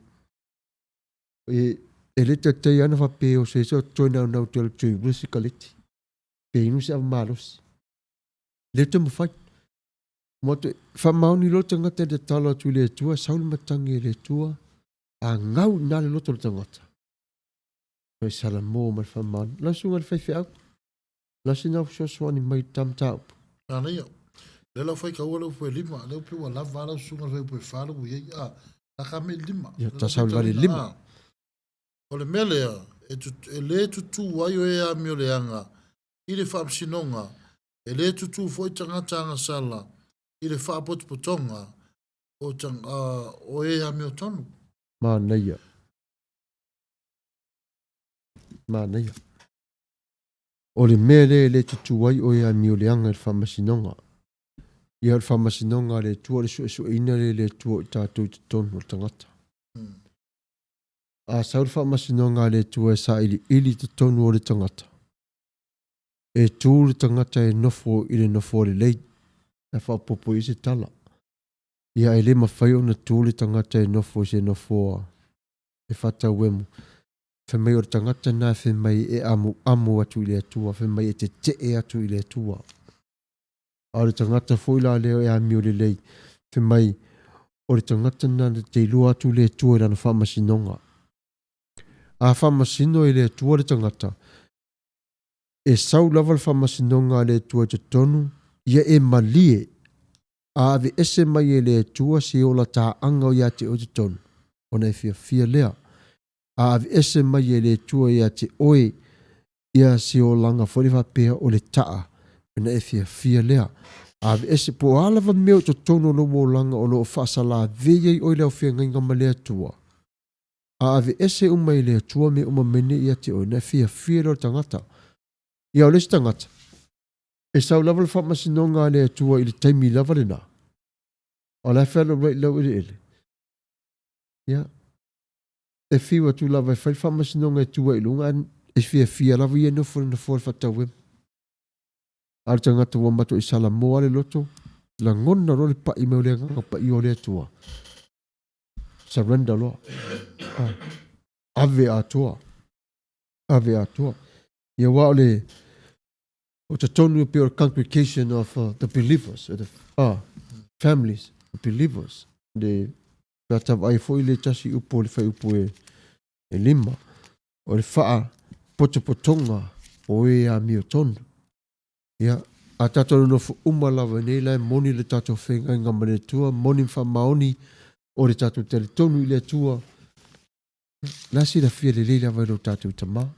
E, e le taitai lava ona faapea o se isi o toe naunau toe alu toe ula le sikaleti. Pe inu se ava malosi. Le toe mafai. Mo te faamaoni loa le tagata i le tatalo atu i le Atua, sau le matagi e le Atua, a gau i ina le loto o le tagata. Toe salamo mai le faamaoni. Lau susuga i le faifeau, lau sina fesoasoani mai i le ta mataupu. Manaia. Lea la ua faitaua le upu e lima, lea ua pei ua lava a lau susuga i le fuaiupu e fa lea ua i ai, a, la ka mea i le lima. Ia, ta sau le lima. O le mea lea, e, e le tutū ai o e amioleaga i le faamasinoga, e le tutū foi tagata agasala. I le faapotopotoga o tang, o e amiotonu. Manaia. Manaia. O le mea lea e le tutū ai oe e amioleaga i le faamasinoga. Ia o le faamasinoga a le Atua o le suesueina lea e le Atua o i tatou i totonu o le tagata. A sau le faamasinoga a le Atua e sailiili i totonu o le tagata, e tu le tagata e nofo i le nofoa lelei, ae faaopoopo i ai se tala. Ia e le mafai ona tu le tagata e nofo i se nofoa e faatauemu. Fai mai o le tagata lena fai mai e amuamu atu i le Atua, fai mai e tetee atu i le Atua. A o le tagata foi la lea e amio lelei, fai mai o le tagata lena na te iloa atu le Atua i lana faamasinoga. A faamasino e le Atua le tagata, e sau lava le faamasinoga a le Atua i totonu, ia e malie, a aveese mai e le Atua se ola taaga o ia te oe i totonu, ona e fiafia lea. A aveese mai e le Atua ia te oe ia se olaga foi lea faapea o le taa, ona e fiafia lea. A aveese, po o a lava mea o totonu o lou olaga o lo o faasalavei ai oe i le aufeagaiga ma le Atua, a aveese uma e le Atua mea uma mai nei ia te oe, ona e fiafia lea o le tagata. Ia o le isi tagata, e sau lava le faamasinoga a le Atua i le taimi lava lena, a o la e fealualuai i laueleele. Ia, e fiu atu lava e fai le faamasinoga e tu ai i luga, ae e fiafia lava ia e nofo i le nofoa o le faatauemu. A o le tagata ua matuai salamoa le loto, lagona loa le pai mai o le Agaga Paia o le Atua, surrender loa. Ah, ave atoa. Ave atoa. Ia aua o le o totonu e pei o le congregation of the believers, the families, the believers. Le pe a tavaai foi le tasi upu o le fuaiupu e, e lima, o le faapotopotoga o e amiotonu. Ia, a tatou nonofo uma lava nei la e moni le tatou feagaiga ma le Atua, moni ma faamaoni o le tatou talitonu i le Atua, la e silafia lelei lava e lo tatou Tama.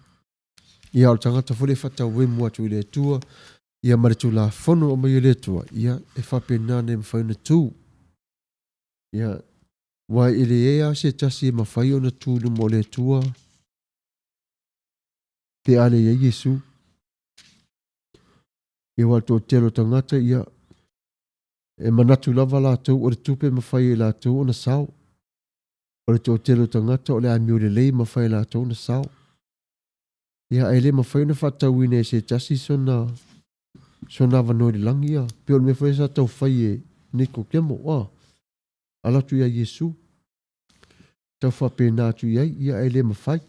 Ia, o le tagata foi lea e faatauemu atu i le Atua, ia ma le Tulafono o aumai e le Atua, ia, e faapena ona e mafai ona tu. Ia, aua e leai lava se tasi e mafai ona tu i luma o le Atua pe a leai Iesu. Ia aua o le toatele o tagata, ia, e manatu lava latou o le tupe e mafai e latou ona sao. O le toatele o tagata o le amio lelei e mafai e latou ona sao. Ia, ae le mafai ona faatauina e se tasi sona, sona avanoa i le lagi, ia. Pei o le mea foi sa tau fai e Nikotemo, a, alo atu ia Iesu, tau faapena atu i ai, ia, ae le mafai.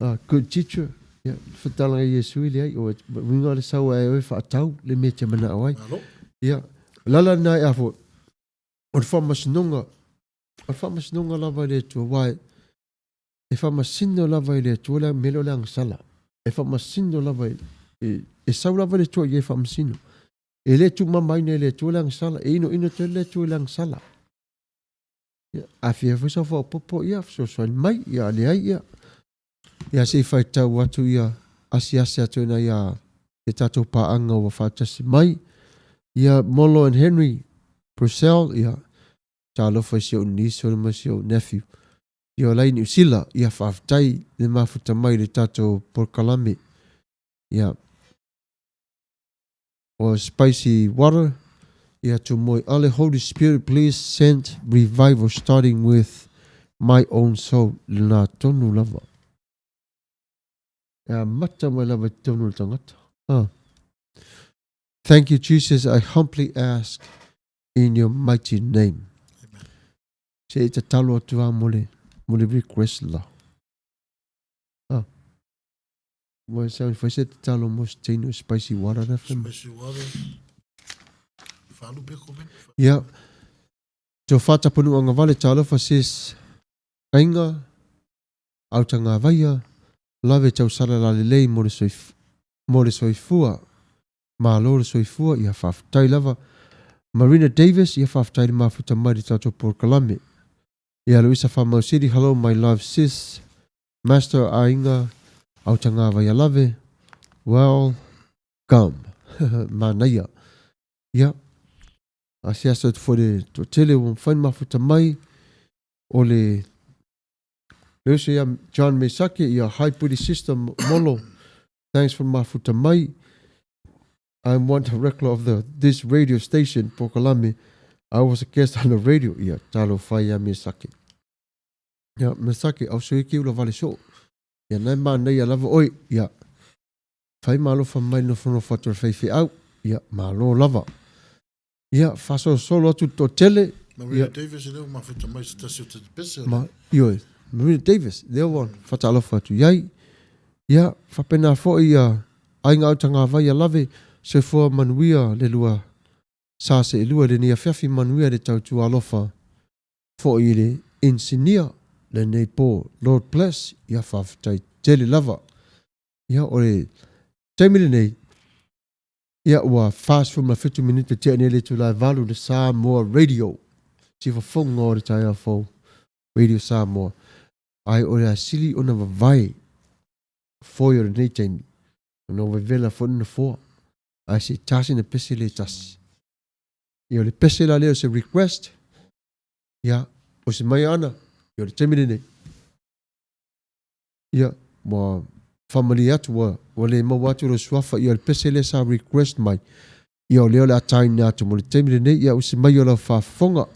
A, good teacher, ia, fetalaga Iesu i leai, o uiga o le sau ae oe faatau le mea e te manao ai. Ia, o le ala lena e a foi, o le faamasinoga, o le faamasinoga lava e le Atua, aua e, e faamasino lava e le Atua le mea lea o le agasala. E faamasino lava e, e, e sau lava le Atua i e faamasino. E le tuumamaina e le Atua le agasala, e inoino tele le Atua i le agasala. Ia, a fia foi sau faaopoopo, ia, fesoasoani mai, ia, a leai, ia, ia se i faitau atu, ia, asiasi atu i nai a e tatou paaga ua faatasi mai. Ia, Molo and Henry Purcell, ia, talofa i si ou niece ma si ou nephew. Ia, o la i Niu Sila, ia, faafetai le mafuta mai i le tatou polokalame. Ia, o Spicy Water, ia, Tumoe Ale, Holy Spirit, please send revival starting with my own soul. Lena tonu lava. E amata mai lava i totonu o le tagata. Ah. Thank you, Jesus. I humbly ask in your mighty name. Amen. Se i tatalo atu a mo le, mo le request la. Ah. Mo sa fai se tatalo mo se teinu spicy water na fai. Spicy water. Whalupe ko men. Ia. Tō whātapanuanga vale talofa sis Ainga Autagavaia lave tausala lalelei mo le mo le soifua Malo le soifua ia faafetai lava Marina Davis ia faafetai le mafuta mai le tatou polokalame Ia Luisa Faamausili hello my love sis Master Aiga Autagavaia lave well come manaia ia. Asiasi atu foi le toatele ua mafai ona mafuta mai o le le uso ia John Mesake, ia hi British sister Molo, thanks for mafuta mai. I'm one director of the this radio station Pokalame. I was a guest on the radio. Ia talofa ia Mesake. Ia Mesake au sui ki ula vale so. Ia nai ma nei lava oi. Ia fai ma alofa mai nofonofo atu le faifeau. Ia malo lava. Ia faasolosolo atu le toatele. Marina Davis lea ua mafuta mai se tasi o tetepese o le. Ma, ioe, Marina Davis, lea ua faatalofa atu i ai. Ia, faapena foi ia aiga autagavai ia lave, soifua manuia le lua sa seelua i lenei afiafi, manuia le tautua alofa foi i le insinia lenei po. Lord bless, ia faafetai tele lava. Ia, o le taimi lenei, Ia ua 47 minute tea nei le itula e 8 le Samoa Radio. Sifafoga o le taeao fou. Radio Samoa. Ai o le asili ona vavae foi o lenei taimi. Ona ua vevela foi le nofoa. Ae se tasi na pese le tasi. Ia o le pese la lea o se request. Ia, o se mai ana, ia o le taimi lenei. Ia, ua faamalie atu, ua, ua le maua atu lou suafa, ia o le pese lea sa request mai, ia o lea o le a taina atu mo le taimi lenei, ia usi mai o lau faafofoga.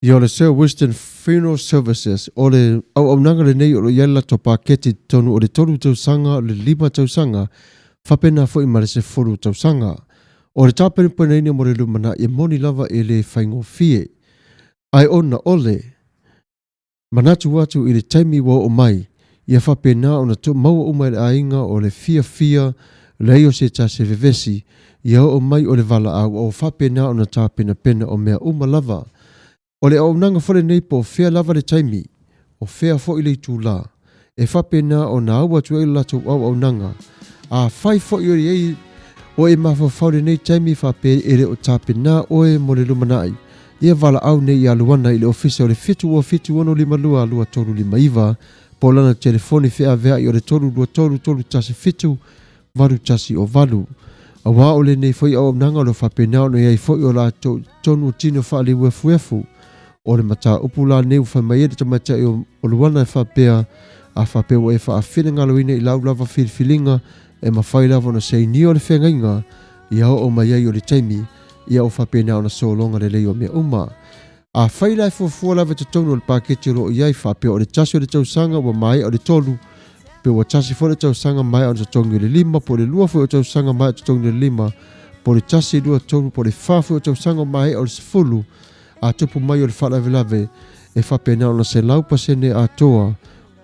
Ia o le Sir Winston Funeral Services, o le auaunaga lenei o lo o i ai le latou paketi i totonu o le 3 tausaga, le 5 tausaga, faapena foi ma le 10 tausaga. O le tapenapenaina mo le lumanai e moni lava e le faigofie, ae ona o le manatu atu i le taimi ua oo mai, ia faapena ona maua uma e le aiga o le fiafia leai o se tasi e vevesi, ia oo mai o le valaau o faapena ona tapenapena o mea uma lava. O le auaunaga foi lenei po o fea lava le taimi, o fea foi le itulā, e faapena ona au atu ai le latou auaunaga. Afai foi o i ai o e mafaufau i lenei taimi faapea e le o tapenā oe mo le lumanai, ia valaau nei ia Luana i le ofisa o le 727 652 2359 po o lana telefoni feaveai o le 323 317 8108. Auā o lenei foi auaunaga o lo o faapena ona i ai foi o latou i totonu o tino faaleuefuefu. O le mataupu la lenei ua fai mai ai le tamaitai o Luana e faapea, A faapea ua e faafinagaloina i lau lava filifiliga, e mafai lava ona sainia o le feagaiga ia oo mai ai o le taimi, ia o faapena ona sologa lelei o mea uma. Afai la e fuafua lava i totonu o le paketi o lo o i ai, faapea o le tasi o le tausaga ua maea o le tolu, pe ua tasi foi le tausaga maea ona totogi o le lima, po o le lua foi o tausaga maea totogi o le lima, po o le tasi, lua, tolu, po o le fa foi o tausaga o maea o le sefulu, a tupu mai o le faalavelave, e faapena ona 100% atoa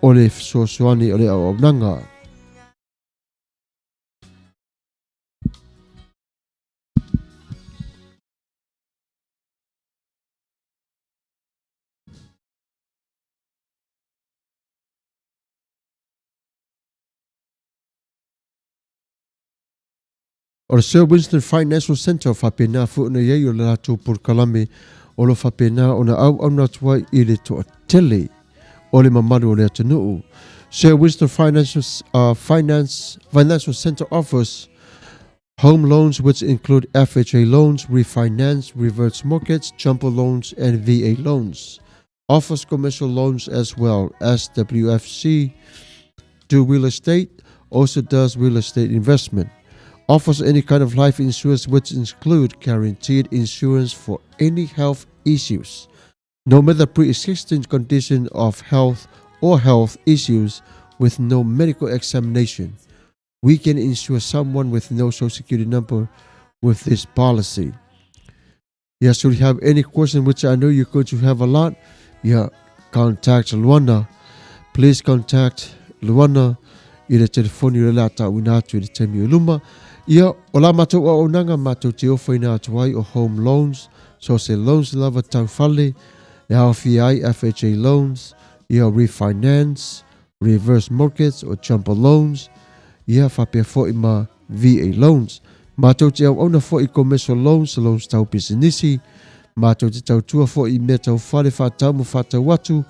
o le fesoasoani o le auaunaga. O le Sir Winston Financial Centre faapena foi ona i ai o le latou polokalame o lo o faapena ona auauna atu ai i le toatele o le mamalu o le atunuu. Sir Winston Financial, Finance, Financial Centre offers home loans which include FHA loans, refinance, reverse mortgage, jumbo loans and VA loans. Offers commercial loans as well. SWFC do real estate, also does real estate investment. Offers any kind of life insurance which include guaranteed insurance for any health issues. No matter pre-existing condition of health or health issues with no medical examination. We can insure someone with no social security number with this policy. Yeah, should you have any question, which I know you're going to have a lot, yeah, contact Luana. Please contact Luana i le telefoni o le la tauina atu i le taimi o luma. Ia, o la matou auaunaga matou te ofoina atu ai o home loans, so se loans lava tau fale, e aofia ai FHA loans, ia refinance, reverse mortgage o jumbo loans, ia faapea foi ma VA loans. Matou te auauna foi i commercial loans, loans tau pisinisi, matou te tautua foi i mea tau fale faatau ma faatau atu,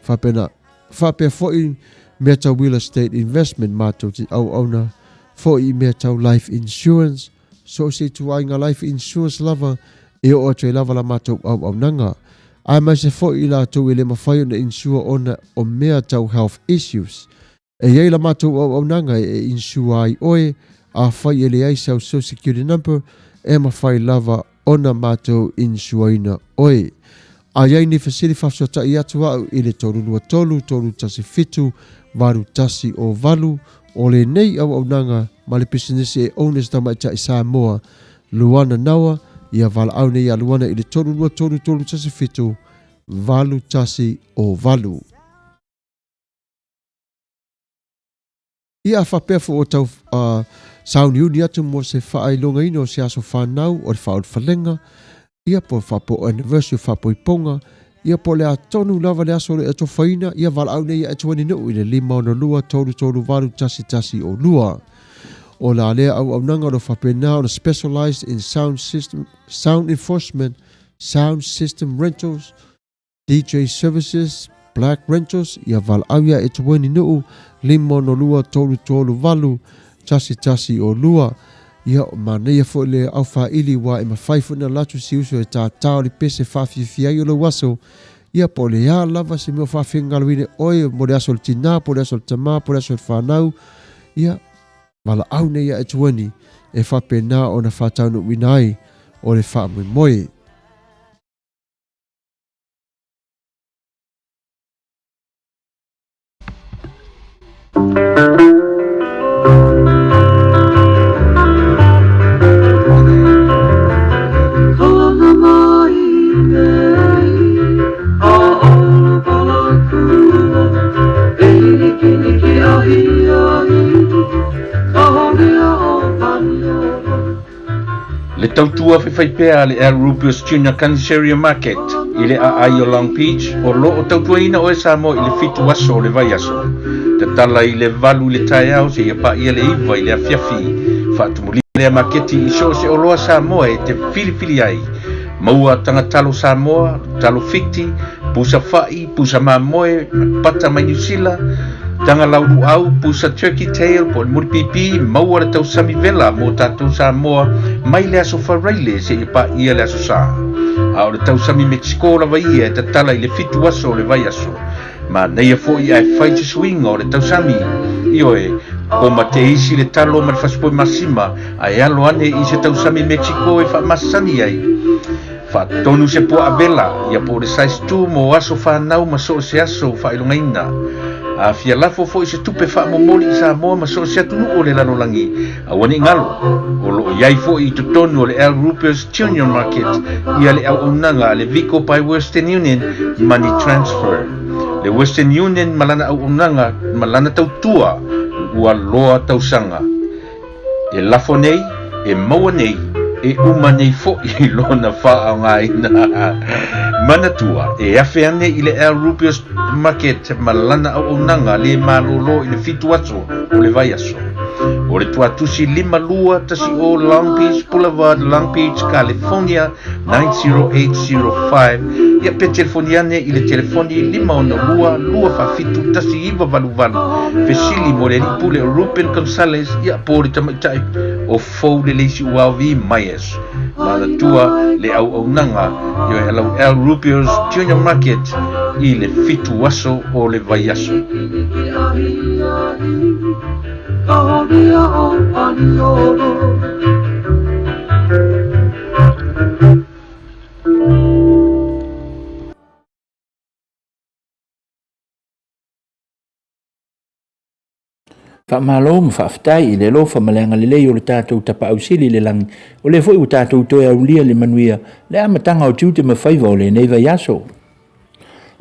faapena, faapea foi mea tau real estate investment, matou te auauna foi i mea tau life insurance, so o se ituaiga life insurance lava e oo atu ai lava la matou auaunaga. Aemaise foi i latou e le mafai ona insure ona o mea tau health issues. E i ai la matou auaunaga e insure ai oe, afai e leai sau social security number, e mafai lava ona matou insureina oe. A i ai ni fesili faafesotai atu au i le 323 317 8108 o lenei auaunaga ma le pisinisi e owners Tamaitai Samoa Luana Nawa ia valaau nei ia Luana i le 323 317 8108. Ia a faapea foi ua tau uh, sauniuni atu mo se faailogaina o se aso whanau o le whaolefalenga, ia po faapo anniversary faapoipoga, ia po le a tonu lava le aso o le atofaina, ia valaau nei ia atu ani nuu i le 562 338 112. O la lea auaunaga o lo faapena ona specialized in sound system, sound enforcement, sound system rentals, DJ Services, Black Rentals, ia valaau ia Etueni Nuu, 562 338 112. Ia, o manaia foi le aufaili ua e mafai foi na latu si uso e tātā o le pese whaafiafia ai o lou aso. Ia, po o le a lava se mea o faafegaloina oe mo le aso o le tinā, po o le aso o le tamā, po o le aso o le whanau. Ia, valaau nei ia Etueni e faapena ona whātaunuuina ai o le faamoemoe. Le tautua faifaipea a le Al Rubius Junior Caniceria Market i le aai o Long Beach o lo o tautuaina oe Samoa i le fitu aso o le vaiaso. Tatala i le valu i le taeao seia paia le iva i le afiafi. Faatumulia lea maketi i so o se oloa Samoa e te filifili ai. Maua taga talo Samoa, talo Fiti, pusa fa'i, pusa mamoe, pata mai Niu Sila, taga laulu'au, pusa turkey tail po o le mulipipi, maua le tausami vela mo tatou Samoa mai le aso Faraile seia paia le aso Sa. A o le tausami Mexico lava ia e tatala i le fitu aso o le vaiaso. Manaia foi ae fai se suiga o le tausami. Ioe, koma te isi le talo ma le fasipoi masima ae alo ane i se tausami Mexico e faamasani ai. Faatonu se puaa vela, ia po o le size 2 mo aso fanau ma so o se aso faailogaina. A fia lafo foi se tupe faamomoli i Samoa ma so o se atunuu o le lalolagi, aua ne i galo, o lo o i ai foi i totonu o le Al Rupert's Junior Market ia le auaunaga a le Vico by Western Union Money Transfer. Le Western Union ma lana auaunaga ma lana tautua ua loa tausaga. E lafo nei, e maua nei, e uma nei foi lona faaaogaina. Manatua, e afe ane i le Al Rubios Market ma lana auaunaga le malōlō i le fitu aso o le vaiaso. O le tuatusi 5210 Long Beach Boulevard, Long Beach, California 90805. Ia pe telefoni ane i le telefoni 562 247 1988. Fesili mo le alii pule o Ruben Gonzalez, ia po o le tamaitai o Fou le Leisi Uaovi Myers. Manatua le auaunaga ioe alau Al Rubio's Junior Market i le fitu aso o le vaiaso. Faamalo ma faafetai i le alofa ma le agalelei o le tatou Tapaau Sili i le lagi, o lea foi ua tatou toe aulia le manuia le amataga o tiute ma faiva o lenei vaiaso.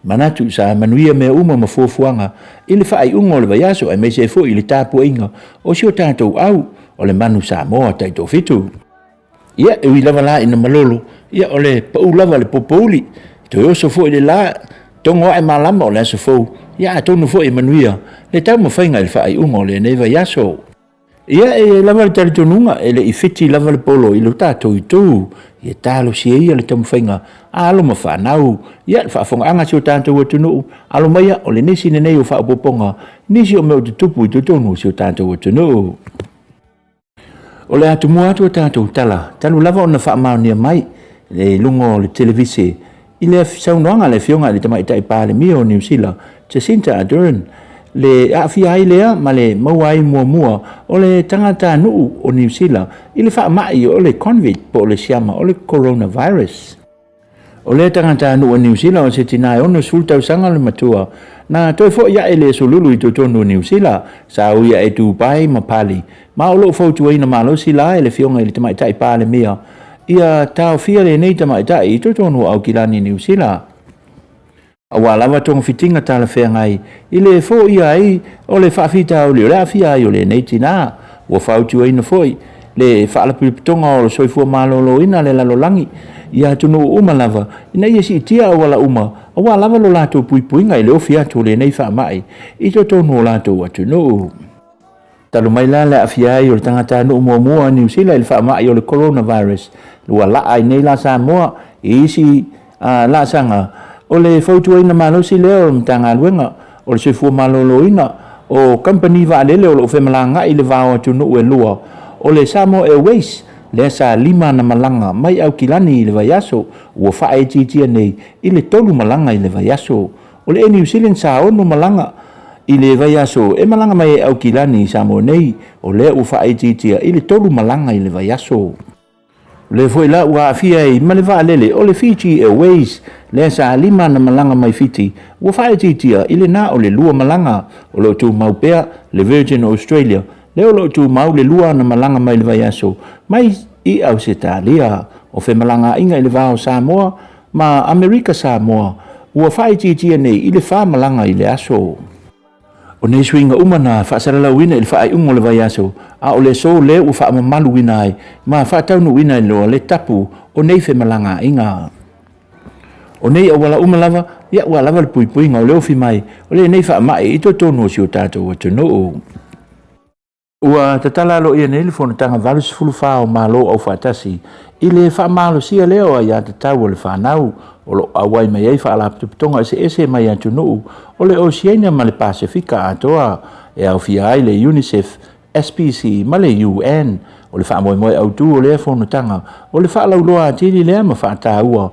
Manatu sa manuia mea uma ma fuafuaga i le faaiuga o le vaiaso aemaise ai foi i le tapuaiga o si o tatou au o le Manu Samoa Taitoafitu. Ia, e ui lava la ina malolo, ia o le pau lava le popouli, toe oso foi le la, togo ae malama o le aso fou, ia atonu foi e manuia le taumafaiga i le faaiuga o lenei vaiaso. Ia, e i ai lava le talitonuga e le i fiti lava le polo i lo tatou itu, ia talosia ia le taumafaiga a alo ma fanau, ia le faafogaaga a si o tatou atunuu, alo maia o le nisi lenei o faaopoopoga, nisi o mea o tutupu i totonu o si o tatou atunuu. O le atumua atu o tatou tala, talu lava ona faamaonia mai i luga o le televise i le saunoaga a le Afioga i le Tamaitai Palemia o Niu Sila, Jacinda Ardern, le aafia ai lea ma le maua ai muamua o le tagatanuu o Niu Sila i le faamai o le Convid po o le siama o le coronavirus. O lea tagatanuu o Niu Sila o se tinā e 60 tausaga le matua, na toe fo'i a'e le aso Lulu i totonu o Niu Sila, sa ui a'e Dubai ma Pali, ma o lo'o fautuaina malosi la e le Afioga i le Tamaitai Palemia ia taofia lenei tamaitai i totonu o Aukilani Niu Sila. Aua lava togafitiga talafeagai i le foia ai o le faafitauli o le aafia ai o lenei tinā. Ua fautuaina foi le Faalapotopotoga o le Soifua Maloloina a le Lalolagi i atunuu uma lava ina ia siitia auala uma aua lava lo latou puipuiga i le ofi atu o lenei faamai i totonu o latou atunuu. Talu mai la le aafia ai o le tagatanuu muamua a Niu Sila i le faamai o le coronavirus, ua laa ai nei la Samoa i isi laasaga o le fautuaina malosi lea o le Matagaluega o le Soifua Maloloina o kamupani vaalele o lo o femalagaai i le va o atunuu e lua o le Samoa Airways lea sa lima ana malaga mai Aukilani i le vaiaso ua faaitiitia nei i le tolu malaga i le vaiaso. O le Air New Zealand sa ono malaga i le vaiaso e malaga mai ai Aukilani i Samoa nei, o lea ua faaitiitia i le tolu malaga i le vaiaso. O lea foi la ua aafia ai ma le vaalele o le Fiji Airways lea sa lima ana malaga mai Fiti, ua faaitiitia i le na o le lua malaga. O lo o tumau pea le Virgin Australia lea o lo o tumau le lua ana malaga mai le vaiaso mai i Ausetalia. O femalagaaiga i le va o Samoa ma Amerika Samoa ua faaitiitia nei i le fa malaga i le aso. O nei suiga uma na faasalalauina i le faaiuga o le vaiaso, a o le aso lea ua faamamaluina ai ma faataunuuina ai loa le tapu o nei femalagaaiga. O nei auala uma lava, ia ua lava le puipuiga o le ofi mai o lenei faamai i totonu o si o tatou atunuu. Ua tatala aloaia nei le Fonotaga 84 o Malo Aufaatasi i le faamalosia lea o aiatatau a le fanau o lo o auai mai ai faalapotopotoga eseese mai atunuu o le Oceania ma le Pasefika atoa e aofia ai le UNICEF, SPC ma le UN. O le faamoemoe autu o lea fonotaga o le faalauiloa atili lea ma faataua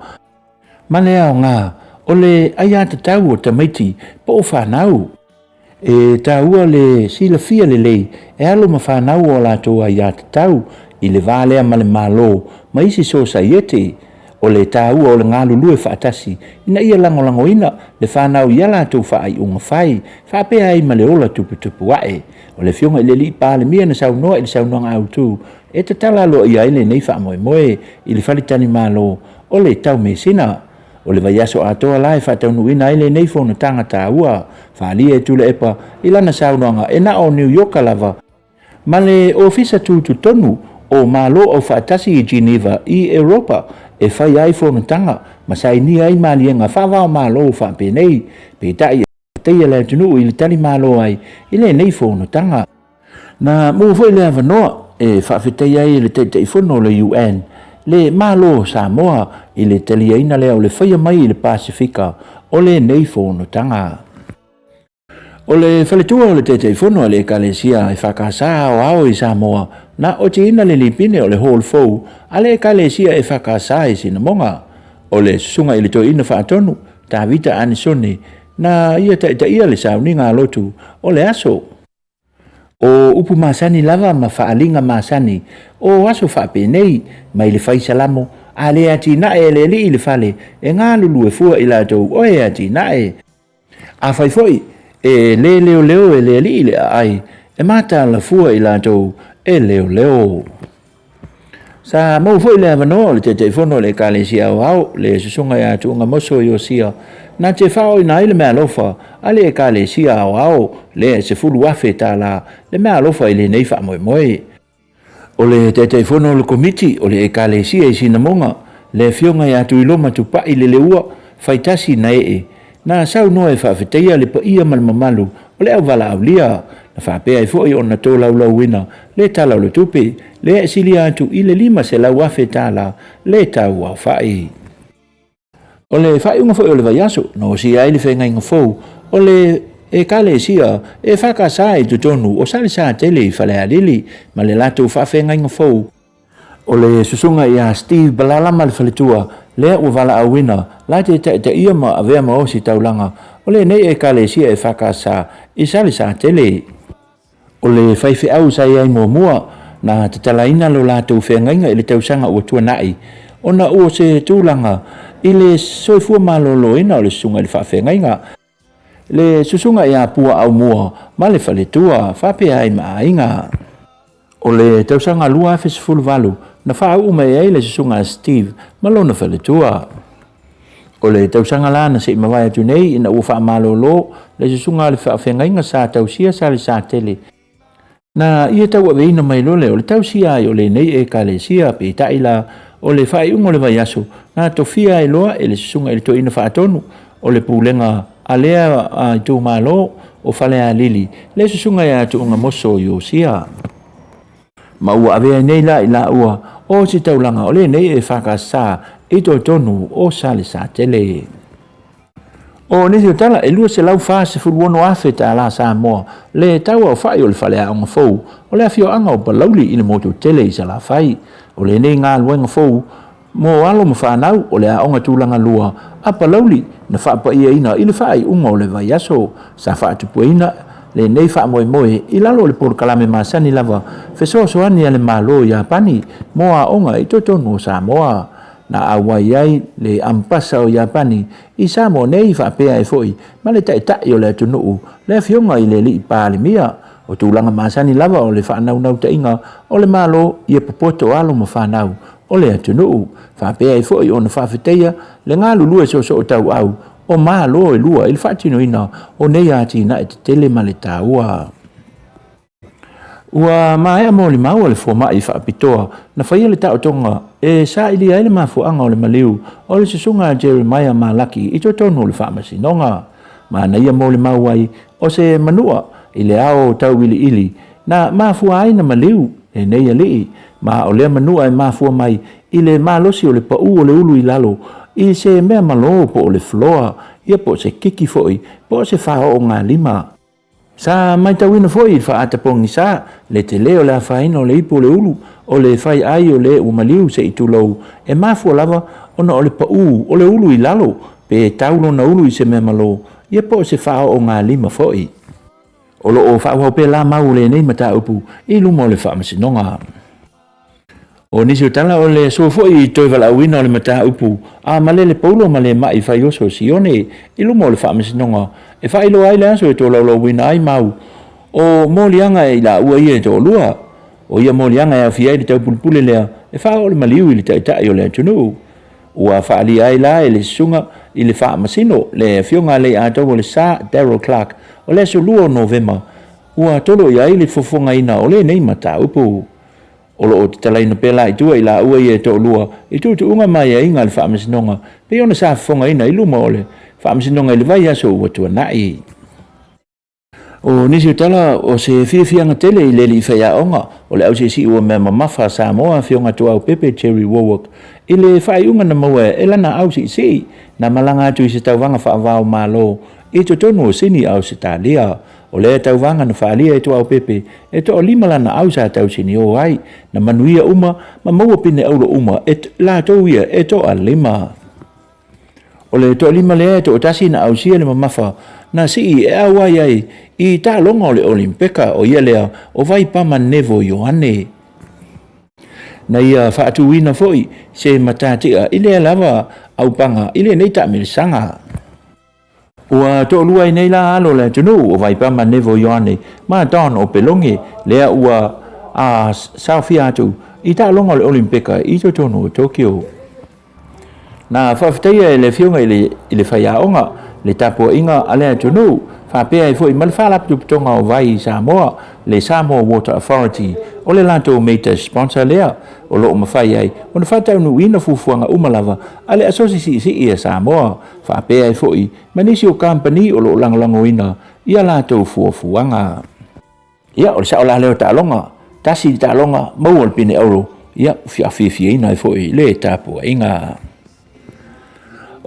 ma le aoga o le aiatatau o tamaiti po o fanau. E taua le silafia lelei e alo ma fanau o a latou aiatatau i le va lea ma le Malo ma isi sosaiete. O le taua o le galulue faatasi ina ia lagolagoina le fanau i a latou faaiuga fai, faapea ai ma le ola tuputupu ae. O le Afioga i le Alii Palemia na saunoa i le saunoaga autu e tatala aloaia ai lenei faamoemoe i le faletalimalo o le Taumeasina. O le vaiaso atoa la e faataunuuina ai lenei fonotaga taua, faaalia e Tuilaepa i lana saunoaga e na o Niu Ioka lava ma le Ofisa Tutotonu o Malo Aufaatasi i Geneva i Europa e fai ai fonotaga ma sainia ai maliega faava-o-Malo faapenei, peitai e taia le atunuu i le talimalo ai i lenei fonotaga. Na maua foi le avanoa e faafetaia ai e le Taitaifono o le UN le Malo o Samoa i le taliaina lea o le faia mai i le Pasefika o lenei fonotaga. O le faletua o le Taitaifono a le Ekalesia EFKS Aoao i Samoa na otiina le lipine o le Hall fou a le Ekalesia EFKS i Sinamoga. O le susuga i le Toeaina Faatonu, Tavita Anisone, na ia taitaia le sauniga a lotu o le aso. O upu masani lava ma faaaliga masani o aso faapenei, mai le fai salamo, a le atinae e le alii le fale, e galulue fua i latou o e atinae. Afai foi e le leoleo e le alii le aai, e mataala fua i latou e leoleo. Sa maua foi le avanoa o le Taitaifono o le Ekalesia Aoao, le Susuga ia Tuugamoso Iosia, na te faaoina ai le meaalofa a le Ekalesia Aoao, lea e $10,000 le meaalofa i lenei faamoemoe. O le Taitaifono o le Komiti o le Ekalesia i Sinamoga, le Afioga ia Tuiloma Tupai Leleua Faitasi Naee, na saunoa e faafetaia le paia ma le mamalu o le auvalaaulia, na faapea ai foi ona tolaulauina le Tala o le Tupe, lea e silia atu i le $500,000 le tau aofai. O le faaiuga foi o le vaiaso, na osia ai le feagaiga fou o le Ekalesia EFKS i totonu o Salesatele i Falealili ma le latou faafeagaiga fou. O le susuga ia Steve Balala ma le faletua lea ua valaauina la te taitaia ma avea ma ositaulaga o lenei Ekalesia EFKS i Salesatele. O le faifeau sa i ai muamua, na tatalaina lo latou feagaiga i le tausaga ua tuanai, ona ua se tulaga i le soifua maloloina o le susuga i le faafeagaiga, le susuga ia Pua Aumua ma le faletua, faapea ai ma aiga. O le tausaga 2018 na faauu mai ai le susuga a Steve ma lona faletua. O le tausaga la na se i mavae atu nei ina ua faamalolo le susuga a le faafeagaiga sa tausia Salesatele, na ia tauaveina mai loa lea o le tausia ai o lenei Ekalesia, peitai la o le faaiuga o le vaiaso na tofia ai loa e le susuga i le Toeaina Faatonu o le Pulega a lea itumalo o Falealili le susuga ia Tuugamoso Iosia. Ma ua avea ai nei la i laua o ositaulaga o lenei EFKS i totonu o Salesatele. O nisi o tala e $246,000 Samoa le tau aofai o le faleaoga fou o le afioaga o Palauli i le motu tele i Salafai. O lenei galuega fou mo alo ma fanau o le aoga tulaga lua a Palauli na faapaiaina i le faaiuga o le vaiaso. Sa faatupuina lenei faamoemoe i lalo o le polokalame masani lava fesoasoani a le Malo o Iapani mo aoga i totonu o Samoa. Na auai ai le Ambasa o Iapani i Samoa nei faapea ai foi ma le Taitai o le atunuu, le Afioga i le Alii Palemia. O tulaga masani lava o le faanaunautaiga o le Malo ia popoto alo ma fanau o le atunuu, faapea ai foi ona faafetaia le galulue soosootauau o Malo e lua i le faatinoina o nei atinae tetele ma le taua. Ua maea molimau a le fomai faapitoa na faia le taotoga e sailia ai le mafuaaga o le maliu o le susuga a Jeremiah Malaki i totonu o le faamasinoga. Manaia molimau ai o se manua i le ao tauiliili na mafua ai na maliu lenei alii, ma o lea manua e mafua mai i le malosi o le pau o le ulu i lalo i se mea malo po o le floor, ia po o se kiki foi, po o se faaoogalima. Sa matauina foi i le faaatapogisa le tele o le afaina o le ipu o le ulu o le fai ai o le ua maliu se i tulou e mafua lava ona o le pau o le ulu i lalo pe tau lona ulu i se mea malo, ia po o se faaoogalima foi. O lo o faaauau pea la mau o lenei mataupu i luma o le Faamasinoga. O nisi o tala o le aso foi i toe valaauina o le mataupu a malele Paulo ma le ma'i faioso o Sione i luma o le Faamasinoga e faailoa ai le aso e tolaulauina ai mau o moliaga i laua ia e toalua. O ia moliaga e aofia ai le taupulepule lea e faaoo le maliu i le Taitai o le atunuu. Ua faaalia ai la e le Susuga i le Faamasino le Afioga a Leiataua le Sa Darrell Clarke o le aso 2 o Novema ua tolo i ai le fofogaina o lenei mataupu. O lo o tatalaina pea la i tua i laua ia e toalua i tuutuuga ma aiaiga a le Faamasinoga pei ona sa fofogaina i luma o le Faamasinoga i le vaiaso ua tuanai. O nisi o tala o se fiafiaga tele i le alii faiaoga o le ausiisii ua mea mamafa a Samoa Afioga Tuau Pepe Jerry Warwick i le faaiuga na maua e lana ausiisii na malaga atu i se tauvaga faavao Malo i totonu o Sini Ausetalia. O lea tauvaga na faaalia e Tuau Pepe e toalima lana au sa tausinio ai, na manuia uma ma maua pine auro uma e latou ia e toalima. O le toalima lea e toatasi na ausia le mamafa na sii e auai ai i taaloga o le Olimpeka, o ia lea o Vaipama Nevo Ioane. Na ia faatuina foi se matatia i lea lava aupaga i lenei taamilosaga. Ua toalua ai nei la alo o le atunuu o Vaipama Nevo Ioane ma Don Opeloge lea ua a saofia atu i taaloga o le Olimpeka i totonu o Tokyo. Na faafetaia e le Afioga i le, i le faiaoga le tapuaiga a le atunuu, faapea ai foi ma le Faalapotopotoga o Vai i Samoa, le Samoa Water Authority, o le latou major sponsor lea o lo o mafai ai ona faataunuuina fuafuaga uma lava a le Asosi Siisii a Samoa, faapea ai foi ma nisi o kamupani o lo o lagolagoina i a latou fuafuaga. Ia, o le sao la lea o taaloga, tasi le taaloga, maua le pine auro, ia, ua fiafiaina ai foi le tapuaiga.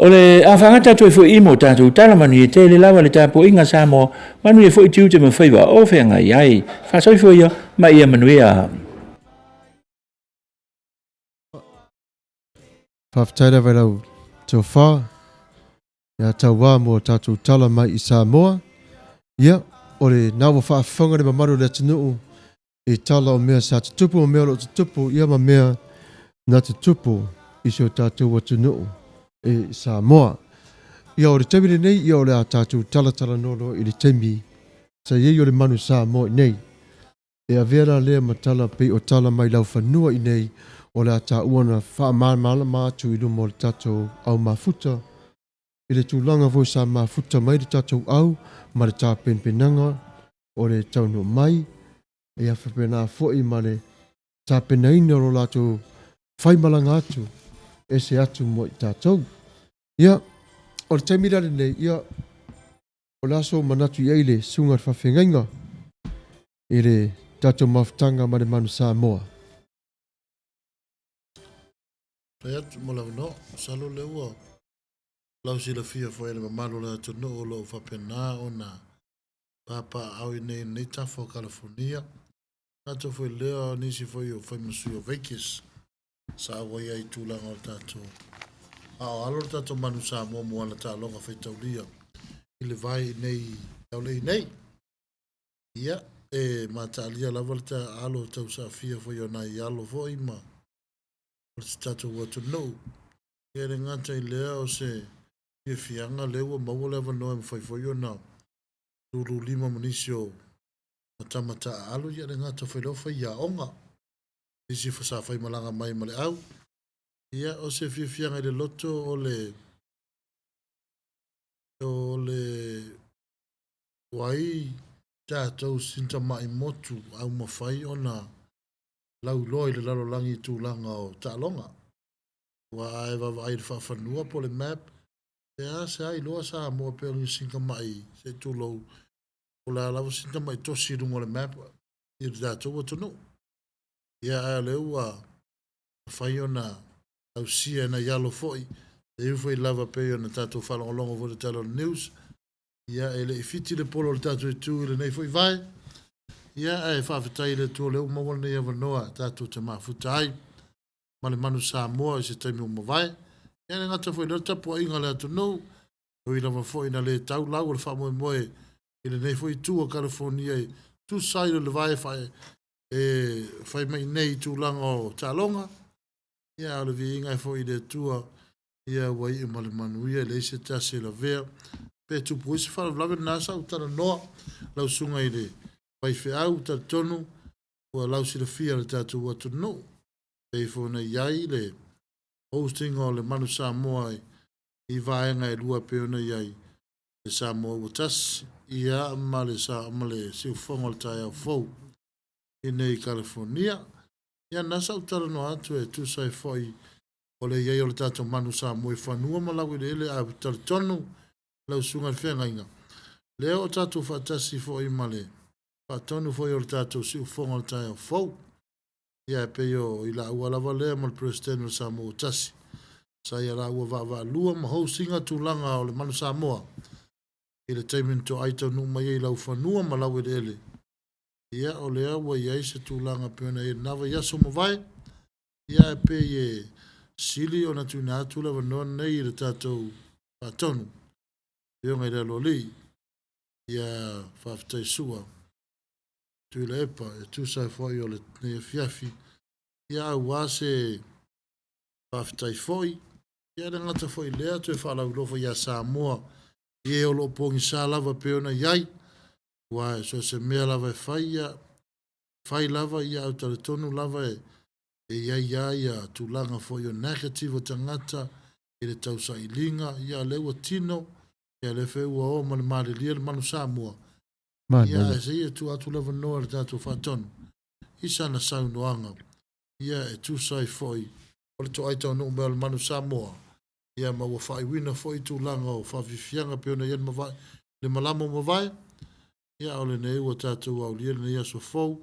O le a faagata atu ai foi i mo tatou tala manuia tele lava le tapuaiga Samoa, manuia foi tiute ma faiva o feagai ai. Faasoifua ia ma ia manuia. Faafetai lava i lau tofa ia Tauā mo a tatou tala mai i Samoa. Ia, o lena ua faafofoga le mamalu o le atunuu i tala o mea sa tutupu ma mea o lo o tutupu, ia ma mea na tutupu i si o tatou atunuu i Samoa. Ia, o le taimi lenei, ia o le a tatou talatalanoa loa i le taimi sa i ai o le manu Samoa i nei. E avea la lea ma tala pei o tala mai laufanua i nei o le a taua na faamalamalama atu i luma o le tatou au mafuta, i le tulaga foi sa mafuta mai le tatou au ma le tapenapenaga o le taunuu mai, ia faapena foi ma le tapenaina o lo latou faimalaga atu ese atu mo i tatou. Ia, o le taimi la lenei, ia, O le aso o manatu i ai le susuga i le faafeagaiga i le tatou mafutaga ma le Manu Samoa. Fai atu mo le avanoa, masalo o lea ua lausilafia foi e le mamalu o le atunuu o lo o faapena ona papaaao i nei lenei tafa o Kalafonia. Gata foi lea o nisi foi o faimasui o Veikis sa auai ai i tulaga o le tatou aoalo le tatou manu Samoa mo ana taaloga faitaulia i le vae i nei taulei nei. Ia, e mataalia lava le alo tausaafia foi o nai alo foi ma o se tatou atunuu. Ia e le gata i lea o se fiafiaga lea ua maua le avanoa e mafai foi ona lululima ma nisi o matamata aalo, ia e le gata foi i lea o faiaoga. Nisi sa faimalaga mai ma le au. Ia, o se fiafiaga i le loto o le. O le ai tatou sintamai motu au mafai ona lauiloa i le lalolagi i tulaga o taaloga. Aua a e vaavaai i le faafanua po o le map, e a se a iloa Samoa pei o ni sintamai se i tulou, po o le a lava sintamai tosi i luga o le map i le tatou atunuu. Ia ae o lea ua mafai ona ausia e nai alo foi, e ui foi lava pei ona tatou faalogologo foi i le tala o le news, ia e le i fiti le polo o le tatou itu i lenei foi vae. Ia ae faafetai i le Atua o lea ua maua lenei avanoa tatou te mafuta ai ma le Manu Samoa i se taimi ua mavae. Ia e le gata foi i lea o le tapuaiga a le atunuu, e ui lava foi ina le tau lau o le faamoemoe i lenei foi itu o Kalifonia e tusa ai o le vae e fai mai nei i tulaga o taaloga, ia a o le viiga e foi i le Atua, ia ua iu ma le manuia, e leai se tasi e lavea. Pe tupu ai se faalavelave, lena sa ou talanoa lau susuga i le faifeau, talitonu ua lausilafia e le tatou atunuu, pei foi ona i ai le hosting o le Manu Samoa i vaega e lua pei ona i ai le Samoa ua tasi, ia ma le, ma le siufofoga o le taeao fou i nei i Kalifonia. Ia na sa ou talanoa atu e tusa ai foi o le i ai o le tatou Manu Samoa i fanua ma laueleele, ae ou te talitonu lau susuga i le feagaiga, lea o tatou faatasi foi ma le faatonu foi o le tatou siufofoga o le taeao fou. Ia e pei o i laua lava lea ma le Peresetene o le Samoa ua tasi, sa ia laua vaavaalua ma hostinga tulaga o le Manu Samoa i le taimi na toai taunuu mai ai i laufanua ma laueleele. Ia o lea ua i ai se tulaga pei ona i ai i lena vaiaso ua mavae, ia ae pei e sili ona tuuina atu le avanoa lenei i le tatou faatonu, Afioga i le Aloalii, ia faafetai Sua Tuilaepa e tusa ai foi o lenei afiafi, ia aua se faafetai foi, ia e le gata foi i lea, toe faalauiloa foi ia Samoa i e o lo o pogisa lava pei ona i ai, aua so o se mea lava e fai, ia fai lava, ia ae talitonu lava e i ai lava ia tulaga foi o negative o tagata i le tausailiga, ia lea ua tino, ia lea foi ua oo ma le malilie le Manu Samoa. Ia ae se i e tuu atu le avanoa i le tatou faatonu i sana saunoaga, ia e tusa ai foi o le toai taunuu mai o le Manu Samoa, ia ma ua faaiuina foi tulaga o faafiafiaga pei ona i ai le mavae, le malama ua mavae, ia a o lenei ua tatou aulia lenei aso fou,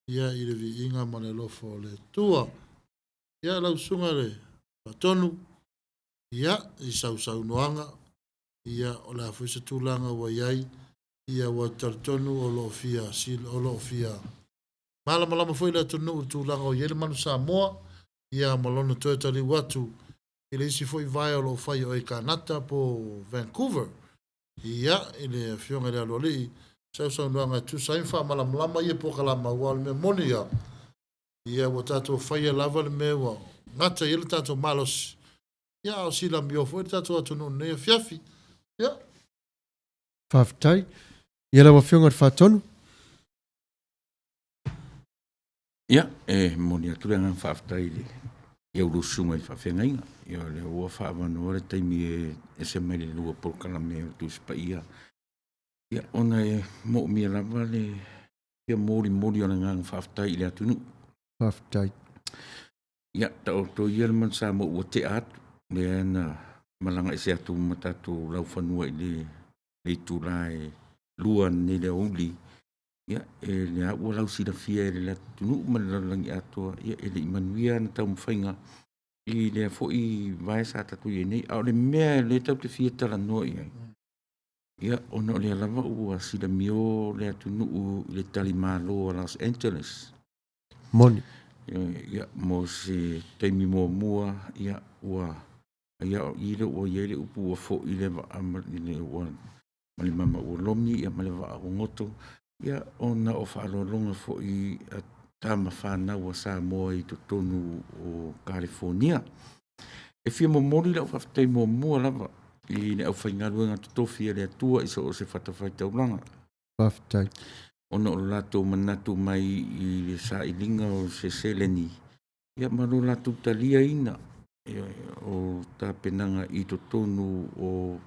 ia i le viiga ma le alofa o le Atua. Ia lau susuga i le Faatonu, ia i sau saunoaga, ia o le a foi se tulaga ua i ai, ia ua talitonu o lo o fia, o lo o fia malamalama foi le atunuu i le tulaga o i ai le Manu Samoa, ia ma lona toe taliu atu i le isi foi vae o lo o fai o i Kanata po o Vancouver. Ia, i le Afioga i le Aloalii, sau saunoaga e tusa ai ma faamalamalama ia polokalama, aua o le mea moni ia, ia ua tatou faia lava le mea ua gata i ai le tatou malosi, ia a o silamio foi le tatou atunuu i lenei afiafi. Ia. Faafetai. Ia lau Afioga i le Faatonu. Ia, e momoli atu le agaga faafetai i le i au susuga i le faafeagaiga. Ia, o lea ua faaavanoa le taimi e ese mai le lua polokalame o le Tusi Paia. Ia, ona e moomia lava le fia molimoli o le agaga faafetai i le atunuu. Faafetai. Ia, taoto ia le Manu Samoa ua tea atu, lea na malaga ese atu ma tatou laufanua i le itula e 2 nei le aoauli. Ia, e lea ua lausilafia e le atunuu ma le lalolagi atoa, ia, e le i manuia ana taumafaiga i lea foi vae sa tatou i ai nei. A o le mea lea tatou te fia talanoa i ai, ia, ona o lea lava ua silamio le atunuu i le talimalo a Los Angeles. Moni. Ia, mo se taimi muamua, ia, ua, ia, o i lea ua i ai le upu ua foi le vaa ma le, ua, ma le mama ua lomi, ia, ma le vaa ua goto, ia, ona o faaaloaloga foi a tama fanau a Samoa i totonu o Kalifonia. E fia momoli lau faafetai muamua lava i le aufaigaluega totofi a le Atua i so o se fatafaitaulaga. Faafetai. Ona o lo latou manatu mai i le sailiga o se seleni, ia, ma lo latou taliaina o tapenaga i totonu o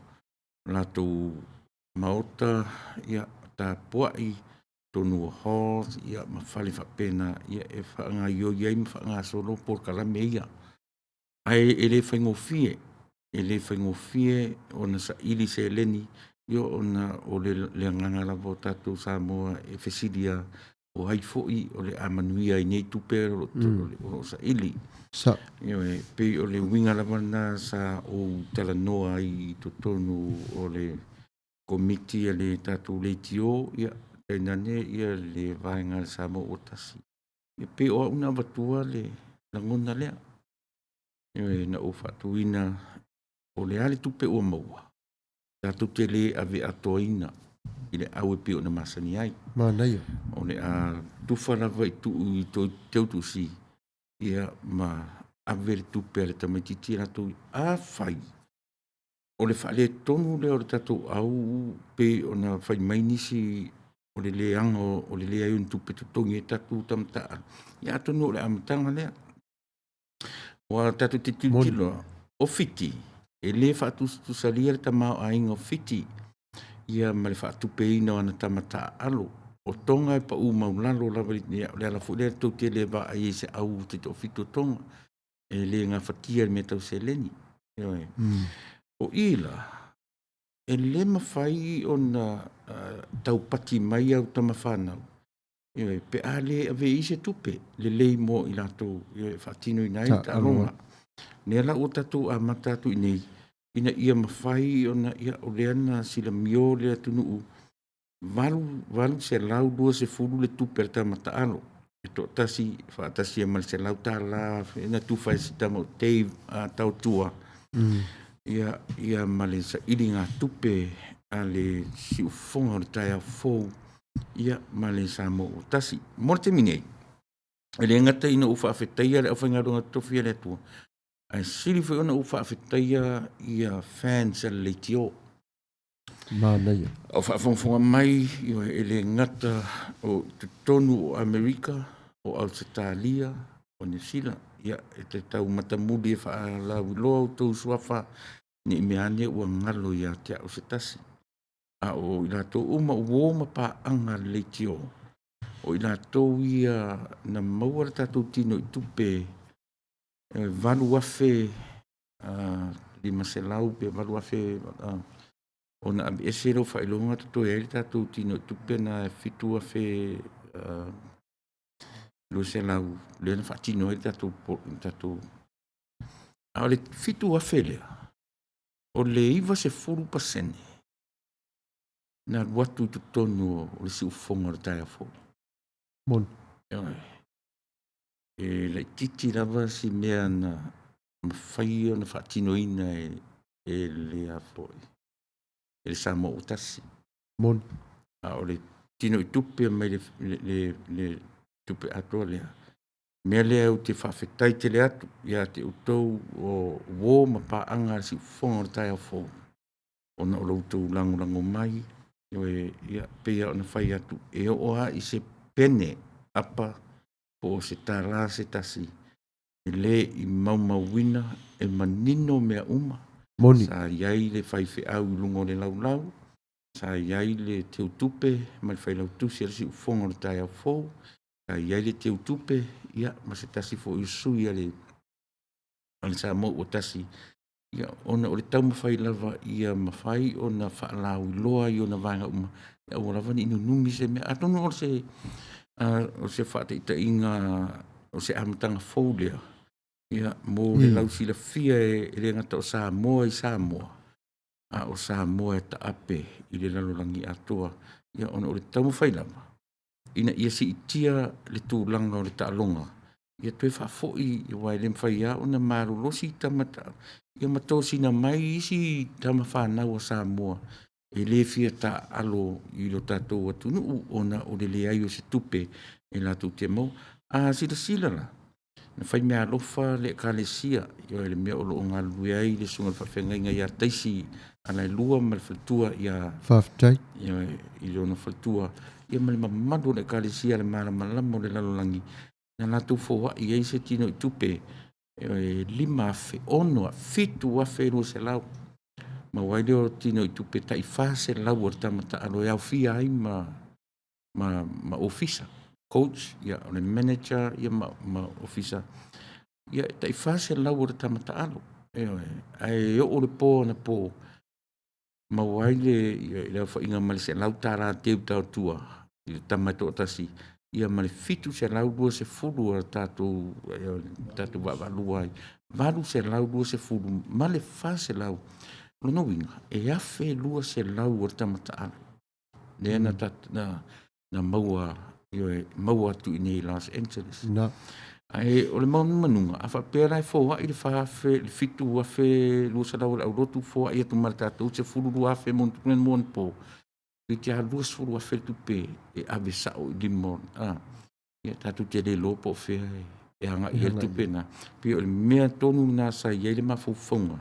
latou maota, ia, tapuai totonu o halls, ia, ma fale faapena, ia, e faagaoioi ai ma faagasolo polokalame ia. Ae e le faigofie, e le faigofie ona saili seleni, ia ona o le agaga lava o tatou Samoa e fesili lava, o ai foi o le a manuia i nei tupe o lo o saili. Sa. Ioe, pei o le uiga lava lena sa ou talanoa ai i totonu o le Komiti a le tatou leitio, ia, tainane ia le vaega a le Samoa ua Tasi. Ia pei o au na avatua le lagona lea. Ioe, na ou faatuina o le a le tupe ua maua, tatou te le ave atoaina i le au e pei ona masani ai. Manaia. O le a tufa lava i tuu i Teutusi, ia ma ave le tupe a le tamaitiiti e latou. Afai o le faaletonu lea o le tatou au pei ona fai mai nisi o le leaga o le leai o ni tupe totogi ai tatou tama taaalo, ia atonu o le amataga lea. Aua tatou te tilotilo lava, o Fiti, e le faatusatusalia le tamaoaiga o Fiti ia ma le faatupeina o ana tama taaalo. O Toga e pau maualalo lava, o le ala foi lea tou te le vaai ai i se au toafitu o Toga, e le gafatia i mea tau seleni. Ioe. O i la, e le mafai ona taupati mai au tama fanau, ioe, pe a le ave i ai se tupe lelei mo i latou, ioe, e faatinoina ai taaloga. Lea la ua tatou amata atu i inei, ina ia mafai ona, ia, o lea na silamio le atunuu, $820 le tupe a le tama taalo e toatasi faatasi ai ma le $100 na tufa e si tama o Dave Tautua, ia, ia ma le sailigatupe a le Siufofoga o le Taeao Fou, ia ma le Samoa ua Tasi. Mo le taimi nei, e le gata ina ou faafetaia le aufaigaluega totofi a le Atua, ae sili foi ona ou faafetaia ia fans a le leitio. Manaia. O faafogafoga mai, e le gata o totonu o Amerika, o Ausetalia, o Niu Sila, ia, e te tau matamuli e faalauiloa outou suafa, ne i mea ane ua galo ia te au se tasi. A o i latou uma o uo ma paaga a le leitio, o i latou ia na maua le tatou tinoitupe e 8,500 pe 8,000 ona aveese lea o faailoga totoe ai le tatou tinoitupe lena e 7,200 lea na faatino ai le tatou, a o le 7,000 lea, o le 90% na alu atu i totonu o le siufofoga o le taeao fou. Moni. E laitiiti lava si mea na mafai ona faatinoina e le a foi, e le Samoa ua tasi. Moni. A o le tinoitupe mai le tupe atoa lea, mea lea ou te faafetai tele atu ia te outou o uo ma paaga a le siufofoga o le taeao fou, ona o lo outou lagolago mai, ia, pei lava ona fai atu, e oo lava i se pene apa po o se $1 se tasi, e le i maumauina, e manino mea uma. Moni. Sa i ai le faifeau i luga o le laulau, sa i ai le teutupe ma le failautusi a le siufofoga o le taeao fou, sa i ai le teutupe, ia, ma se tasi foi o sui a le Samoa ua tasi, ia, ona o le taumafai lava ia mafai ona faalauiloa i ona vaega uma, ia aua lava ne i nunumi se mea. Atonu o se faataitaiga, o se amataga fou lea, ia, mo le lausilafia e le gata o Samoa i Samoa, a o Samoa e taape i le lalolagi atoa, ia, ona o le taumafai lava ina ia siitia le tulaga o le taaloga, ia toe faafoi, aua e le mafai lava ona malolosi tama taaalo, ia ma tosina mai isi tama fanau a Samoa e le fia taaalo i lo tatou atunuu ona o le leai o se tupe e latou te maua. A silasila la, na fai meaalofa le Ekalesia, ioe, le mea o lo o galulue ai le susuga i le faafeagaiga ia Taisi Alailua ma le faletua ia Faafetai. Ioe, i lona faletua, ia ma le mamalu o le Ekalesia a le Malamalama o le Lalolagi, na latou foai ai se tinoitupe e 5,000, 6,000, 7,200. Maua ai lea o tino i tupe tai 400 o le tama taalo e aofia ai ma ma ma ofisa, coach, ia o le manager ia ma ma ofisa. Ia e tai 400 o le tama taalo. Ioe, ae oo le po anapo maua ai le le aofaiga ma le $100 teu taotua i le tama e toatasi, ia ma le 720 a tatou tatou vaavaalua ai, 820 ma le 400. O lona uiga, e 1200 o le tama taalo lea na na na maua, ioe, maua atu i inei i Los Angeles. Na. Ae o le manumanuga, a faapea la e foai le 4000, le 7200 o le aulotu foai atu ma le tatou 12000 ma ona tupu mo ona po, toeitiiti lava 20,000 le tupe e ave sao i lima o, a, ia tatou te le iloa po o fea e agai i ai le tupe lena. Pei o le mea tonu lena sa i ai le mafaufauga,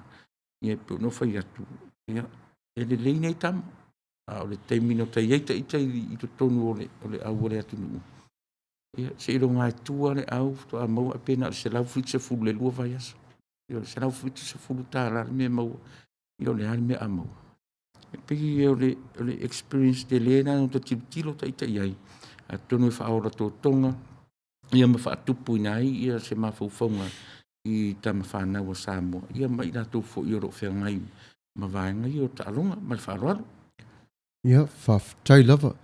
ia e pei ona ou fai atu, ia, e lelei nei tama, a o le taimi na ota i ai ita i totonu o le au a le atunuu, ia seiloga lava e tua le au faatoa maua, pe na o le $170 i le lua vaiaso. Ioe, $170 le mea e maua, ia o le a le mea a maua? E pei o le experience tele lena na ota tilotilo ita i ai, atonu e faaola totoga ia ma faatupuina ai se mafaufauga i tama fanau a Samoa, ia ma i latou foi o lo o feagai ma vaega ia o taaloga. Ma le faaaloalo. Ia, faafetai lava.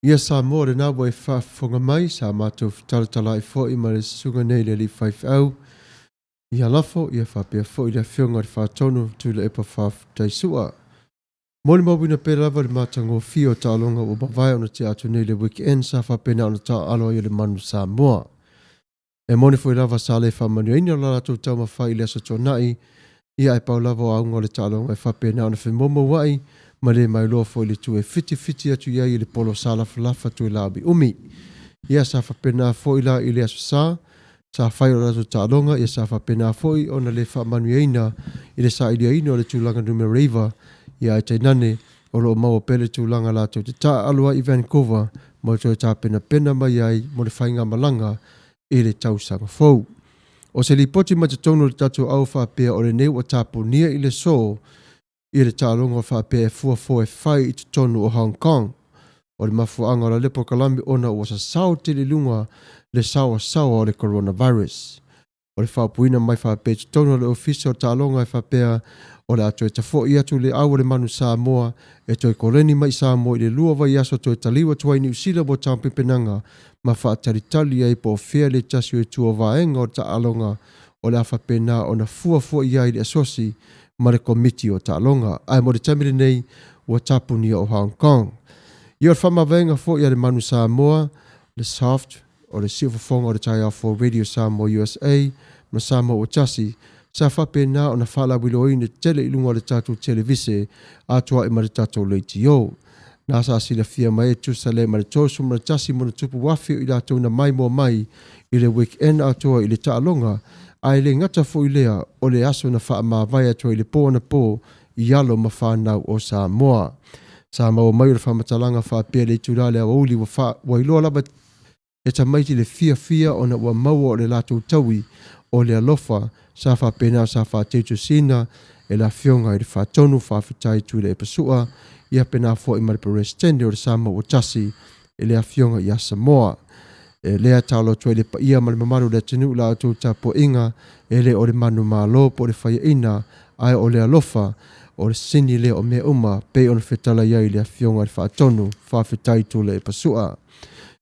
Ia Samoa, lena ua e faafofoga mai, sa matou fetalatalaai foi ma le susuga nei i le alii faifeau ia Lafo, ia faapea foi le afioga i le Faatonu Tuilaepa Faafetai Sua. Molimauina pea lava le matagofie o taaloga ua mavae ona tea atu nei le weekend sa faapena ona taaalo ai e le Manu Samoa. E moni foi lava sa le faamanuiaina lo latou taumafai i le Aso Toonai, ia ae pau lava o auga o le taaloga e faapena ona femoumoua ma le mailoa foi le itu e fitifiti atu i ai i le polo salafalafa toe laaumiumi. Ia sa faapena foi la i le Aso Sa, sa fai o le latou taaloga, ia sa faapena foi ona le faamanuiaina i le sailiaina o le tulaga numera 9, ia ae tainane o lo o maua pea le tulaga latou te taaalo ai i Vancouver mo le toe tapenapena mai ai mo le faigamalaga i le tausaga fou. O se lipoti mai totonu o le tatou au faapea o lenei ua tapunia i le so i le taaloga faapea e fuafua e fai i totonu o Hong Kong. O le mafuaaga o la lea polokalame ona ua sasao tele i luga le saoasaoa o le coronavirus. O le faaupuina mai faapea i totonu o le Ofisa o Taaloga e faapea o le a toe tafo'i atu le au o le Manu Samoa e toe koleni mai i Samoa i le lua vaiaso toe taliu atu ai i Niu Sila mo taumpepenaga ma faatalitali ai po o fea le tasi o itu o vaega o taaloga o le a faapena ona fuafua i ai le asosi ma le Komiti o Taaloga. Ae mo le taimi lenei, ua tapunia o Hong Kong. Ia o le faamavaega foi a le Manu Samoa, le Soft, o le siufofoga o le taeao fou Radio Samoa USA ma Samoa ua tasi, sa faapena ona faalauiloaina tele i luga o le tatou televise atoai ma le tatou leitio. Na sa silafia mai e tusa le ma le 31 ma ona tupu afe o i latou na maimoa mai i le weekend atoa i le taaloga, ae le gata foi lea o le aso na faamavae atu ai i le po anapo i alo ma fanau o Samoa. Sa maua mai o le faamatalaga faapea le itula le aoauli ua fa, ua iloa lava e tamaiti le fiafia ona ua maua o le latou taui o le alofa sa faapena sa faateutusiina e le afioga i le Faatonu Faafetai Tuilaepa Sua, ia pena foi ma le Peresetene o le Samoa ua tasi e le afioga ia Samoa. E lea taolo atu ai le paia ma le mamalu o le atunuu la outou tapuaiga, e le o le manumalo po o le faiaina, ae o le alofa, o le sini lea o mea uma, pei ona fetalai ai le afioga i le Faatonu Faafetai Tuilaepa Sua.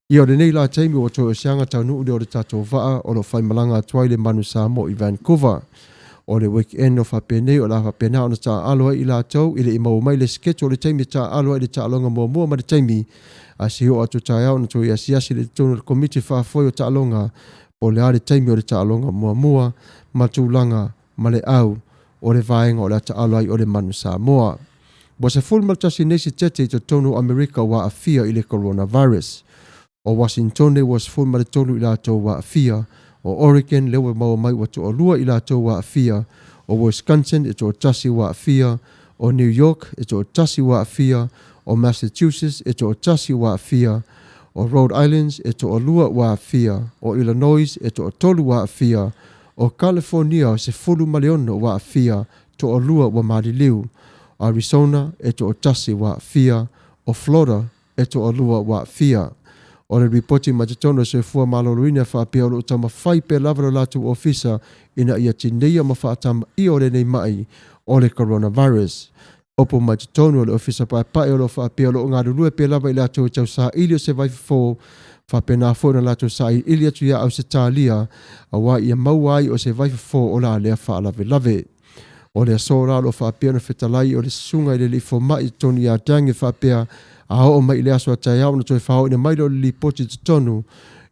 Ia o lenei la taimi ua toe o se aga taunuu lea o le tatou vaa o lo o faimalaga atu ai le Manu Samoa i Vancouver. O le weekend o faapenei o le a faapena ona taaalo ai i latou e le i maua mai le schedule o le taimi e taaalo ai le taaloga muamua ma le taimi a se i oo atu taeao ona toe asiasi le totonu o le Komiti Faafoe o Taaloga po o le a le taimi o le taaloga muamua ma tulaga ma le au o le vaega o le a taaalo ai o le Manu Samoa. Ua 11 nei sitete i totonu o Amerika ua aafia i le coronavirus. O Wasintone ua 13 i latou ua aafia, o Oregon lea ua maua mai ua toalua i latou ua aafia, o Wisconsin e toatasi ua aafia, o New York e toatasi ua aafia, o Massachusetts e toatasi ua aafia, o Rhode Island e toalua ua aafia, o Illinois e toatolu ua aafia, o California 16 ua aafia, toalua ua maliliu. Arizona e toatasi ua aafia, o Florida e toalua ua aafia. O le ripoti mai totonu o le Soifua Maloloina e faapea o lo o taumafai pea lava lo latou ofisa ina ia tineia ma faatamaia o lenei mai o le coronavirus. Opo mai totonu o le Ofisa Paepae o lo o faapea o lo o galulue pea lava i latou e tausaili o se vaifofo faapena foi ona latou sailiili atu ia Ausetalia aua ia maua ai o se vaifofo o la lea faalavelave. O le aso la o lo o faapea ona fetalai o le susuga i le alii fomai i totonu ia Dang e faapea a oo mai i le aso a taeao ona toe faaoina mai lea o le lipoti i totonu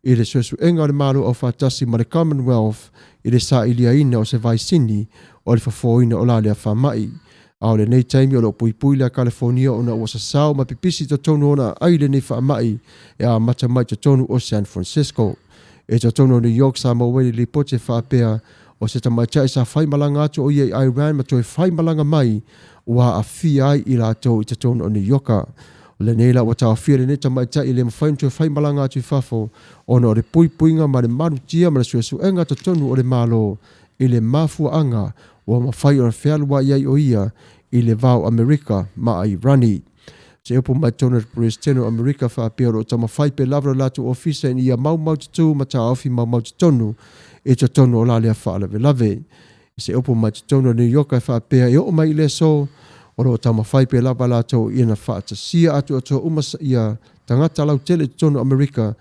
i le suesuega a le Malo Aufaatasi ma le Commonwealth i le sailiaina o se vaisini o le fofoina o la lea faamai. A o lenei taimi o lo o puipui le Kalifonia ona ua sasao ma pipisi i totonu o ona aai lenei faamai e amata mai i totonu o San Francisco. I totonu o New York sa maua ai le lipoti e faapea o se tamaitai sa faimalaga atu o ia i Iran ma toe faimalaga mai ua aafia ai i latou i totonu o New Yorka. O lenei la ua taofia lenei tamaitai e le mafai ona toe faimalaga atu i fafo ona o le puipuiga ma le malutia ma le suesuega totonu o le Malo i le mafuaaga ua mafai ona fealuai ai o ia i le va o Amerika ma Airani. Se upu mai totonu o le Peresetene o Amerika faapea o lo o taumafai pea lava lo latou ofisa ina ia maumaututu ma taofi maumautetonu i totonu o la lea faalavelave. I se upu mai totonu o New York e faapea e oo mai i le aso o lo o taumafai pea lava latou ina faatasia atoatoa uma ia tagata lautele i totonu o Amerika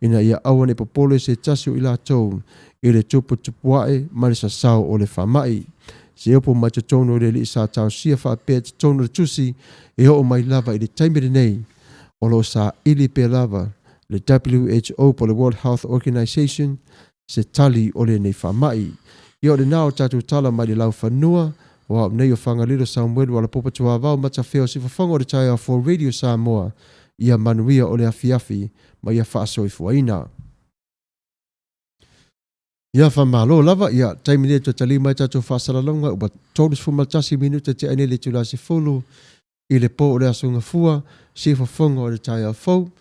ina ia aua ne i popole se tasi o i latou i le tuputupuae ma le sasao o le faamai. Se upu mai totonu o le alii sa taosia faapea i totonu o le tusi e oo mai lava i le taimi lenei o lo o saili pea lava le WHO po o le World Health Organization se tali o lenei faamai. Ia o lena o tatou tala mai le laufanua, o au nei o Fagalilo Samuelu Alapopo Tuavao Matafeo Sifofoga o le taeao for Radio Samoa, ia manuia o le afiafi ma ia faasoifuaina. Ia faamalo lava, ia taimi nei toe tali mai tatou faasalalauga ua 31 minute tea nei le itula 10 i le po o le Aso Gafua, sifofoga o le taeao fou.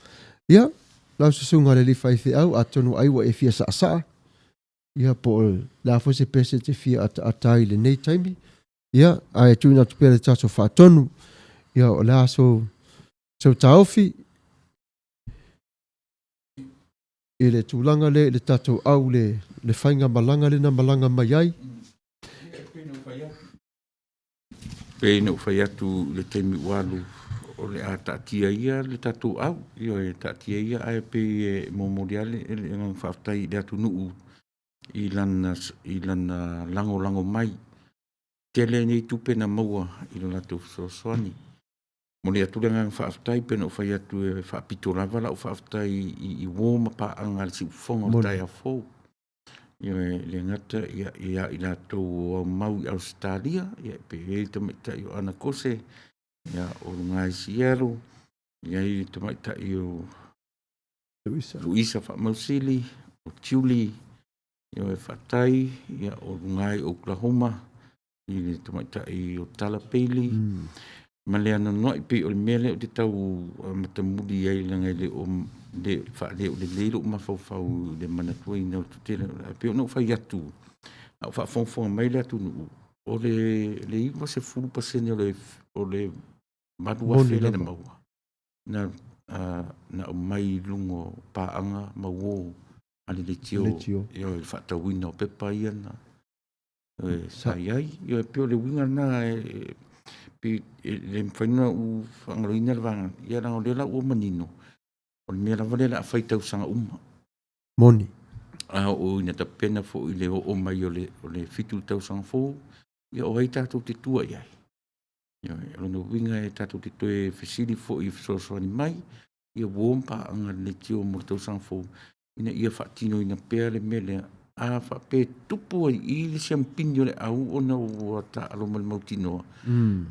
Ia, lau susuga i le alii faifeau, atonu ai ua e fia saasaa, ia po o le a foi se pese e te fia ataata ai i lenei taimi. Ia, ae tuuina atu pea le tatou faatonu. Ia, o le a sou, sou taofi i le tulaga lea i le tatou au le, le faiga malaga lea na malaga mai ai. Pei ona ou fai atu i le taimi ua alu, o le a taatia ia le tatou au, ioe, taatia ia ae pei e momoli lava le agaga faafetai i le atunuu i lana, i lana lagolago mai. Tele nei tupe na maua i lo latou fesoasoani. Momoli atu le agaga faafetai pei ona ou fai atu e faapito lava lau faafetai i uo ma paaga a le Siufofoga o le Taeao Fou. Ioe, e le gata ia i latou o aumau i Ausetalia, ia pe i ai le tamaitai o Ana Kose, ia o luga i Seattle, i ai le tamaitai o Luisa. Luisa Faamausili, o Julie, ioe, faafetai, ia o luga i Oklahoma, i le tamaitai o Tala Bailey, ma le anoanoai. Pei o le mea lea ou te tau matamuli ai leaga e le o le faaleo lelei lou mafaufau i le manatuaina o le toatele. Ae pei ona ou fai atu, a o faafogafoga mai le atunuu, o le 90% o le 8,000 lea na maua, na na aumai i luga o paaga ma uo a le leitio, ioe, le faatauina o pepa ia na sa i ai. Ioe, pei o le uiga lena, e pei e le mafai ona ou faagaloina le vaega, ia leaga o lea la ua manino, o le mea lava lea o le a fai i tausaga uma. Moni. A oo ina tapena foi i le oo mai o le 7 tausaga fou, ia o ai tatou te tua i ai? Ioe, o lona uiga e tatou te toe fesili foi i fesoasoani mai, ia uo ma paaga a le leitio mo le tausaga fou, ina ia faatinoina pea le mea lea. A faapea e tupu ai i i le siamupini o le au ona ua taaalo ma le mautinoa,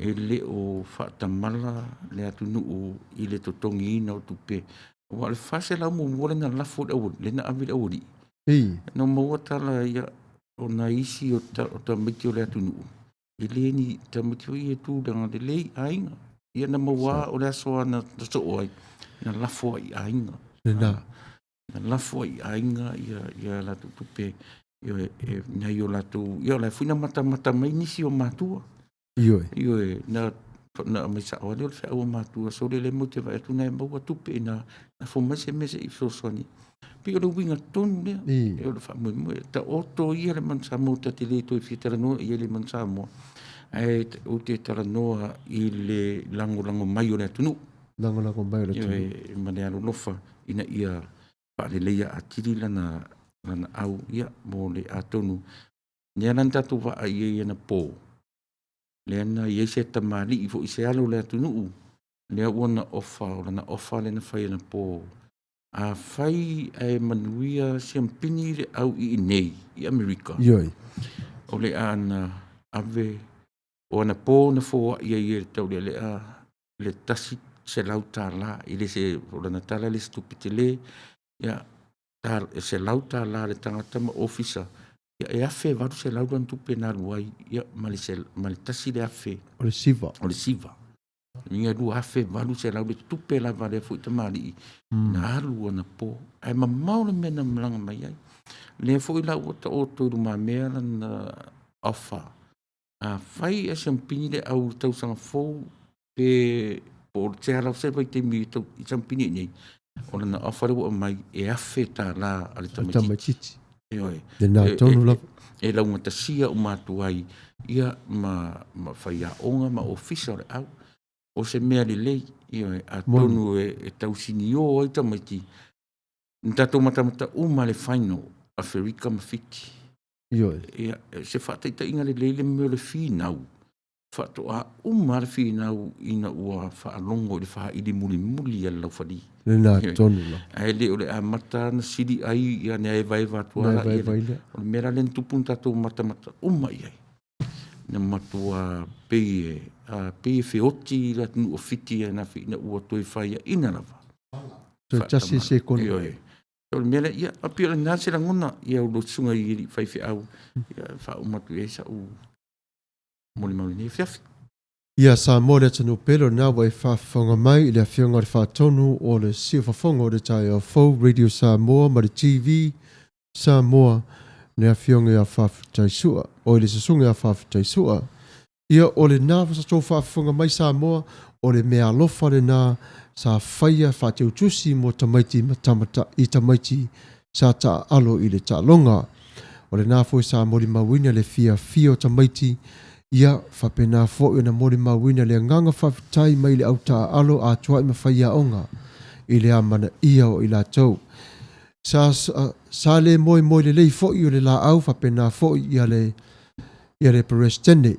e le o faatamala le atunuu i le totogiina o tupe. Aua o le 400 muamua lea na lafo i le aualii, lea na ave i le aualii, na maua tala ia, o nai isi o tamaiti o le atunuu, e le ni tamaiti foi ia e tulaga lelei aiga. Ia na maua o le aso lava na soo ai, na lafo ai i aiga. Lena. Na lafo ai i aiga ia latou tupe, ioe, e nai o latou, ia o la e foi na matamata mai nisi o matua. Ioe. Ioe, na Na aumai sao lava lea o le feau a matua, sole lea matou te vaai atu na e maua tupe ina lafo mai se mea se i fesoasoani. Pei o le uiga tonu lea, o le faamoemoe. Taoto ia le Manu Samoa, ta te le toe fia talanoa i ai i le Manu Samoa, ae ou te talanoa i le lagolago mai o le atunuu. Lagolago mai o le atunuu. Ioe, ma le alolofa ina ia faaleleia atili lana lana au, ia, mo le atonu lea la na tatou vaai i ai anapo, lea na i ai se tamalii foi, se alo o le atunuu, lea ua na ofa, o lana ofa lea na fai anapo, afai ae manuia siampini le au i inei i Amerika, Ioe. o le a na ave o ana po na foai ai e le taulealea le $100, e le se, o lana tala e le se tupe tele, ia, e $100 le tagata ma ofisa, ia e $1,800 lana tupe na alu ai, ia, ma le $1,000 O le siva. O le siva. Lona uiga e $2,800 le tupe lava a lea foi tamalii na alu anapo. Ae mamao le mea na malaga mai ai. Lea foi la ua taoto i lumamea lana offer. Afai ae siampini le au i le tausaga fou pe po o se ala se vaitaimi i siampini ai nei, o lana offer lea ua aumai e $1,000 a le tamaitiiti. Ioe. Lena tonu lava. E laugatasia uma atu ai ia ma faiaoga ma ofisa o le au. O se mea lelei, ioe, atonu e tausinio ai tamaiti. Na tatou matamata uma i le final Aferika ma Fiti. Ioe. Ia, se faataitaiga lelei le mea o le finau, faatoa uma lava le finau ina ua faalogo i le faili mulimuli a le laufali. Lena tonu la. Ae le o le amata na sili ai ia na evaeva atu lava lea. O le mea la lea na tupu na tatou matamata uma i ai. Na matua pei e, pei e feoti le atunuu o Fiti ina ua toe faiaina lava. Toe tasi sekone. Ioe. O le mea lea, ia, e pei o lena se lagona, ia lou susuga i alii faifeau, ia, e faauma atu i ai sau molimau i lenei afiafi. Ia Samoa le atunuu pele o lena ua e faafofoga mai i le Afioga i le Faatonu o le Siufofoga o le Taeao Fou, Radio Samoa ma le TV Samoa, le Afioga ia Faafetai Sua, oi le Susuga ia Faafetai Sua. Ia o lena sa tou faafofoga mai Samoa, o le meaalofa lena sa faia faateutusi mo tamaiti ma tama i tamaiti sa taaalo i le taaloga. O lena foi sa molimauina le fiafia o tamaiti, ia faapena foi ona molimauina le agaga faafetai mai le au taaalo a tuai ma faiaoga i le amanaia o i latou. Sa sa le moemoe lelei foi o le laau faapena foi ia le ia le Peresetene,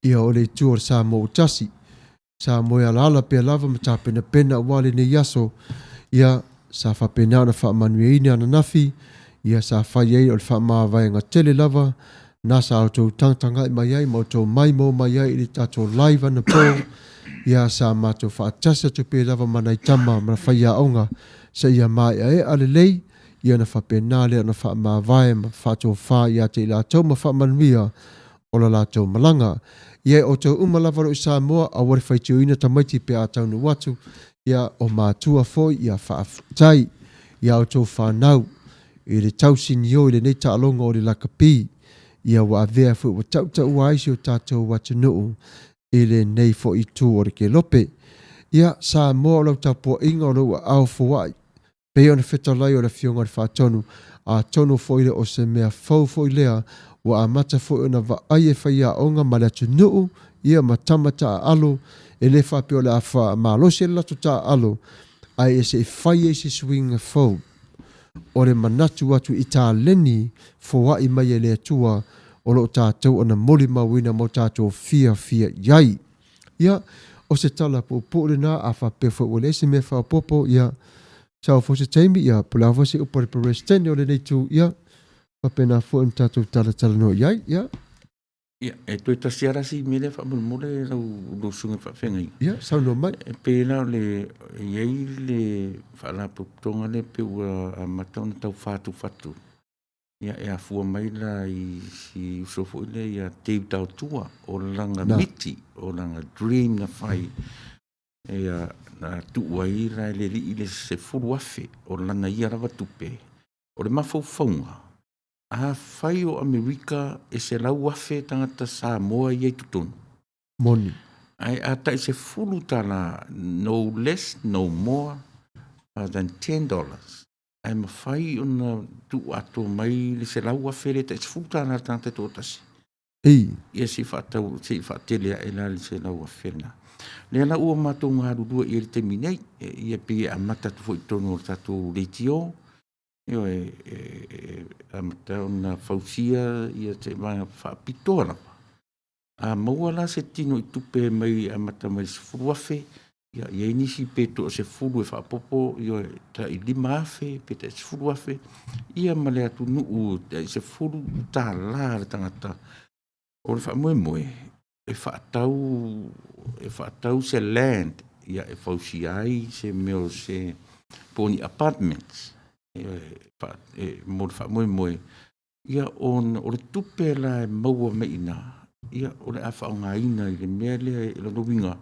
ia o le itu o le Samoa ua tasi. Sa moe alaala pea lava ma tapenapena aua lenei aso, ia, sa faapena ona faamanuiaina ananafi, ia, sa fai ai o le faamavaega tele lava, na sa outou tagatagai mai ai ma outou maimoa mai ai i le tatou live anapo, ia, sa matou faatasi atu pea lava ma nai tama ma faiaoga seia maeaea lelei, ia ona faapena lea ona faamavae ma faatofa ia te i latou ma faamanuia o la latou malaga. Ia e outou uma lava o lo o i Samoa, aua le faitioina tamaiti pe a taunuu atu, ia o matua foi, ia faafetai i a outou fanau i le tausinio i lenei taaloga o le lakapi, ia ua avea foi ua tautaua ai si o tatou atunuu i lenei foi itu o le kelope. Ia, Samoa o lau tapuaiga o lou aao foai, Pei ona fetalai o le Afioga i le Faatonu, atonu foi le o se mea fou foi lea ua amata foi ona vaai e faiaoga ma le atunuu ia ma tama taaalo, e le faapea o le a faamalosi ai le latou taaalo, ae se i fai ai se suiga fou o le manatu atu i taleni foai mai e le Atua o lo o tatou ona molimauina ma o tatou fiafia i ai. Ia, o se tala puupuu lena, a faapea foi ua leai se mea faaopoopo, ia, sau foi se taimi, ia, po o le a foi se upu a le Peresetene o lenei itu, ia, faapena foi ona tatou talatalanoa i ai, ia. Ia, e toe tasi lava la si mea lea faamolemole lau, lou susuga i le faafeagaiga. Ia, saunoa mai. E pei la o le, e i ai le faalapotopotoga lea pei ua amata ona tau fatufatu Ia, e afua mai la i si uso foi lea ia Dave Taotua, o lana miti, o lana dream na fai, ia, na tuu ai la e le alii le 10,000 o lana ia lava tupe. O le mafaufauga, afai o Amerika e 100,000 tagata Samoa ia i totonu. Moni. Ae a tai $10, no less no more than $10, ae mafai ona tuu atoa mai le $100,000 lea tai $10 le tagata e toatasi. Ei. Ia se i faatau, se i faatele ae la le $100,000 lena. Lea la ua matou galulue i ai i le taimi nei, ia pei e amata atu foi i totonu o le tatou leitio, ioe, e amata ona fausia ia se vaega faapitoa lava. A maua la se tino i tupe mai amata mai le $10,000, ia i ai nisi pe toasefulu e faaopoopo, ioe, tai $5,000 pe tai $10,000, ia ma le atunuu tai $10 le tagata. O le faamoemoe e faatau, e faatau se land ia e fausia ai se mea o se po o ni apartments e, mo le faamoemoe ia ona o le tupe la e maua mai i ina, ia o le a faaaogaina i le mea lea. O lona uiga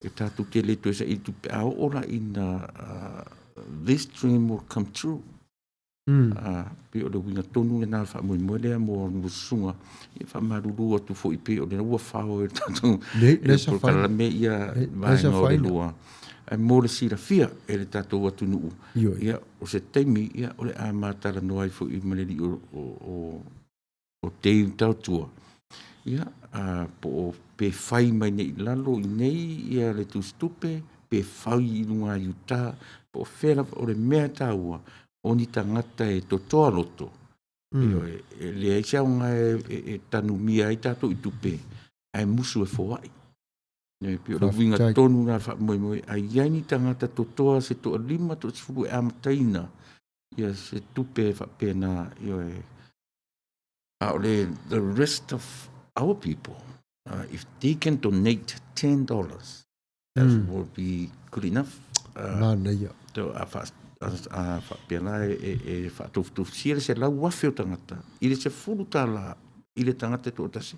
e tatou te le toe saili tupe a oo la ina this dream will come true. Pei o le uiga tonu lena o le faamoemoe lea mo lua susuga. Ia faamalulu atu foi pei o lea ua fao e le tatou polokalame ia vaega o le lua. Ae mo le silafia e le tatou atunuu, ia o se taimi ia o le a ma talanoa ai foi ma le alii o o Dave Tautua, ia, po o pe fai mai nei i lalo i inei ia le tusitupe, pe fai i luga i uta, po o fea lava, o le mea e taua, o ni tagata e totoa loto, ioe, e leai se aoga e tanumia ai tatou i tupe, ae musu e foai. E pei o le uiga tonu lena o le faamoemoe, a i ai ni tagata totoa se toalima, toasefulu e amataina ia se tupe faapena, ioe, A o le the rest of our people, if they can donate $10, that will be good enough. Manaia. So, a wha, a, a whaapea la e, e, e whaatofutofusia le $100,000 o tagata, i le $10 i le tagata e toatasi,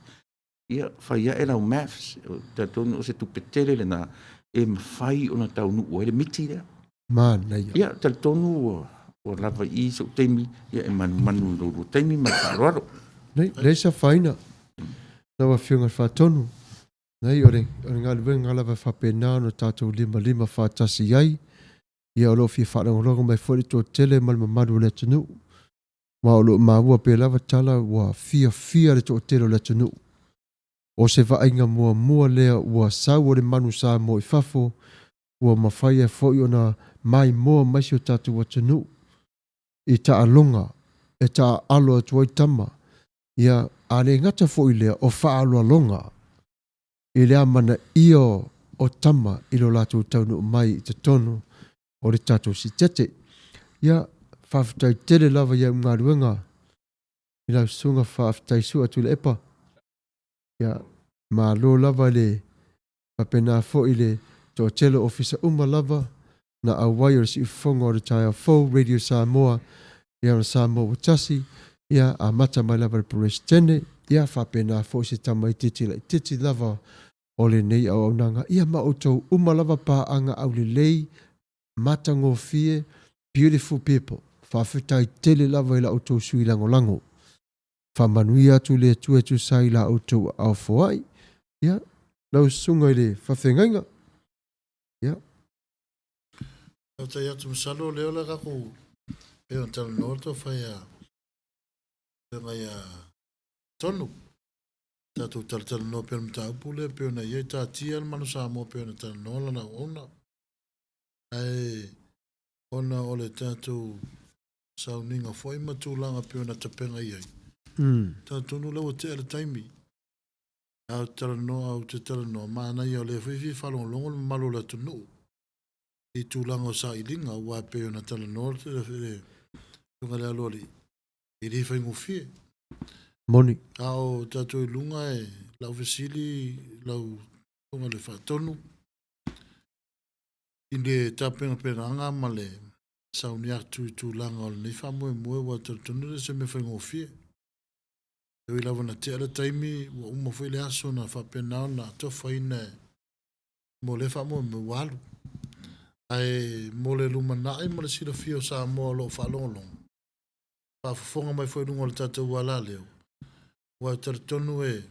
ia, fai ae lau maths, talitonu o se tupe tele lena, e mafai ona taunuu ai le miti lea. Manaia. Ia, talitonu ua, ua lava i i so'u taimi, ia e manumanu i lo lua taimi ma le faaaloalo. Nei, leai se afaina, lau Afioga i le Faatonu. Nei, o le, o le galuega lava e faapena ona tatou limalima faatasi ai. Ia, o lo o fia faalogologo mai foi le toatele ma le mamalu o le atunuu. Ma o lo o maua pea lava tala ua fiafia le toatele o le atunuu. O se vaaiga muamua lea ua sau o le manu Samoa i fafo, ua mafai ai foi ona maimoa mai si o tatou atunuu i taaloga e taaalo atu ai tama, ia, a le gata foi i lea, o faaaloaloga i le amanaia o tama i lo latou taunuu mai i totonu o le tatou sitete. Ia, faafetai tele lava i au galuega i lau susuga faafetai Sua Tuilaepa. Ia, malo lava i le faapena foi i le toatele o ofisa uma lava na auai o le siufofoga o le taeao fou Radio Samoa, ia ona Samoa ua tasi, ia amata mai lava i le Peresetene, ia faapena foi se tamaitiiti laitiiti lava o lenei auaunaga, ia ma outou uma lava paaga aulelei, matagofie, beautiful people. Faafetai tele lava i la outou sui lagolago. Faamanuia atu le Atua e tusa ai i la outou aao foai. Ia, lau susuga i le faafeagaiga. Ia. Faafetai atu masalo o lea o le a tatou pei ona talanoa le taufai a Afioga ia Tonu. Tatou talatalanoa pea le mataupu lea pei ona i ai taatia le Manu Samoa pei ona talanoa lana auauna. Ae ona o le tatou sauniga foi ma tulaga pei ona tapena i ai, talitonu lea ua tea le taimi. Ae ou te talanoa, ou te talanoa, manaia o lea foi e fia faalogologo le mamalu o le atunuu i tulaga o sailiga, aua e pei ona talanoa le Afioga i le Aloalii, e le faigofie. Moni. A o tatou i luga e lau fesili lau Afioga i le Faatonu i le tapenapenaga ma le sauni atu i tulaga o lenei faamoemoe, aua e talitonu e le o se mea faigofie. E ui lava na tea le taimi, ua uma foi le aso na faapena ona atofaina mo lea faamoemoe ua alu. Ae mo le lumanai ma le silafia o Samoa o lo o faalogologo, faafofoga mai foi i luga o le tatou alaleo, aua e talitonu e,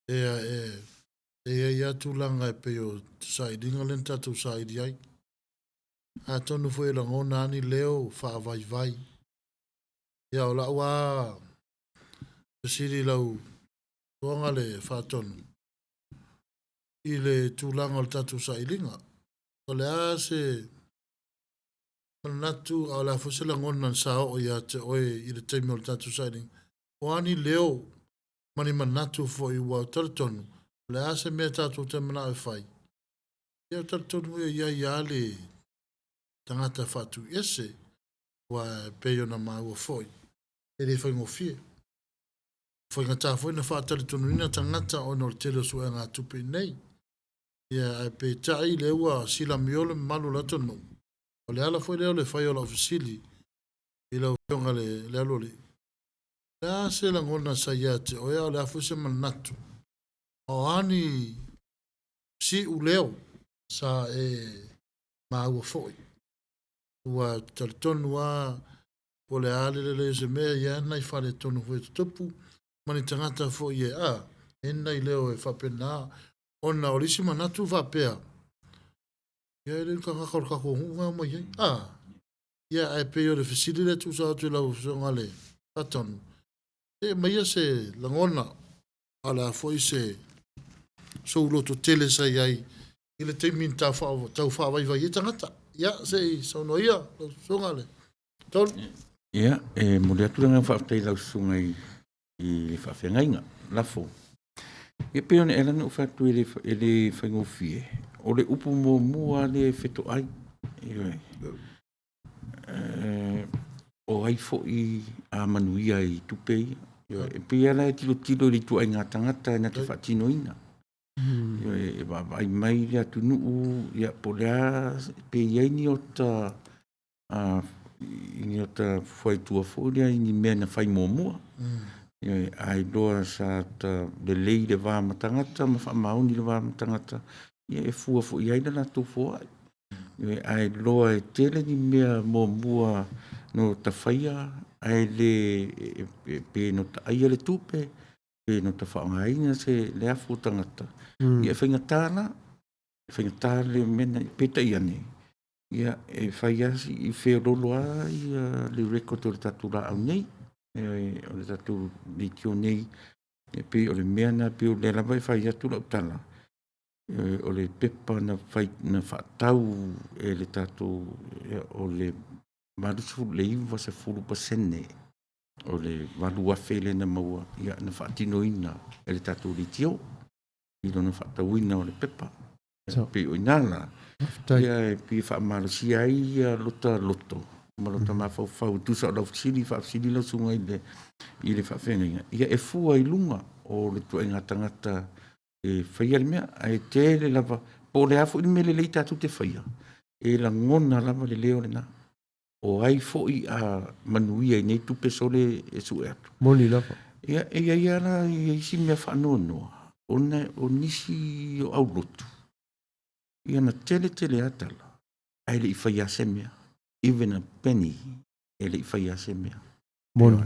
e, e. E i ai lava tulaga e pei o sailiga lea na tatou saili ai. Atonu foi e lagona lava ni leo faavaivai. Ia, o lau lava fesili i lau Afioga le Faatonu, i le tulaga o le tatou sailiga, o le a se manatu a o le a foi se lagona sa oo ia te oe i le taimi o le tatou sailiga? O a ni leo ma ni manatu foi ua talitonu, o le a se mea tatou te manao e fai? Ia, talitonu e i ai lava le tagata faatuiese, aua e pei ona maua foi, e le faigofie. Faigata foi ona faatalitonuina tagata ona o le tele o suegatupe i inei. Ia, ae peitai lea ua silamio le mamalu o le atunuu. O le ala foi lea o le fai o lau fesili i lau Afioga i le Aloalii, o le a se lagona sa ia te oe, a o le a foi se manatu, a o a ni siuleo sa e maua foi? Ua talitonu lava po o le a le lelei o se mea, e i ai nai faaletonu foi e tutupu, ma ni tagata foi e, a, e nai leo e faapena, ona o le isi manatu faapea, ia e le o ni tagata o le tatou nuu na omai ai, a, ia ae pei o le fesili lea e tuusa atu i lau Afioga i le Faatonu, se aumaia se lagona, a o le a foi se sou loto tele sa i ai i le taimi na tau faavaivai ai tagata. Ia, se i saunoa ia lau Susuga i le Tolu. Ia, e momoli atu le agaga faafetai i lau susuga i le faafeagaiga, lafo. Ia pei ona e ala ona ou fai atu e le, e le faigofie, o le upu muamua lea e fetoai. Ioe. O ai foi a manuia i tupe ia. Ioe. E pei lava la e tilotilo i le ituaiga tagata na te faatinoina. Ioe, e vaavaai mai le atunuu, ia, po o le a, pe i ai ni ota i ni ota fuaitua foi lea i ni mea na fai muamua. Ioe, a iloa sa ta lelei le va ma tagata ma faamaoni le va ma tagata, ia e fua foi i ai le latou foai. Ioe, a iloa e tele ni mea muamua no ta faia ae le pe no ta aia le tupe, pe no ta faaaogaina se le afu o tagata, ia e faigata la, e faigata le mea na, peitai ane, ia e fai lava si feololo lava ia le record o le tatou laau nei, o le tatou leitio nei, e pei o le mea lena, pei o lea lava e fai atu lau tala, o le pepa na fai na faatau e le tatou, o le 80 le 90% o le 8,000 lea na maua, ia na faatinoina e le tatou leitio i lona faatauina o le pepa. Pei o ina la, ia e pei e faamalosia ai ia lota loto ma lota mafaufau e tusa o lau fesili, faafesili lau susuga i le faafeagaiga, ia e fua i luga o le ituaiga tagata e faia le mea, ae tele lava, po o le a foi le mea lelei tatou te faia, e lagona lava le leo lena. O ai foi a manuia i nei tupe sole e sue atu. Moni lava. Ia, e i ai lava la isi mea faanoanoa, ona o nisi o aulotu, ia na tele tele lava tala, ae le i faia se mea. Even a penny, e le i faia se mea. Moni.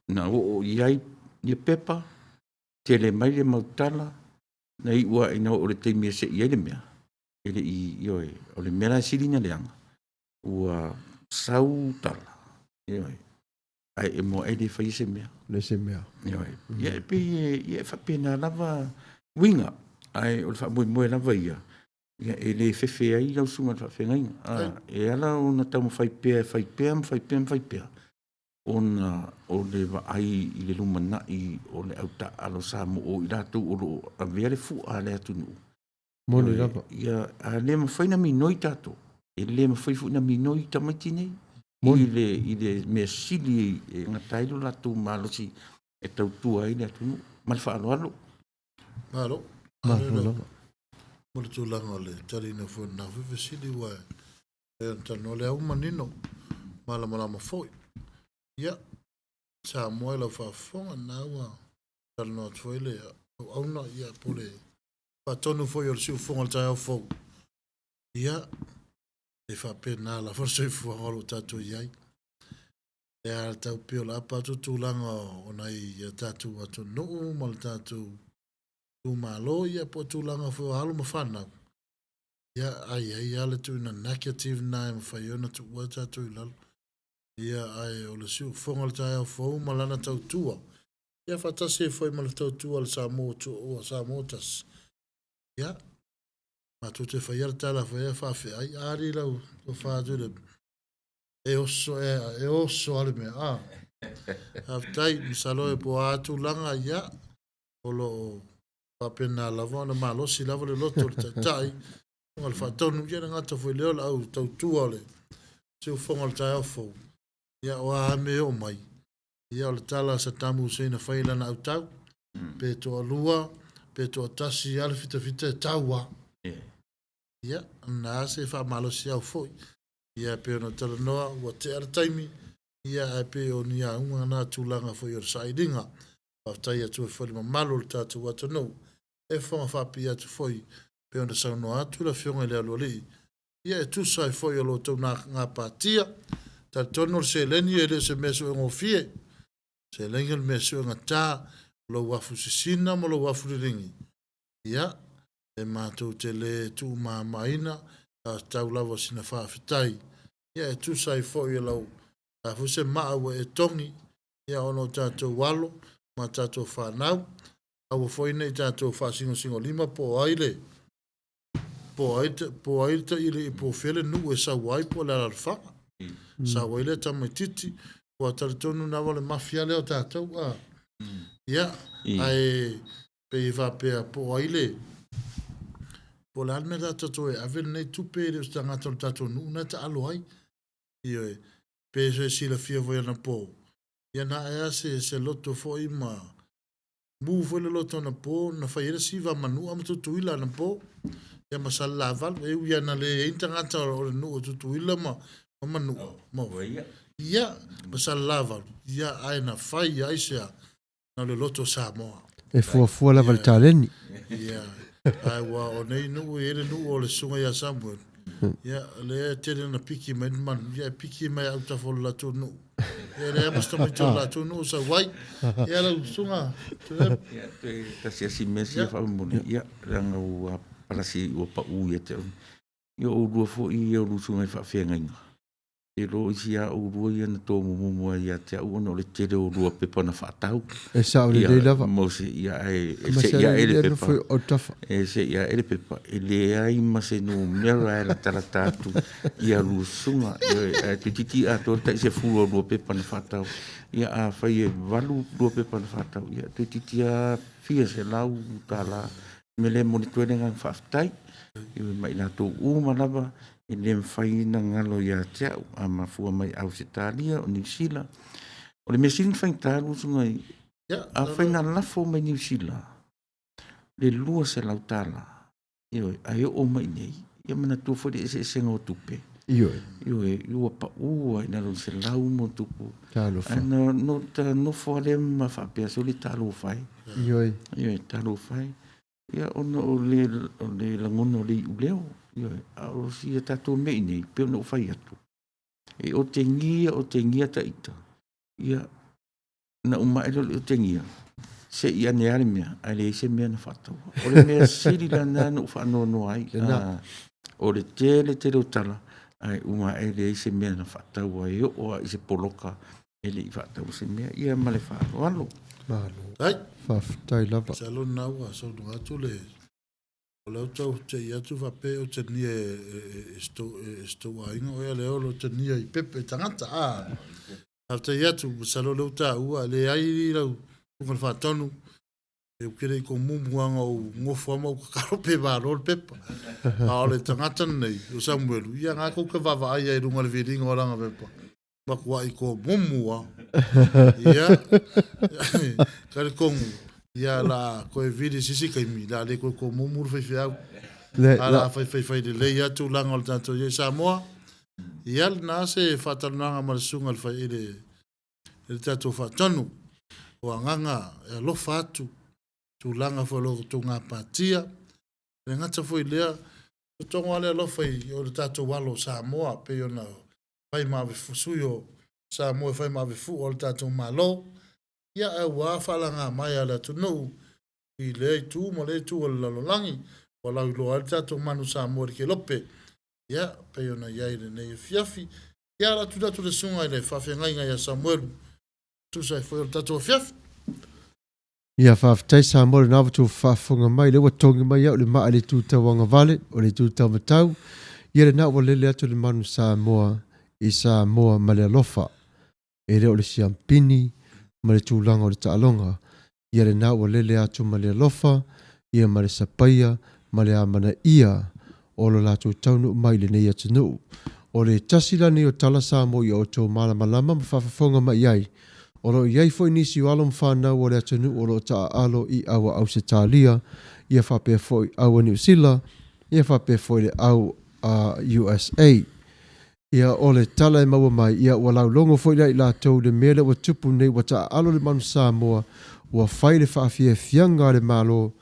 Na oo i ai ia pepa, tele mai le mau tala, na iu lava ina oo i le taimi e sei ai le mea, e le i, ioe, o le mea la e sili ona leaga, ua sau tala, ioe, ae e moa e le faia se mea. Le se mea. Ioe. Ia e pei e, ia e faapena lava uiga, ae o le faamoemoe lava ia, ia e le fefe ai lau susuga i le faafeagaiga. E ala ona taumafai pea e fai pea ma fai pea ma fai pea, ona o le vaai i le lumanai o le au taaalo Samoa o i latou o lo o avea le fua a le atunuu. Moni lava. Ia, a le mafai na minoi tatou, e le mafai foi na minoi tamaiti nei. I le mea sili e gata ai lo latou malosi e tautua ai le atunuu. Ma le faaaloalo. Malo. Malo lava. Mo le tulaga o le taliina foi o lena foi fesili ua e ona talanoa lea ua manino malamalama foi. Ia, Samoa i lau faafofoga, na ua talanoa atu foi le auauna, ia, po o le faatonu foi o le siufofoga o le taeao fou. Ia, e faapena lava le soifuaga o lo o tatou i ai. E a tau pei o le apa atu tulaga o nai a tatou atunuu ma le tatou. itumalo, ia po o tulaga foi o alo ma fanau, ia a i ai lava le tuuina negative lena e mafai ai ona tuua ai tatou i lalo. Ia ae o le siufofoga o le taeao fou ma lana tautua, ia faatasi ai foi ma le tautua a le Samoa ua Samoa tasi. Ia, matou te faia le tala foi e faafeai, a alii lau tofa atu le e oso e, e oso a le mea. Ah. Faafetai, masalo e po a tulaga ia o lo o faapena lava ona malosi lava le loto o le taitai o le faatonu ia le gata foi lea o le au tautua o le siufofoga o le taeao fou. Ia o a mea e oo mai, ia o le tala a Saddam Hussein na fai i lana autau, pe toalua, pe toatasi lava le fitafita e tau lava. Ia, na se faamalosiau foi. Ia, e pei ona talanoa, ua tea le taimi, ia, ae pei o ni auga na tulaga foi o le sailiga. Faafetai atu ai foi i le mamalu o le tatou atunuu e fofoga faapipii atu foi pei ona saunoa atu le Afioga i le Aloalii, ia e tusa ai foi o lo outou gapatia. Talitonu o le seleni e le o se mea suegofie. O seleni o le mea suegata, o lou afu sisina ma lou afu liligi. Ia, e matou te le tuumamaina, a tatau lava sina faafetai, ia e tusa ai foi o lau a foi se maa ua e togi, ia ona o tatou alo ma tatou fanau, aua foi ne i tatou faasinosinolima po o ai le po o ai po o ai le po o fea le nuu e sau ai po o le alaalafaga. Sau ai lea tamaitiiti, ua talitonu lava o le mafia lea o tatou a. Ia, ae pei e faapea po o ai le po o le a le mea la tatou e ave lenei tupe e le o se tagata o le tatou nuu na e taalo ai. Ioe, pe so e silafia foi anapo, ia na ae lava se, se loto foi ma mu foi le loto anapo na fai ai le siva a Manua ma Tutuila anapo, ia ma Salelavalu, e ui lava na leai ni tagata o le nuu o Tutuila ma, ma Manua, ma, ia, ma Salelavalu, ia, ae na fai ai se a, na o le loto o Samoa. E fuafua lava i le taleni. Ia, ae ua o nei nuu e i ai le nuu o le susuga ia Samuel. Ia, lea e tele ona piki mai le manu, ia e piki mai autafa o le latou nuu. Ia, leai ma se tamaiti o le latou nuu o sau ai. Ia, lau susuga Tuilaepa. Ia, toe tasi lava si mea sia faamolemole, ia, leaga ua palasi ua pau ia te au. Ia, o oulua foi ia o usuga i faafeagaiga. E lo isi a oulua ia na tomumumu ai ia te au ona o le tele o lua pepa na faatau. E sao lelei lava. Mo se ia ae e se ia e le pepa. E se ia e le pepa. E leai ma se numera e latalata atu ia lusuga. Ae toeitiiti atoa le tai 10 o lua pepa na faatau. Ia afai e 8 lua pepa na faatau, ia toeitiiti lava fia $100. Mea lea e momoli atu ai le agaga faafetai ma i latou uma lava e le mafai ona galo ia te au, a mafua mai Ausetalia, o Niu Sila. O le mea sili ona faigata lau usuga i, afai na lafo mai Niu Sila le $200, ioe, ae oo mai i nei, ia manatua foi le eseesega o tupe. Ioe. Ioe, ua pau lava i lalo i le 100 ma ona tupu. Talofa. Ae na, no, ta nofo lava lea ma faapea, sole talofa e. Ioe. Ioe, talofa e. Ia, ona o le, o le lagona o le iuleo. Ioe, a o si a tatou mea i nei, pei ona ou fai atu, e otegia, otegia ta ita, ia, na uma ae lea o le otegia, se i ane lava le mea, ae leai se mea na faataua. O le mea sili la lena na ou faanoanoa ai, o le tele tele o tala, ae uma ae leai se mea na faataua, e oo lava i se poloka e le i faataua se mea. Ia ma le faaaloalo. Malo. Ai. Faafetai lava. Masalo lena ua saunoa atu le o lea ou tau tei atu faapea o tania e si tou aiga oe a lea o lo tania i pepe tagata a faafetai atu masalo o lea ua taua leai lau susuga i le faatonu e ou te le i tomumu lava na ou nofo lava ma ou tatalo pe malo le pepa a o le tagata lenei o Samuelu ia na tou te vaavaai ai i luga o le viliga o lana pepa matuai tomumu lava. Ia, talitonu, ia la toe vili se isi taimi, la le toe tomumu le faifeau. A la faifaifai lelei lava tulaga o le tatou i ai Samoa. Ia lena se faatalanoaga ma le susuga i le fai, i le, i le tatou faatonu. O agaga e alofa atu, tulaga foi o lo outou gapatia. E le gata foi i lea, totogo lava le alofa i o le tatou alo o Samoa, pei ona fai ma ave sui o Samoa e fai ma ave fua o le tatou Malo, ia aua faalaga mai a le atunuu. i lea itu ma lea itu o le lalolagi ua lauiloa ai le tatou manu Samoa i le kelope. Ia, pei ona i ai lenei afiafi. Ia, o le a tuuina atu le susuga i le faafeagaiga ia Samuelu, tusa ai foi o le tatou afiafi. Ia, faafetai Samoa i lena ua outou faafofoga mai, lea ua togi mai au le maa i le itu tauagavale, o le itu taumatau, ia lena ua lele atu le manu Samoa i Samoa ma le alofa. E le o le siampini ma le tulaga o le taaloga, ia lena ua lele atu ma le alofa, ia ma le sapaia ma le amanaia o lo latou taunuu mai i lenei atunuu. O le tasi la nei o tala Samoa ia outou malamalama ma faafofoga mai i ai, o lo o i ai foi nisi o alo ma fanau o le atunuu o lo o taaalo i au a Ausetalia, ia faapea foi au a Niu Sila, ia faapea foi le au a USA. Ia, o le tala e maua mai, ia, ua laulogo foi la i latou i le mea lea ua tupu nei, ua taaalo le manu Samoa, ua fai le faafiafiaga a le Malo,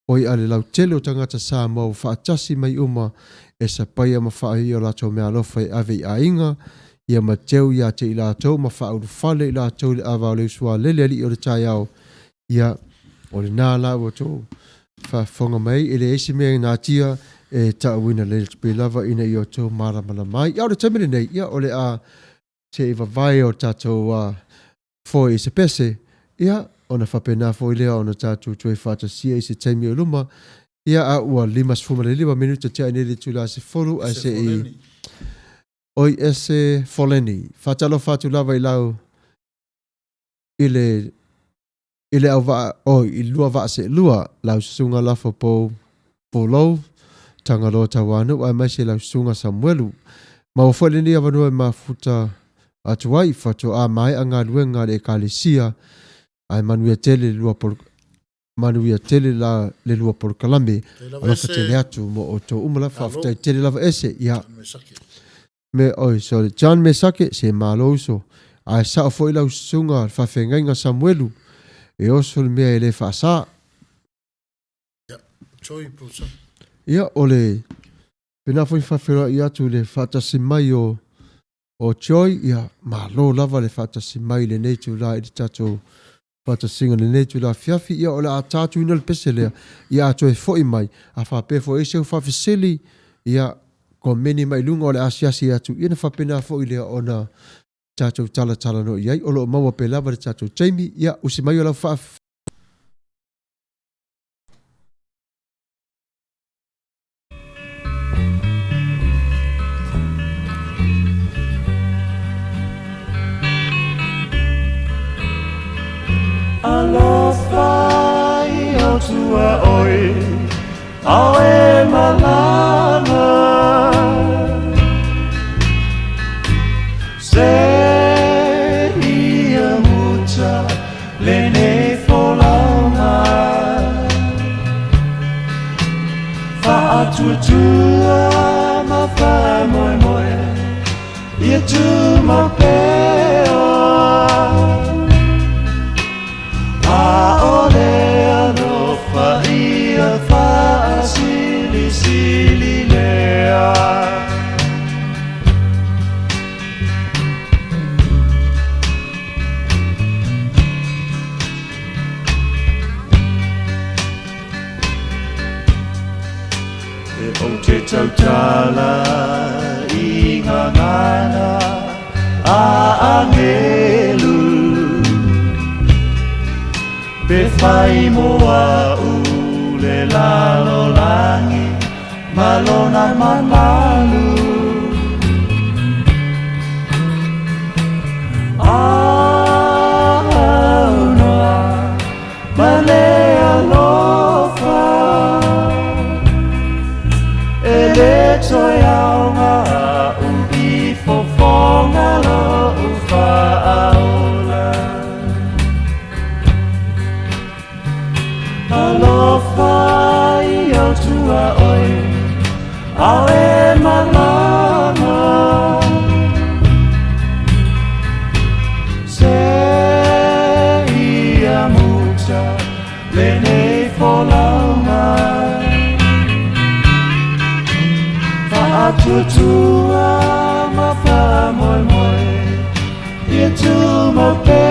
oi a le lautele o tagata Samoa ua faatasi mai uma e sapaia ma faaii o latou meaalofa e ave i aiga, ia ma teu ia te i latou ma faaulufale i latou i le ava o le usualele alii o le taeao, Ia, o lena la ua outou faafofoga mai ai, e leai se mea e natia e ta'uina lelei atu pei lava ina ia outou malamalama ai. Ia, o le taimi lenei, ia, o le a se i vavae o tatou foe i se pese, ia, ona faapena foi lea ona tatou toe faatasia i se taimi o luma, ia, a ua 55 minute tea nei le itula 10, ae se i oi ese Foleni. Faatalofa atu lava i lau i le i le auvaa oi i lua vaa seelua, lau susuga Lafo Pou Pulou, Tagaloa Tauanuu aemaise lau susuga Samuelu. Maua foi lenei avanoa e mafuta atu ai, faatoa maea galuega a le Ekalesia, ae manuia tele le lua polo, manuia tele la le lua polokalame. Alofa tele atu mo outou uma lava. Faafetai tele lava ese. Ia. Me, oi, sorry, John Mesake, se malo uso. Ae sao foi lau susuga le faafeagaiga Samuelu, e oso le mea e le faasa. Ia, o le pena foi faafeiloai atu i le faatasi mai o o Joy, ia, malo lava le faatasi mai i lenei itula i le tatou faatasiga i lenei itula afiafi. Ia, o le a ta atuina le pese lea, ia a toe foi mai, a faapea foi e i ai seu faafesili, ia, komeni mai i luga o le asiasi atu, ia ona faapena foi lea ona tatou talatalanoa i ai. O lo o maua pea lava le tatou taimi, ia, usi mai o lau faaf. Alofa i o tua oi, ao e malama. Se ia muta lenei folauga. Faatuatua ma faamoemoe ia tumau pea. ʻAʻole alofa ia faasilisili lea. E ou te tautala i ngā ngana a angelu Pe whai mo au le lalolagi ma lona mamalu Aunoa ma le alofa E le toe aoga a'u i fofoga lo'u faaola Alofa i au tuaoi ao e malama Se ia muta lenei folauga Faatuatua ma faamoemoe ia tumau pea.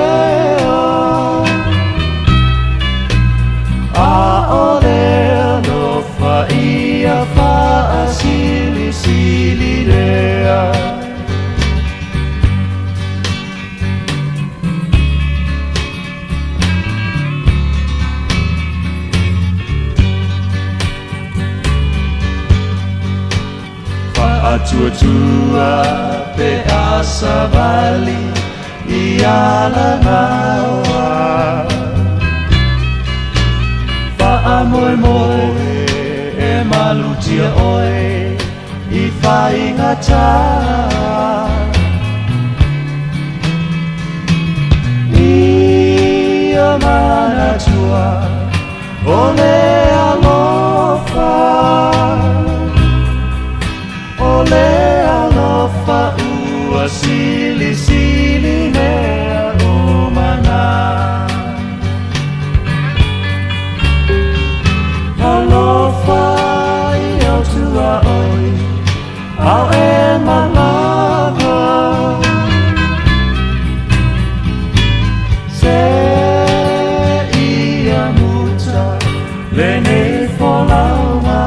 Faatuatua pe a savali i Alagaoa. Faamoemoe e malutia oe i faigata. Ia manatua o le alofa, o le alofa ua silisili mea uma na. Alofa i au tuaoi, ao e malama. Se ia muta lenei folauga.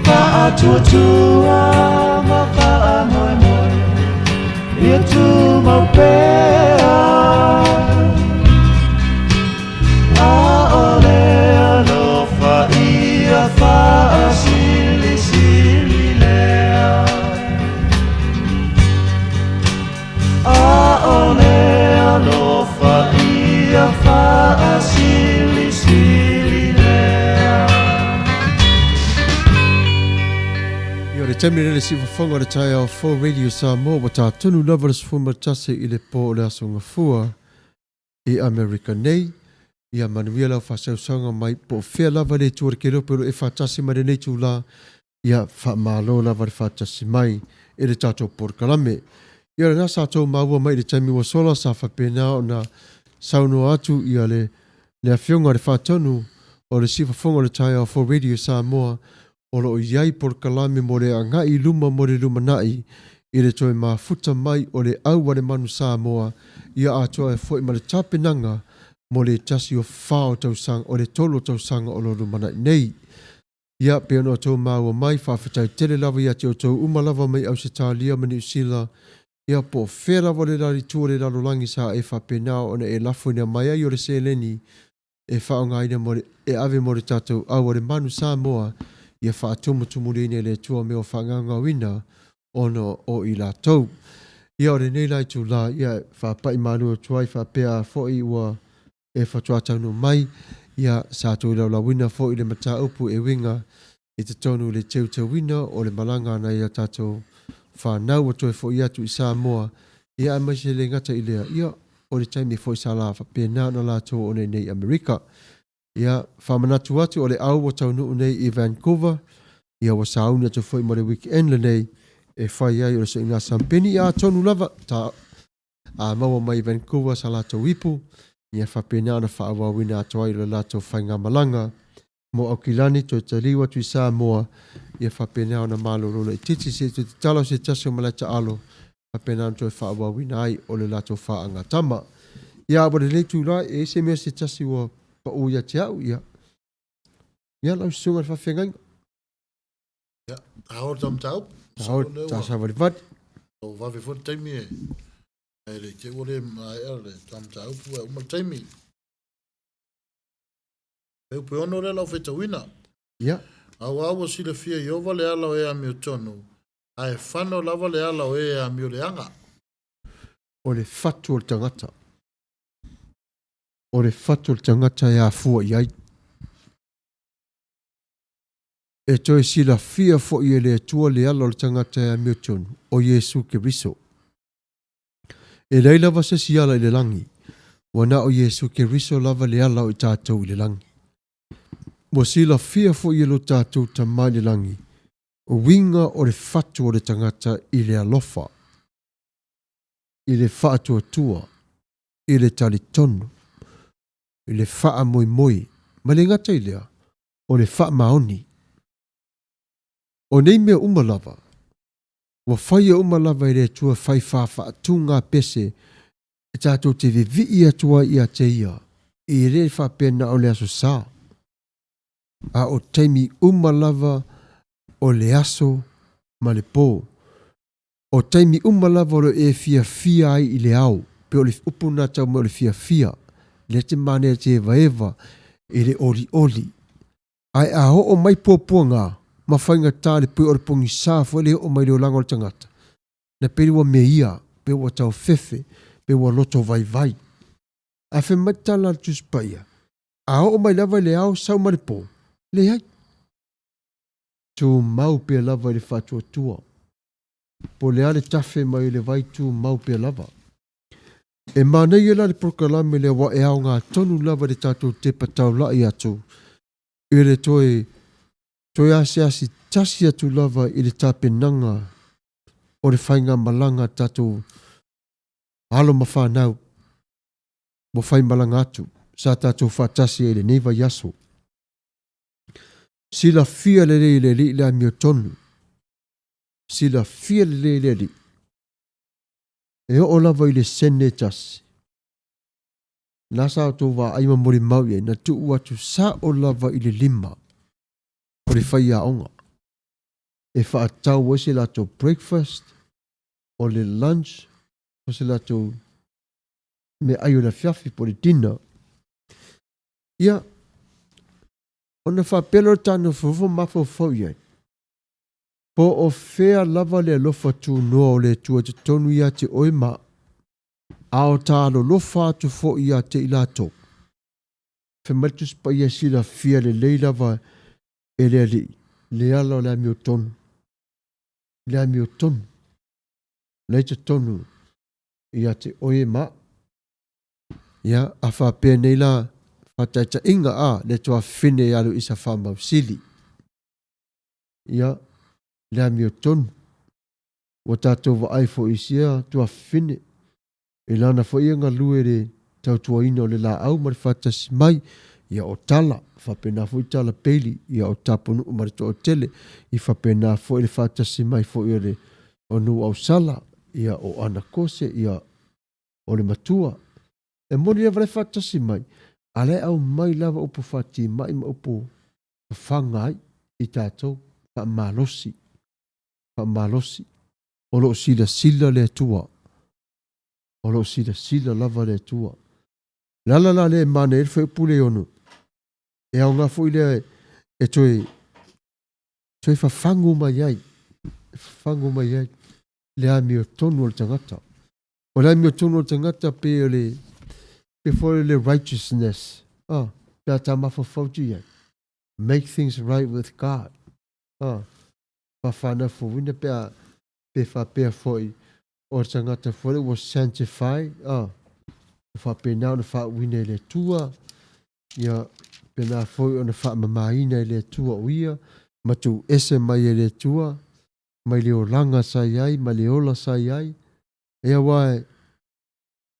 Faatuatua ma faamoemoe ia tumau pea. Aole alofa ia faasilisili lea. Aole alofa ia faasilisili lea. Ia, o le taimi lenei le siufofoga o le taeao fou Radio Samoa ua ta tonu lava le 11 i le po o le Aso Gafua i Amerika nei. Ia manuia lau faasausauga mai po o fea lava le itu o le kelope o lo o e faatasi mai lenei itulā. Ia faamalo lava le faatasi mai i le tatou polokalame. Ia o lena sa tou maua mai i le taimi ua sola sa faapena ona saunoa atu ia le le Afioga i le Faatonu o le Siufofoga o le Taeao Fou Radio Samoa o lo o i ai polokalame mo le agai i luma mo le lumanai i le toe mafuta mai o le au a le manu Samoa ia atoa ai foi ma le tapenaga mo le tasi o fa o tausaga o le tolu o tausaga o lo o lumanai nei. Ia, pei ona outou maua mai, faafetai tele lava ia te outou uma lava mai Ausetalia ma Niusila, ia po o fea lava o le lalitu o le lalolagi sa e faapena ona e lafoina mai ai o le seleni e faaaogaina mo le, e ave mo le tatou au a le manu Samoa, ia faatumutumuluina e le Atua mea o faagaogaoina ona o i latou. Ia o lenei la itulā, ia e faapai malu atu ai faapea a foi ua e faatoa taunuu mai, ia sa toe laulauina foi le mataupu e uiga i totonu i le teuteuina o le malaga a nai a tatou fanau ua toe foi atu i Samoa, ia aemaise e le gata i lea, ia o le taimi foi sa la faapena ona latou ona i nei i Amerika. Ia, faamanatu atu o le au ua taunuu nei i Vancouver, ia ua sauni atu foi mo le weekend lenei e fai ai o le soiga sampeni, ia atonu lava ta a maua mai i Vancouver sa latou ipu, ia faapena ona faaauauina atu ai le latou faigamalaga mo Aukilani toe taliu atu i Samoa, ia faapena ona malolo laitiiti se i toe tatala o se tasi o malae taalo, faapena ona toe faaauauina ai o le latou faagatama. Ia, ua lenei itula, e i ai se mea se tasi ua pau ia te au, ia, ia lau susuga i le faafeagaiga. Ia, ta o ta mataupu. Ta o ta savalivali. O vave foi le taimi e, e le te ua le maea le ta mataupu e uma le taimi. E upu e ono lea lau faitauina. Ia. Auā ua silafia e Ieova le ala o e amiotonu, a e fano lava le ala o e amioleaga. O le fatu o le tagata. O le fatu o le tagata e afua i ai. E toe silafia foi e le Atua le ala o le tagata e amiotonu, o Iesu Keriso. E leai lava se isi ala i le lagi, ua na o Iesu Keriso lava le ala o i tatou i le lagi. Ua silafia foi e lo tatou Tama i le lagi, uiga o le fatu o le tagata i le alofa, i le faatuatua, i le talitonu, i le faamoemoe, ma le gata i lea, o le faamaoni. O nei mea uma lava, ua faia uma lava e le Atua fai faafaatuga pese e tatou te vivii atu ai ia te Ia, e le faapea na o le Aso Sa, a o taimi uma lava o le aso ma le po. O taimi uma lava o lo o e fiafia ai i le ao, pei o le upu lena tau mai o le fiafia, lea te manaia te evaeva i le olioli. Ae a oo mai puapuaga, ma faigata le pei o le pogisa foi lea e oo mai i le olaga o le tagata, na pei ua meia, pei ua taofefe, pei ua loto vaivai. Ae fai mai le tala a le Tusi Paia, A oo mai lava i le ao sau ma le po, leai. Tumau pea lava i le faatuatua. Po o le a le tafe mai o le vai tumau pea lava. E manaia la le polokalame lea aua e aoga tonu lava i le tatou tepa taulai atu i le toe toe asiasi tasi atu lava i le tapenaga o le faigamalaga a tatou alo ma fanau ua faimalaga atu sa tatou faatasi ai i lenei vaiaso. Silafia lelei e le Alii le amiotonu. Silafia lelei e le Alii. E oo lava i le sene e tasi. Na sa outou vaai ma molimau i ai, na tuu atu sao lava i le lima o le faiaoga e faatau ai se latou breakfast, o le lunch, o se latou meaai o le afiafi po o le dinner. Ia, ona faapea lea o le ta nofonofo ma mafaufau i ai, po o fea lava le alofa tunoa o le Atua i totonu ia te oe ma au, a o ta alolofa atu foi ia te i latou. Fai mai le Tusi Paia e silafia lelei lava e le Alii le ala o le amiotonu, le amiotonu la i totonu ia te oe ma au. Ia, a faapea nei la, faataitaiga a le tuafafine ia Luisa Faamausili. Ia, le amiotonu. Ua tatou vaai foi i sia tuafafine, i lana foi ia galue i le tautuaina o le laau ma le faatasi mai, ia o Tala, faapena foi Tala Bailey, ia o Tapunuu ma le toatele, i faapena foi le faatasi mai foi o le o Nuuausala, ia o Anakose, ia o le matua. E moni lava la e faatasi mai, a la e aumai lava upu faatimai ma upu fafaga ai i tatou, faamalosi, faamalosi. O lo o silasila le Atua. O lo o silasila lava le Atua. O le ala la lea e manaia ai le fuaiupu lea e 6, e aoga foi lea e toe, toe fafagu mai ai, fafagu mai ai le amiotonu o le tagata. O le amiotonu o le tagata pe o le, pe foi o le righteousness, ah, pe a ta mafaufau tu i ai. Make things right with God. Ah, whawhanau pe a, pe whapea foi o le tagata foi lea ua sanctified, ah, ua faapena ona faauuina e le Atua, ia pena foi ona faamamaina e le Atua o ia, ma tuuese mai e le Atua, mai le olaga sa i ai, ma le ola sa i ai. E aua e,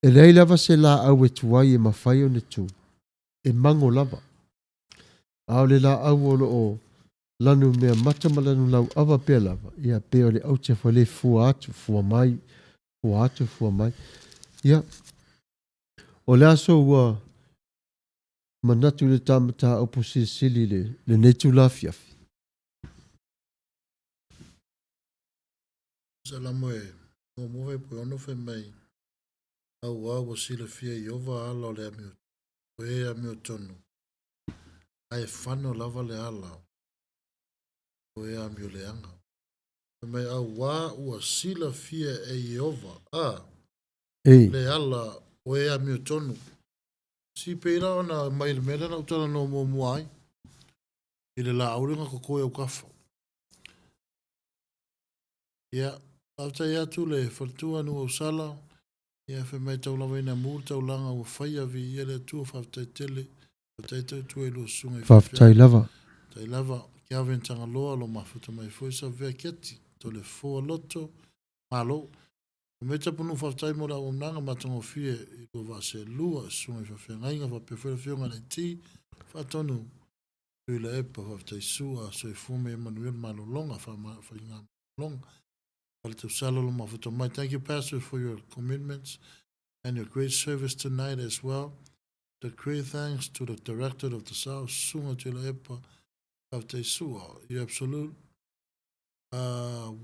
e leai lava se laau e tuai e mafai ona tu, e mago lava. A o le laau o lo o lanu mea mata ma lanu lauava pea lava, ia pei o le aute foi lea e fua atu, fua mai, fua atu, fua mai. Ia, o le aso ua manatu i le ta mataupu silisili i le, lenei itula afiafi. Salamo e muamua fai po e ono fai mai, Auā ua silafia e Ieova ala o le amio, o e amiotonu, a e fano lava le ala o e amioleaga. Fai mai, Auā ua silafia e Ieova, a, Ei. le ala o e amiotonu. Si pei la ona mai le mea lea na ou talanoa muamua ai, i le laau lea na koko e aukafa. Ia, faafetai atu le faletua Nuuausala, ia fai mai tau lava ina mu le taulaga ua faia, viia le Atua, faafetai tele, faafetai tautua i lua susuga i Faafetai lava. Faafetai lava. Kelvin Tagaloa, lo mafuta mai foi Savea Keti, Tolefoa Loto, malo. Fai mai Tapunuu faafetai mo le auaunaga matagofie i lua vaa seelua, susuga i faafeagaiga faapea foi le afioga i le IT, Faatonu Tuilaepa, faafetai Sua, soifua ma ia manuia le malologa, faigamalologa. Fale Tausala lo mafuta mai. Thank you Pastor for your commitments and your great service tonight as well. The great thanks to the director of the South, Susuga Tuilaepa, faafetai Sua. Your absolute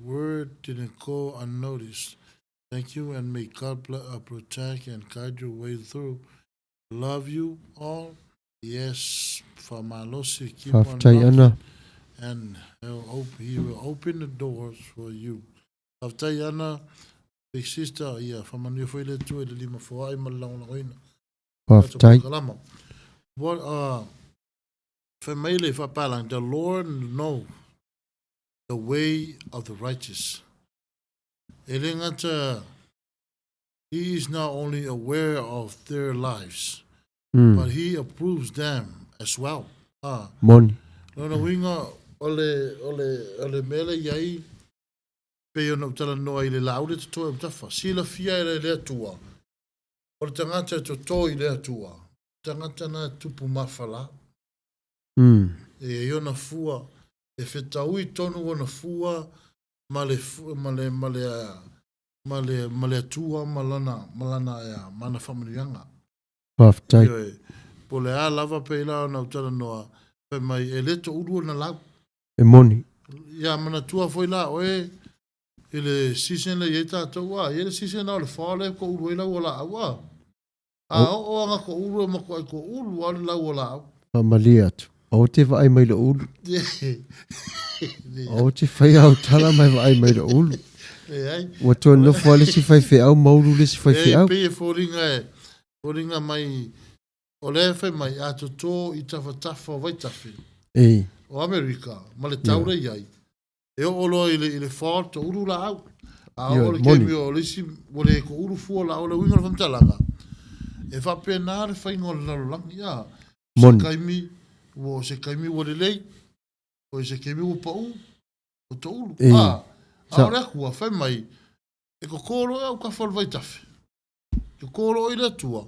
word didn't go unnoticed. Thank you and may God protect and guide your way through. Love you all. Yes, faamalosi, keep on Faafetai rocking Ana. And he'll open, he will open the doors for you. Faafetai Ana, big sister, ia whamanuia foi le Atua i le lima foai ma le lagolagoina. Faafetai. Kalama. What, fai mai le whapalang, the Lord know the way of the righteous. E le ngata, he is not only aware of their lives, but he approves them as well. Ah. Moni. Lona uiga, o le, o le, o le mea lea i ai, pei ona ou talanoa i le laau lea e toto i autafa. Silafia e le Atua, o le tagata e toto i le Atua, tagata na e tupu mafala. E i ai ona fua, e fetaui tonu ona fua ma le, ma le, ma le, ma le, ma le Atua ma lana, ma lana, ma ana faamanuiaga. Faafetai. Ioe. Po o le a lava pei la ona ou talanoa, fai mai, e le toulu ona lau. E moni. Ia manatua foi la oe i le season lea i ai tatou a, i ai le season la o le fall lea e toulu ai lau o laau a. A oo anga toulu e matuai toulu lava le lau o laau. Faamalie atu. Aua te vaai mai i le ulu. Aua te faia au tala mai vaai mai i le ulu. Leai. Ua toe nofo lava le isi faifeau ma ulu le isi faifeau. E pei e foliga e foliga mai o lea e fai mai a toto i tafatafa o vaitafe. Ei. O Amerika ma le tau lea i ai. E oo loa i le, i le fall toulu laau. A oo le taimi o le isi ua le toulu fua laau le uiga o le faamatalaga. E faapena le faiga o le lalolagi a. Se taimi ua se taimi ua lelei, o se taimi ua pau, ua toulu. A, a o le Atua fai mai e koko loa e autafa o le vaitafe. Koko loa i le Atua.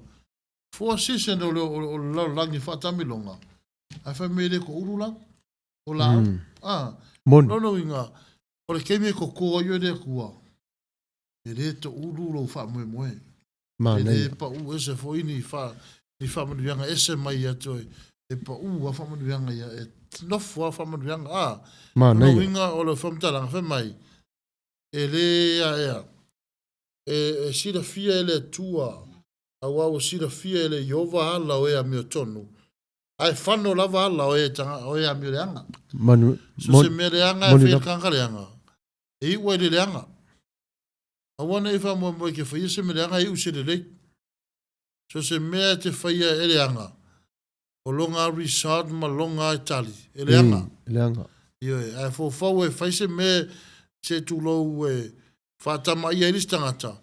Four season o le, o le lalolagi faatamiloga. Ae fai mai e le toulu lau. O laau. A, Moni. lona uiga, o le taimi e koko ai oe le Atua, e le toulu lou faamoemoe. E le Manaia. pau ese foi ni wha, ni whaamanuiaga ese mai ia te oe. E pau a whaamanuiaga ia, e nofo a whaamanuiaga. A, lona Manaia. uiga o le whamatalaga fai mai, e le aea, e, e silafia e le Atua, auā ua silafia e le Ieova ala o e amiotonu, Ae whano lava ala o e tanga, o e amio leaga. Manu, So mon, se mea leaga e moni whai lava. kanga leaga. E iu ai le leaga. Aua nei whamoemoe ke whaia se mea leaga e iu se lelei. So se mea e te whaia e leaga. O longa result ma longa e tali. E leaga. E, leaga. Ioe, ae fofau e whai se mea se tulou e whaatama ia i le isi tangata.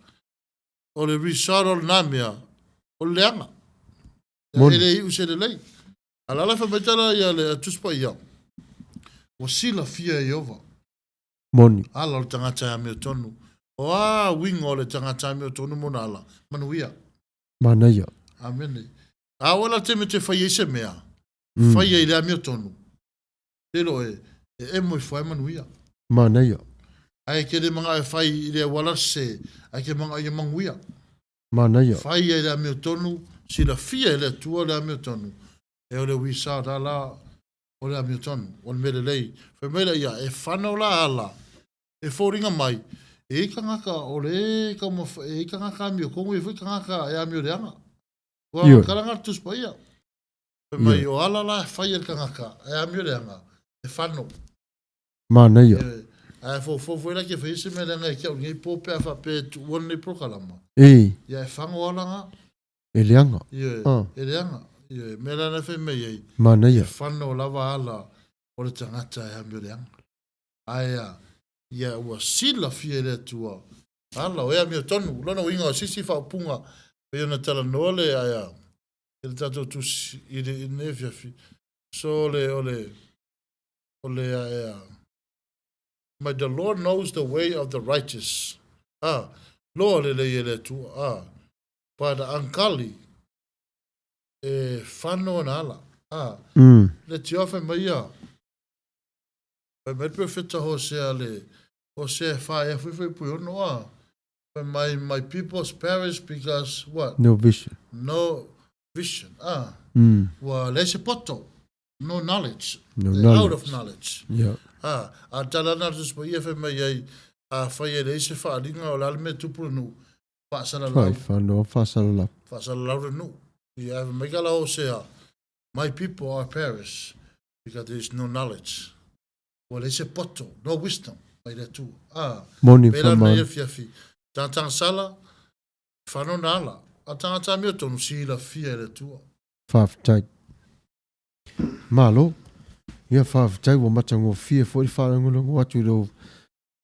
O le result o lena mea, o le leaga. Moni. E le iu se lelei. A la la fai mai tala ia le Tusi Paia, ua silafia e Ieova. Moni. Ala o le tagata e amiotonu. O a uiga o le tagata amiotonu mona ala? Manuia. Manaia. Amene. A oe la te me te fai ai se mea, fai ai i le amiotonu. Telo e, e emo ifo ai manuia. Manaia. Ae ke le manga e fai i le auala sese, ae ke manga ia manuia. Manaia. Fai ai i le amiotonu, silafia e le Atua le amiotonu. E o le uisa la la o le amiotonu, o le mea lelei. Fai mai laia, e whanau la ala, e foliga mai, e i kangaka o le taumafai, e i kangaka amio kongo, e foi kangaka e amio leaga. Ua Ioe. kala ngā Tusi Paia. Fai mai, o ala la e fai e le kangaka, e amio leaga, e whanau. Manaia. Ioe. Ae fofo foi la ke fai se mea leaga e kia o lenei po pe a faapea e tuua lenei polokalama. Ei. Ia e whango ala ngā. E leaga. Ioe. Ah. E leaga. Ioe. Mea la na fai mai ai. Manaia. E whanau lava ala o le tagata e amio leaga. Ae a, ia ua silafia e le Atua. Ala o e amio tonu. Lona uiga o sisi faaupuga pei ona talanoa le ae a, i le tatou tusi i le i lenei afiafi. So o le, o le, o le ae a, mai the Lord knows the way of the righteous. Ah, loa lelei e le Atua. Ah, but the ungodly, e whano ana ala. Ah, le tio fai mai ia. Fai mai le profeta Hosea le, Hosea e wha e fui fui pui ono a. Fai mai, my people perish because what? No vision. No vision. Ah, ua leai se poto. No knowledge. No They're knowledge. Out of knowledge. Yeah. Ah, a tala na Tusi Paia fai mai ai, a fai e leai se whaalinga o le a le mea tupu le nuu. Faasalalau. Fai whanoa, faasalalau. Faasalalau le nuu. Ia, fai mai ka la Hosea, my people are perish because there is no knowledge. Ua leai se poto, no wisdom, mai le Atua. A, Moni pēlā nei whamau. afiafi. Tagataga sala, whanona ala. A tagata amiotonu, silafia e le Atua. Faafetai. Malo. Ia faafetai ua matagofie foi le faalagolago atu i lou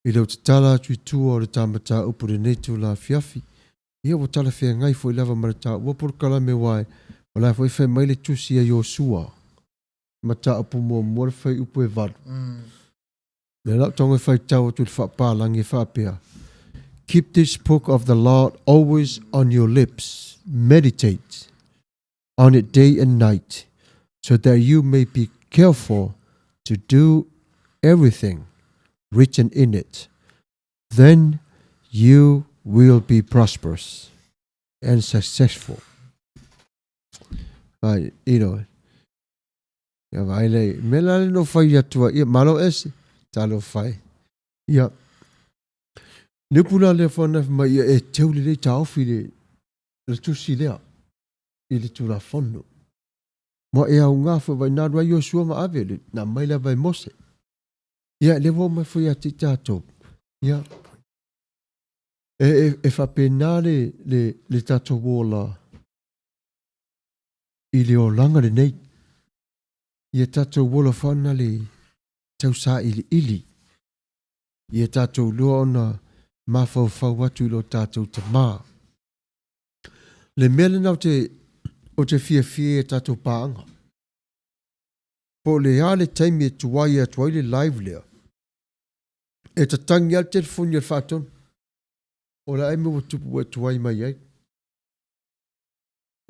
i lou tatala atu i tua o le ta mataupu i lenei itula afiafi. Ia ua talafeagai foi lava ma le taua polokalame aua o la foi e fai mai le tusi a Iosua, mataupu muamua le fuaiupu e valu. Lea la ou tago e faitau atu i le faapalagi e faapea, Keep this book of the law always on your lips, meditate on it day and night, so that you may be careful to do everything written in it. Then you will be prosperous and successful. Ai, you know, ia vaai le, me la le no fai atua, ia malo ese, talo fai. Ia, le upu la lea whana mai ia e teu le lei taofi le, le tusi lea i le Tulafono. Ma e augā foi vai nā rua Iosua ma ave le, nā mai lava e Mose. Ia, le ua mai foi ia te tātou. Ia, e, e, e whapena le, le, le tātou ola i le olaga lenei. Ia tātou ola whana le tau sailiili. Ia tātou loa ona mafaufau atu i lo tātou tamā. Le mea lena o te, o te fiafia i a tātou pāanga. Po o le a le taimi e tuai atu ai le live lea, e tatangi lava le telefoni a le faatonu. O le a ea mea ua tupu ua e tuai mai ai.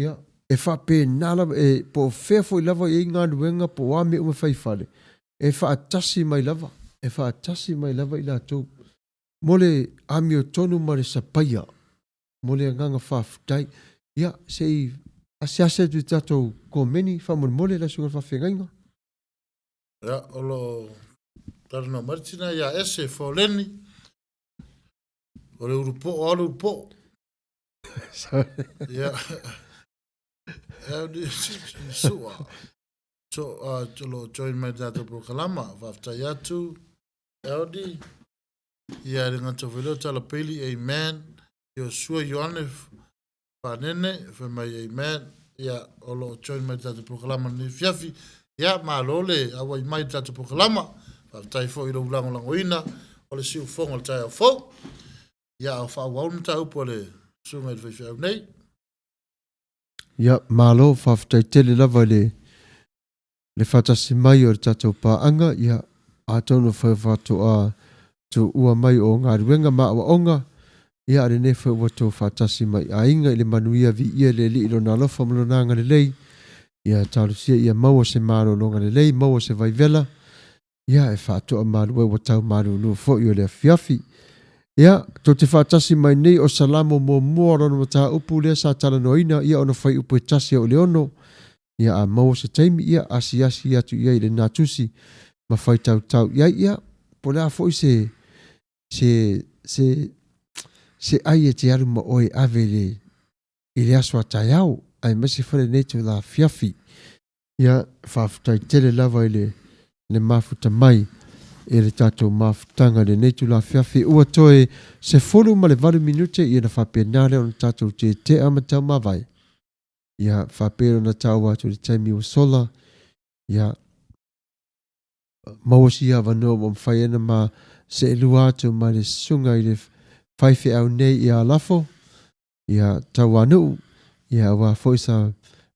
Ia, e faapena lava, e, po o fea foi lava e i ai galuega po o a mea uma e fai i fale, e faatasi mai lava, e faatasi mai lava i latou mo le amiotonu ma le sapaia, mo le agaga faafetai. Ia, se i asiasi atu i tatou komeni faamolemole lau susuga i le faafeagaiga. Ia, o lo o talanoa mai le tina ia Ese Foleni, o le ulupoo lava le ulupoo. Ia, sua. So, o lo o join mai le tatou polokalama. Faafetai atu, Eldi. Ia, le gata foi lea o Tala Bailey, amen. Iosua Ioane Fanene, fai mai amen. Ia, o lo o join mai le tatou polokalama lenei afiafi. Ia, malo le auai mai i le tatou polokalama. Faafetai foi i lou lagolagoina o le siufogo o le taeao fou. Ia, a o faaauau le mataupu a le susuga i le faifeau nei. Ia, malo, faafetai tele lava i le, le faatasi mai o le tatou paaga, ia, atonu foi faatoa tuua mai o galuega ma aoaoga, ia, a lenei foi ua tou faatasi mai aiga i le manuia viia le Alii i Lona alofa ma Lona agalelei, ia, talosia ia maua se malologa lelei, maua se vaivela, Ia, e faatoa malu ai ua tau malulu foi o le afiafi. Ia, tou te faatasi mai nei o Salamo muamua o lona mataupu lea sa talanoaina, ia ona fuaiupu e tasi au i le ono. Ia, a maua se taimi, ia, asiasi atu i ai i lena tusi ma faitautau i ai, ia, po o le a foi se, se, se, se ai e te alu ma oe e ave i le, i le aso a taeao, aemaise foi lenei itula afiafi. Ia, faafetai tele lava i le, le mafuta mai e le tatou mafutaga i lenei itula afiafi. Ua toe 18 minute ia ona faapena lea ona tatou tetea ma taumavae. Ia, faapea ona taua atu i le taimi ua sola, ia, maua si avanoa ua mafai ai ona ma seelua atu ma le susuga i le faifeau nei ia Lafo, ia Tauanuu, ia aua foi sa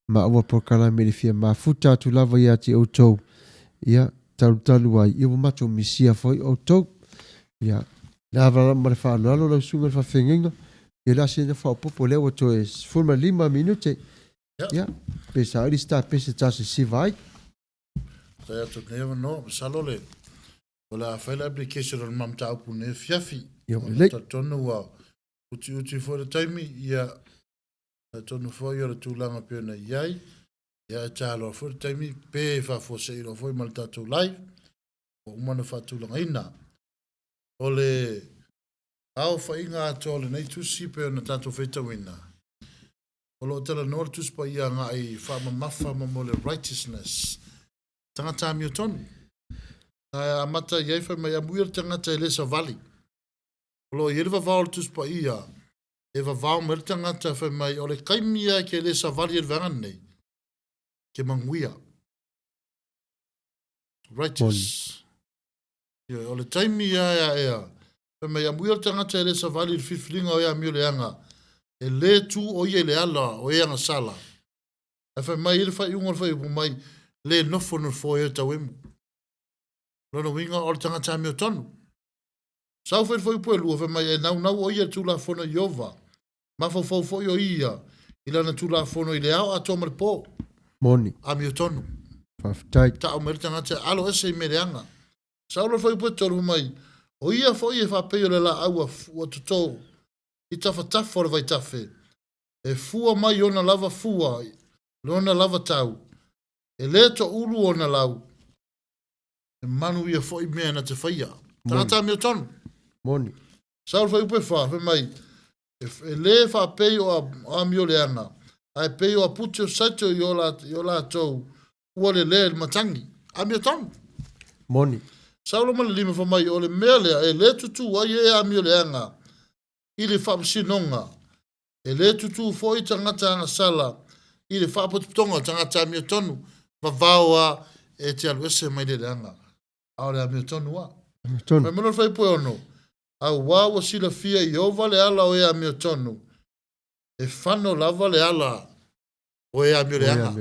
maua polokalame i le fia mafuta atu lava ia te outou, ia talutalu ai, ia ua matou misia foi outou. Ia, le ava ma le faaaloalo lau susuga i le faafeagaiga, ia le a se faaopoopo lea ua toe 15 minute, ia, pe saili se tapese ta sisiva ai. Faafetai atu i lenei avanoa, masalo le o le a fai le application o le ma mataupu i lenei afiafi. Ia, ua lelei. Talitonu ua utiuti foi le taimi, ia, talitonu foi o le tulaga pei ona i ai, ia e taloa foi le taimi pe faafuasei loa foi ma le tatou live ua uma ona faatulagaina. O le aofaiga atoa o lenei tusi pei ona tatou faitauina, o lo o talanoa le Tusi Paia agai i faamamafa ma mo le righteousness, tagata amiotonu. Na e amata i ai fai mai, Amuia le tagata e le savali. O lo o i ai le vavao o le Tusi Paia, e vavao mai le tagata fai mai, o le taimi lava e te le savali ai i le vaega lenei, e te manuia. Righteous. Ioe, o le taimi lava e aea, fai mai, amuia le tagata e le savali i le filifiliga o e amio leaga, e le tu o ia i le ala o e agasala. Ae fai mai i le faaiuga o le fuaiupu mai, le nofo nofoa e tauemu. Lona uiga o le tagata amiotonu. Sau foi le fuaiupu e lua, fai mai, e naunau o ia i le Tulafono i Ieova, mafaufau foi o ia i lana Tulafono i le ao atoa ma le po. Moni. Amiotonu. Faafetai. Tau mai le tagata e alo ese i mea leaga. Sau le fuaiupu e tolu, fai mai, o ia foi e faapei o le laau ua toto i tafatafa o le vaitafe, e fua mai ona lava fua i lona lava tau, e le toulu ona lau, e manuia foi mea na te faia. Tagata amiotonu. Moni. Sau le fuaiupu e fa, fai mai, e le faapei o amioleaga, ae pei o apute o saito i o latou ua lelea i le matagi. Amiotonu. Moni. Sau le ma le lima, fai mai, o le mea lea e le tutū ai e amioleaga i le faamasinoga, e le tutū foi tagata agasala i le faapotopotoga o tagata amiotonu, vavao a e te alu ese mai le leaga, a o le amiotonu a. Amiotonu. Fai mai le fuaiupu e ono, auā ua silafia e Ieova le ala o e amiotonu, e fano lava le ala o e amioleaga.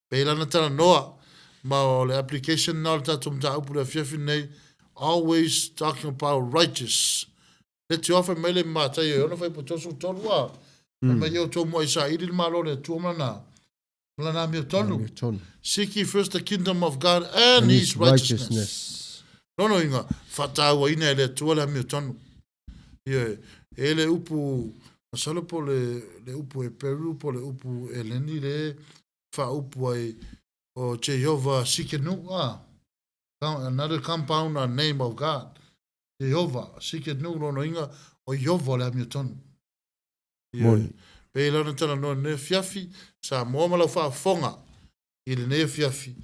Pei lana talanoa, ma o le application na o le tatou mataupu le afiafi nei, always talking about righteous. Le tioa fai mai le Mataio e ono fuaiupu 33 a. Fai mai e outou muai saili le Malo o le Atua ma lana ma lana amiotonu. Seek ye first the kingdom of God and his righteousness. Lona uiga, faatauaina e le Atua le amiotonu. Ioe, e le upu, masalo po le, le upu Heperu po le upu Eleni le faaupu ai o Jehovah Sikenu, ah, another compound name of God. Jehovah Sikenu, lona uiga, o Ieova o le amiotonu. Ioe, pei lana talanoa i lenei afiafi, Samoa ma lau faafofoga i lenei afiafi.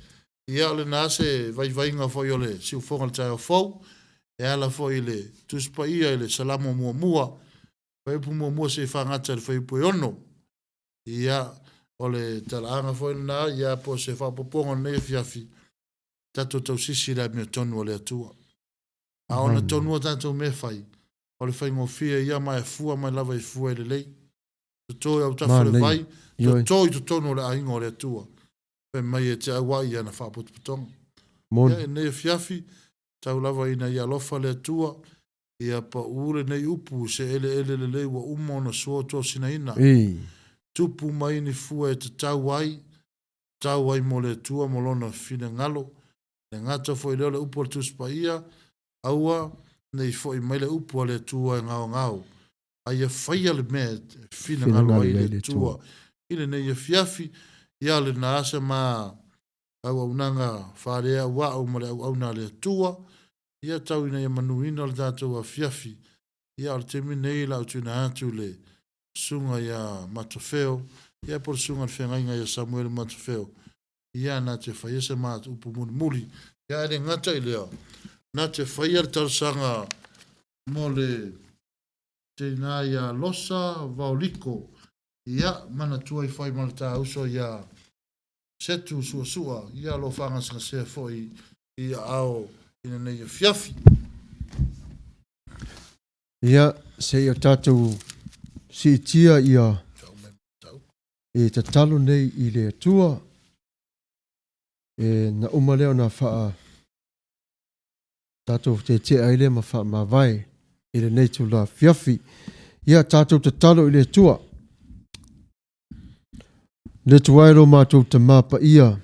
Ia, o lena se vaivaiga foi o le siufofoga i le taeao fou, e ala foi i le Tusi Paia i le Salamo muamua, fuaiupu muamua seia fagata i le fuaiupu e ono. Ia, o le talaaga foi lena, ia, po o se faaopoopoga o lenei afiafi, tatou tausisi i le amiotonu a le Atua. A ona tonu a tatou mea e fai, o le faigofie ia ma e fua mai lava i fua e lelei. Toto i autafa o le vai, toto i totonu o le aiga o le Atua. Fai mai e te auai i ana faapotopotoga. Ia, i lenei afiafi, tau lava ina ia alofa le Atua, ia pau lenei upu i se eleele lelei ua uma ona sua tosinaina. Tupu mai ni fua e tatau ai, tatau ai mo le Atua ma Lona finagalo. E le gata foi i lea o le upu a le Tusi Paia, Aua ne i foi mai le upu a le Atua e gaogao, a ia faia le mea e finagalo ai le Atua. I lenei afiafi, ia lena asa ma auaunaga faaleauau ma le auauna a le Atua, ia tau ina ia manuina le tatou afiafi. Ia o le taimi lenei o le a ou tuuina atu i le Susuga ia Matafeo, ia po o le Susuga i le Feagaiga ia Samuele Matafeo, ia na te faia se matou upu mulimuli. Ia ae le gata i lea, na te faia le talosaga mo le teina ia Losa Vaoliko, ia manatua i fai ma le ta uso ia Setu Suasua, ia lo faagasegasea foi i aao i lenei afiafi. Ia, se i o tatou siitia ia e tatalo nei i le Atua, e na uma lea ona faa tatou tetea ai lea ma faamavae i lenei itula afiafi. Ia tatou tatalo i le Atua. Le Atua e lo matou Tamā Paia,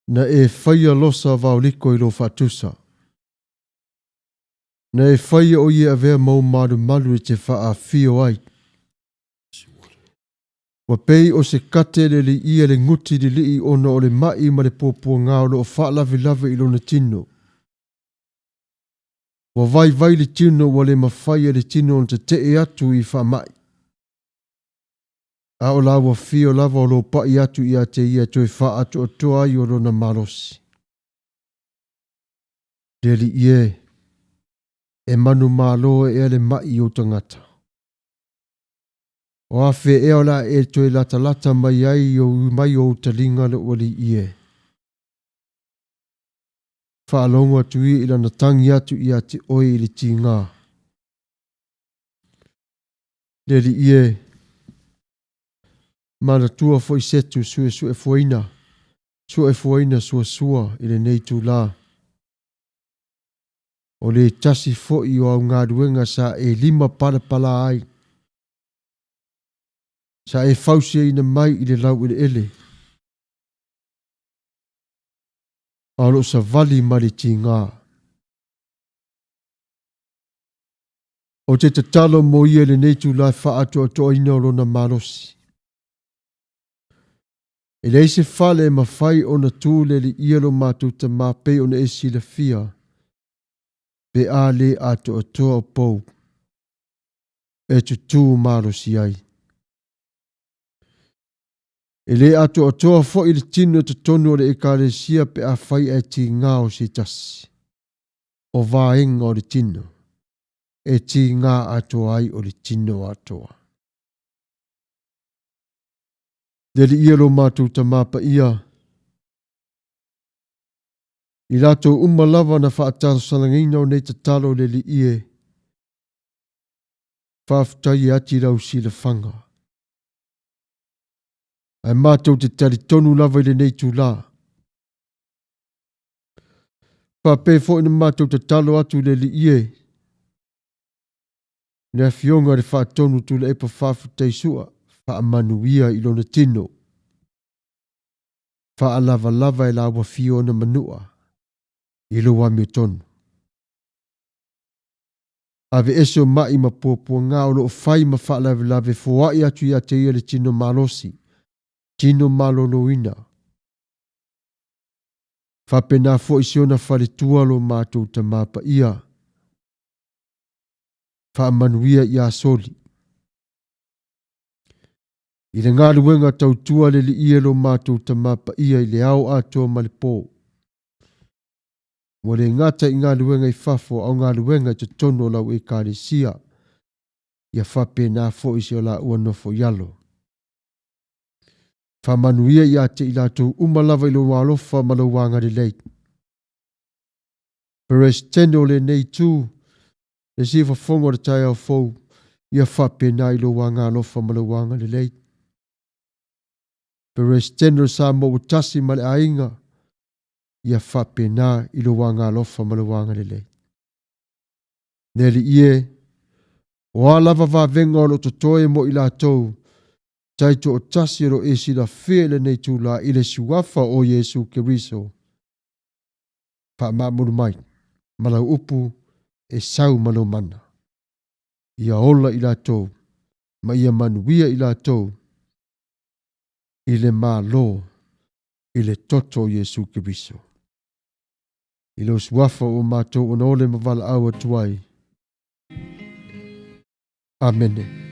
na e faia losa vaoliko i lo faatusa. Na e faia o ia avea mau malumalu e te faaafio ai. Ua pei o se kate le liia le guti lilii ona o le ma'i ma le puapuaga o lo o faalavelave i lona tino. Ua vaivai le tino ua le mafai e le tino ona tetee atu i faamai. A o la ua fio lava o lo o pa'i atu ia te ia e toe faaatoatoa ai o lona malosi. Le Alii e, e manumalo ea le ma'i i ou tagata. O afe ea o le a e toe latalata mai ai i ou mai o ou taliga lou Alii e. Faalogo atu ia i lana tagi atu ia te oe i le tiga. Le Alii e, manatua foi setu suesuefuaina, suefuaina suasua i lenei itula. O le tasi foi o au galuega sa e lima palapala ai, sa e fausiaina mai i le laueleele, a o lo o savali ma le tiga. Ou te tatalo mo ia i lenei itula e faaatoatoaina o lona malosi. E leai se fale e mafai ona tu le liia lo matou tama pei ona e silafia, pe a le atoatoa o pou e tutū malosi ai. E le atoatoa foi le tino i totonu o le Ekalesia pe afai ae tiga o se tasi o vaega o le tino e tiga atoa ai o le tino atoa. Le Alii e lo matou Tama Paia, i latou uma lava na faatalosagaina o nei tatalo le Alii e, faafetai e ati lau silafaga. Ae matou te talitonu lava i lenei itula. Faapea foi na matou tatalo atu i le Alii e, le Afioga i le Faatonu Tuilaepa Faafetai Sua, faamanuia i lona tino, faalavalava e laua fio ona manua i lou amiotonu. Aveese o ma'i ma puapuaga o lo o fai ma faalavelave foai atu ia te ia le tino malosi, tino maloloina. Faapena foi si ona faletua lo matou Tama Paia. Faamanuia ia Soli. I le galuega tautua le Alii e lo matou Tama Paia i le ao atoa ma le po. Ua le gata i galuega i fafo a o galuega i totonu o lau Ekalesia, ia faapena foi si o laua nofo i alo. Faamanuia ia te i latou uma lava i lou alofa ma lou agalelei. Peresetene o lenei itu, le siufofoga o le taeao fou, ia faapena i lou agaalofa ma lou agalelei. Peresetene o Samoa ua tasi ma le aiga, ia faapena i lou agaalofa ma lou agalelei. Le Alii e, o a lava vavega o lo o totoe mo i latou, taitoatasi o lo o e silafia i lenei itula i le suafa o Iesu Keriso, faamaamulu mai ma lau upu e sau ma lou mana. Ia ola i latou ma ia manuia i latou i le Malo i le toto o Iesu Keriso. I lou suafa ua matou ona ole ma valaau atu ai. Amene.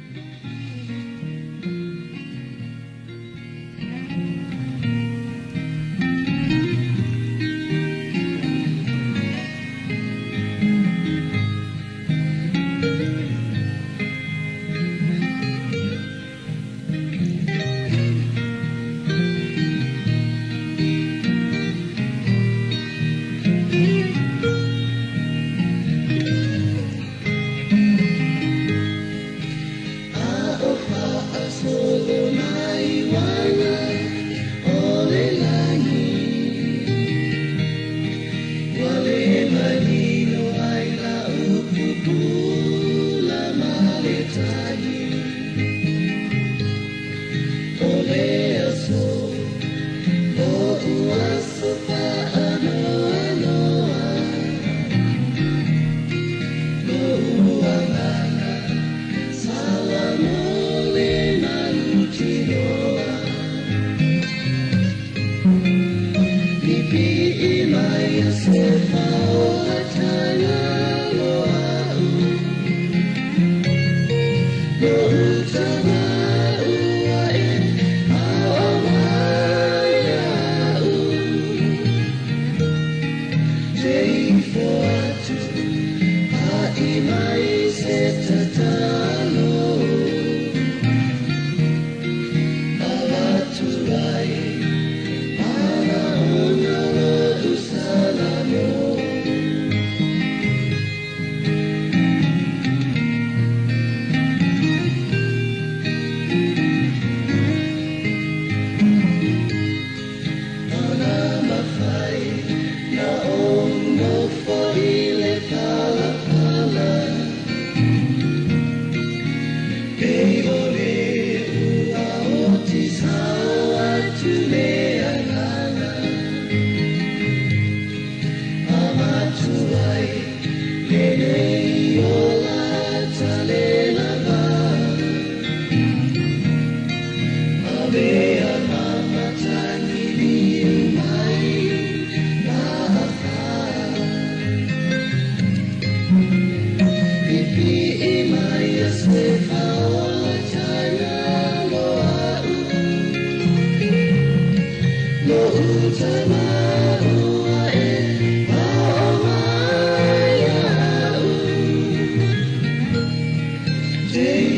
Te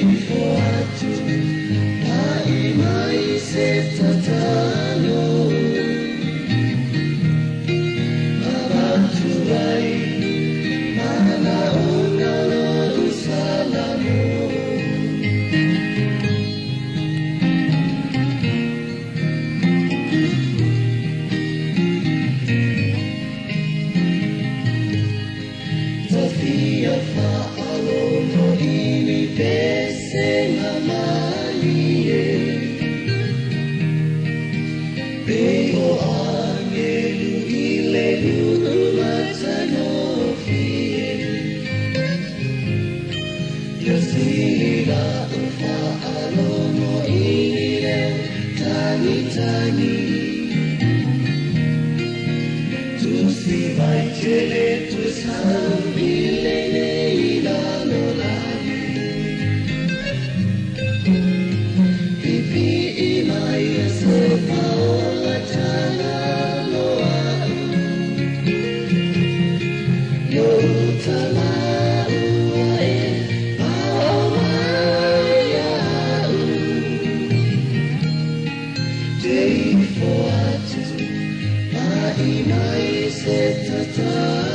ifo atu, mai se tatalo.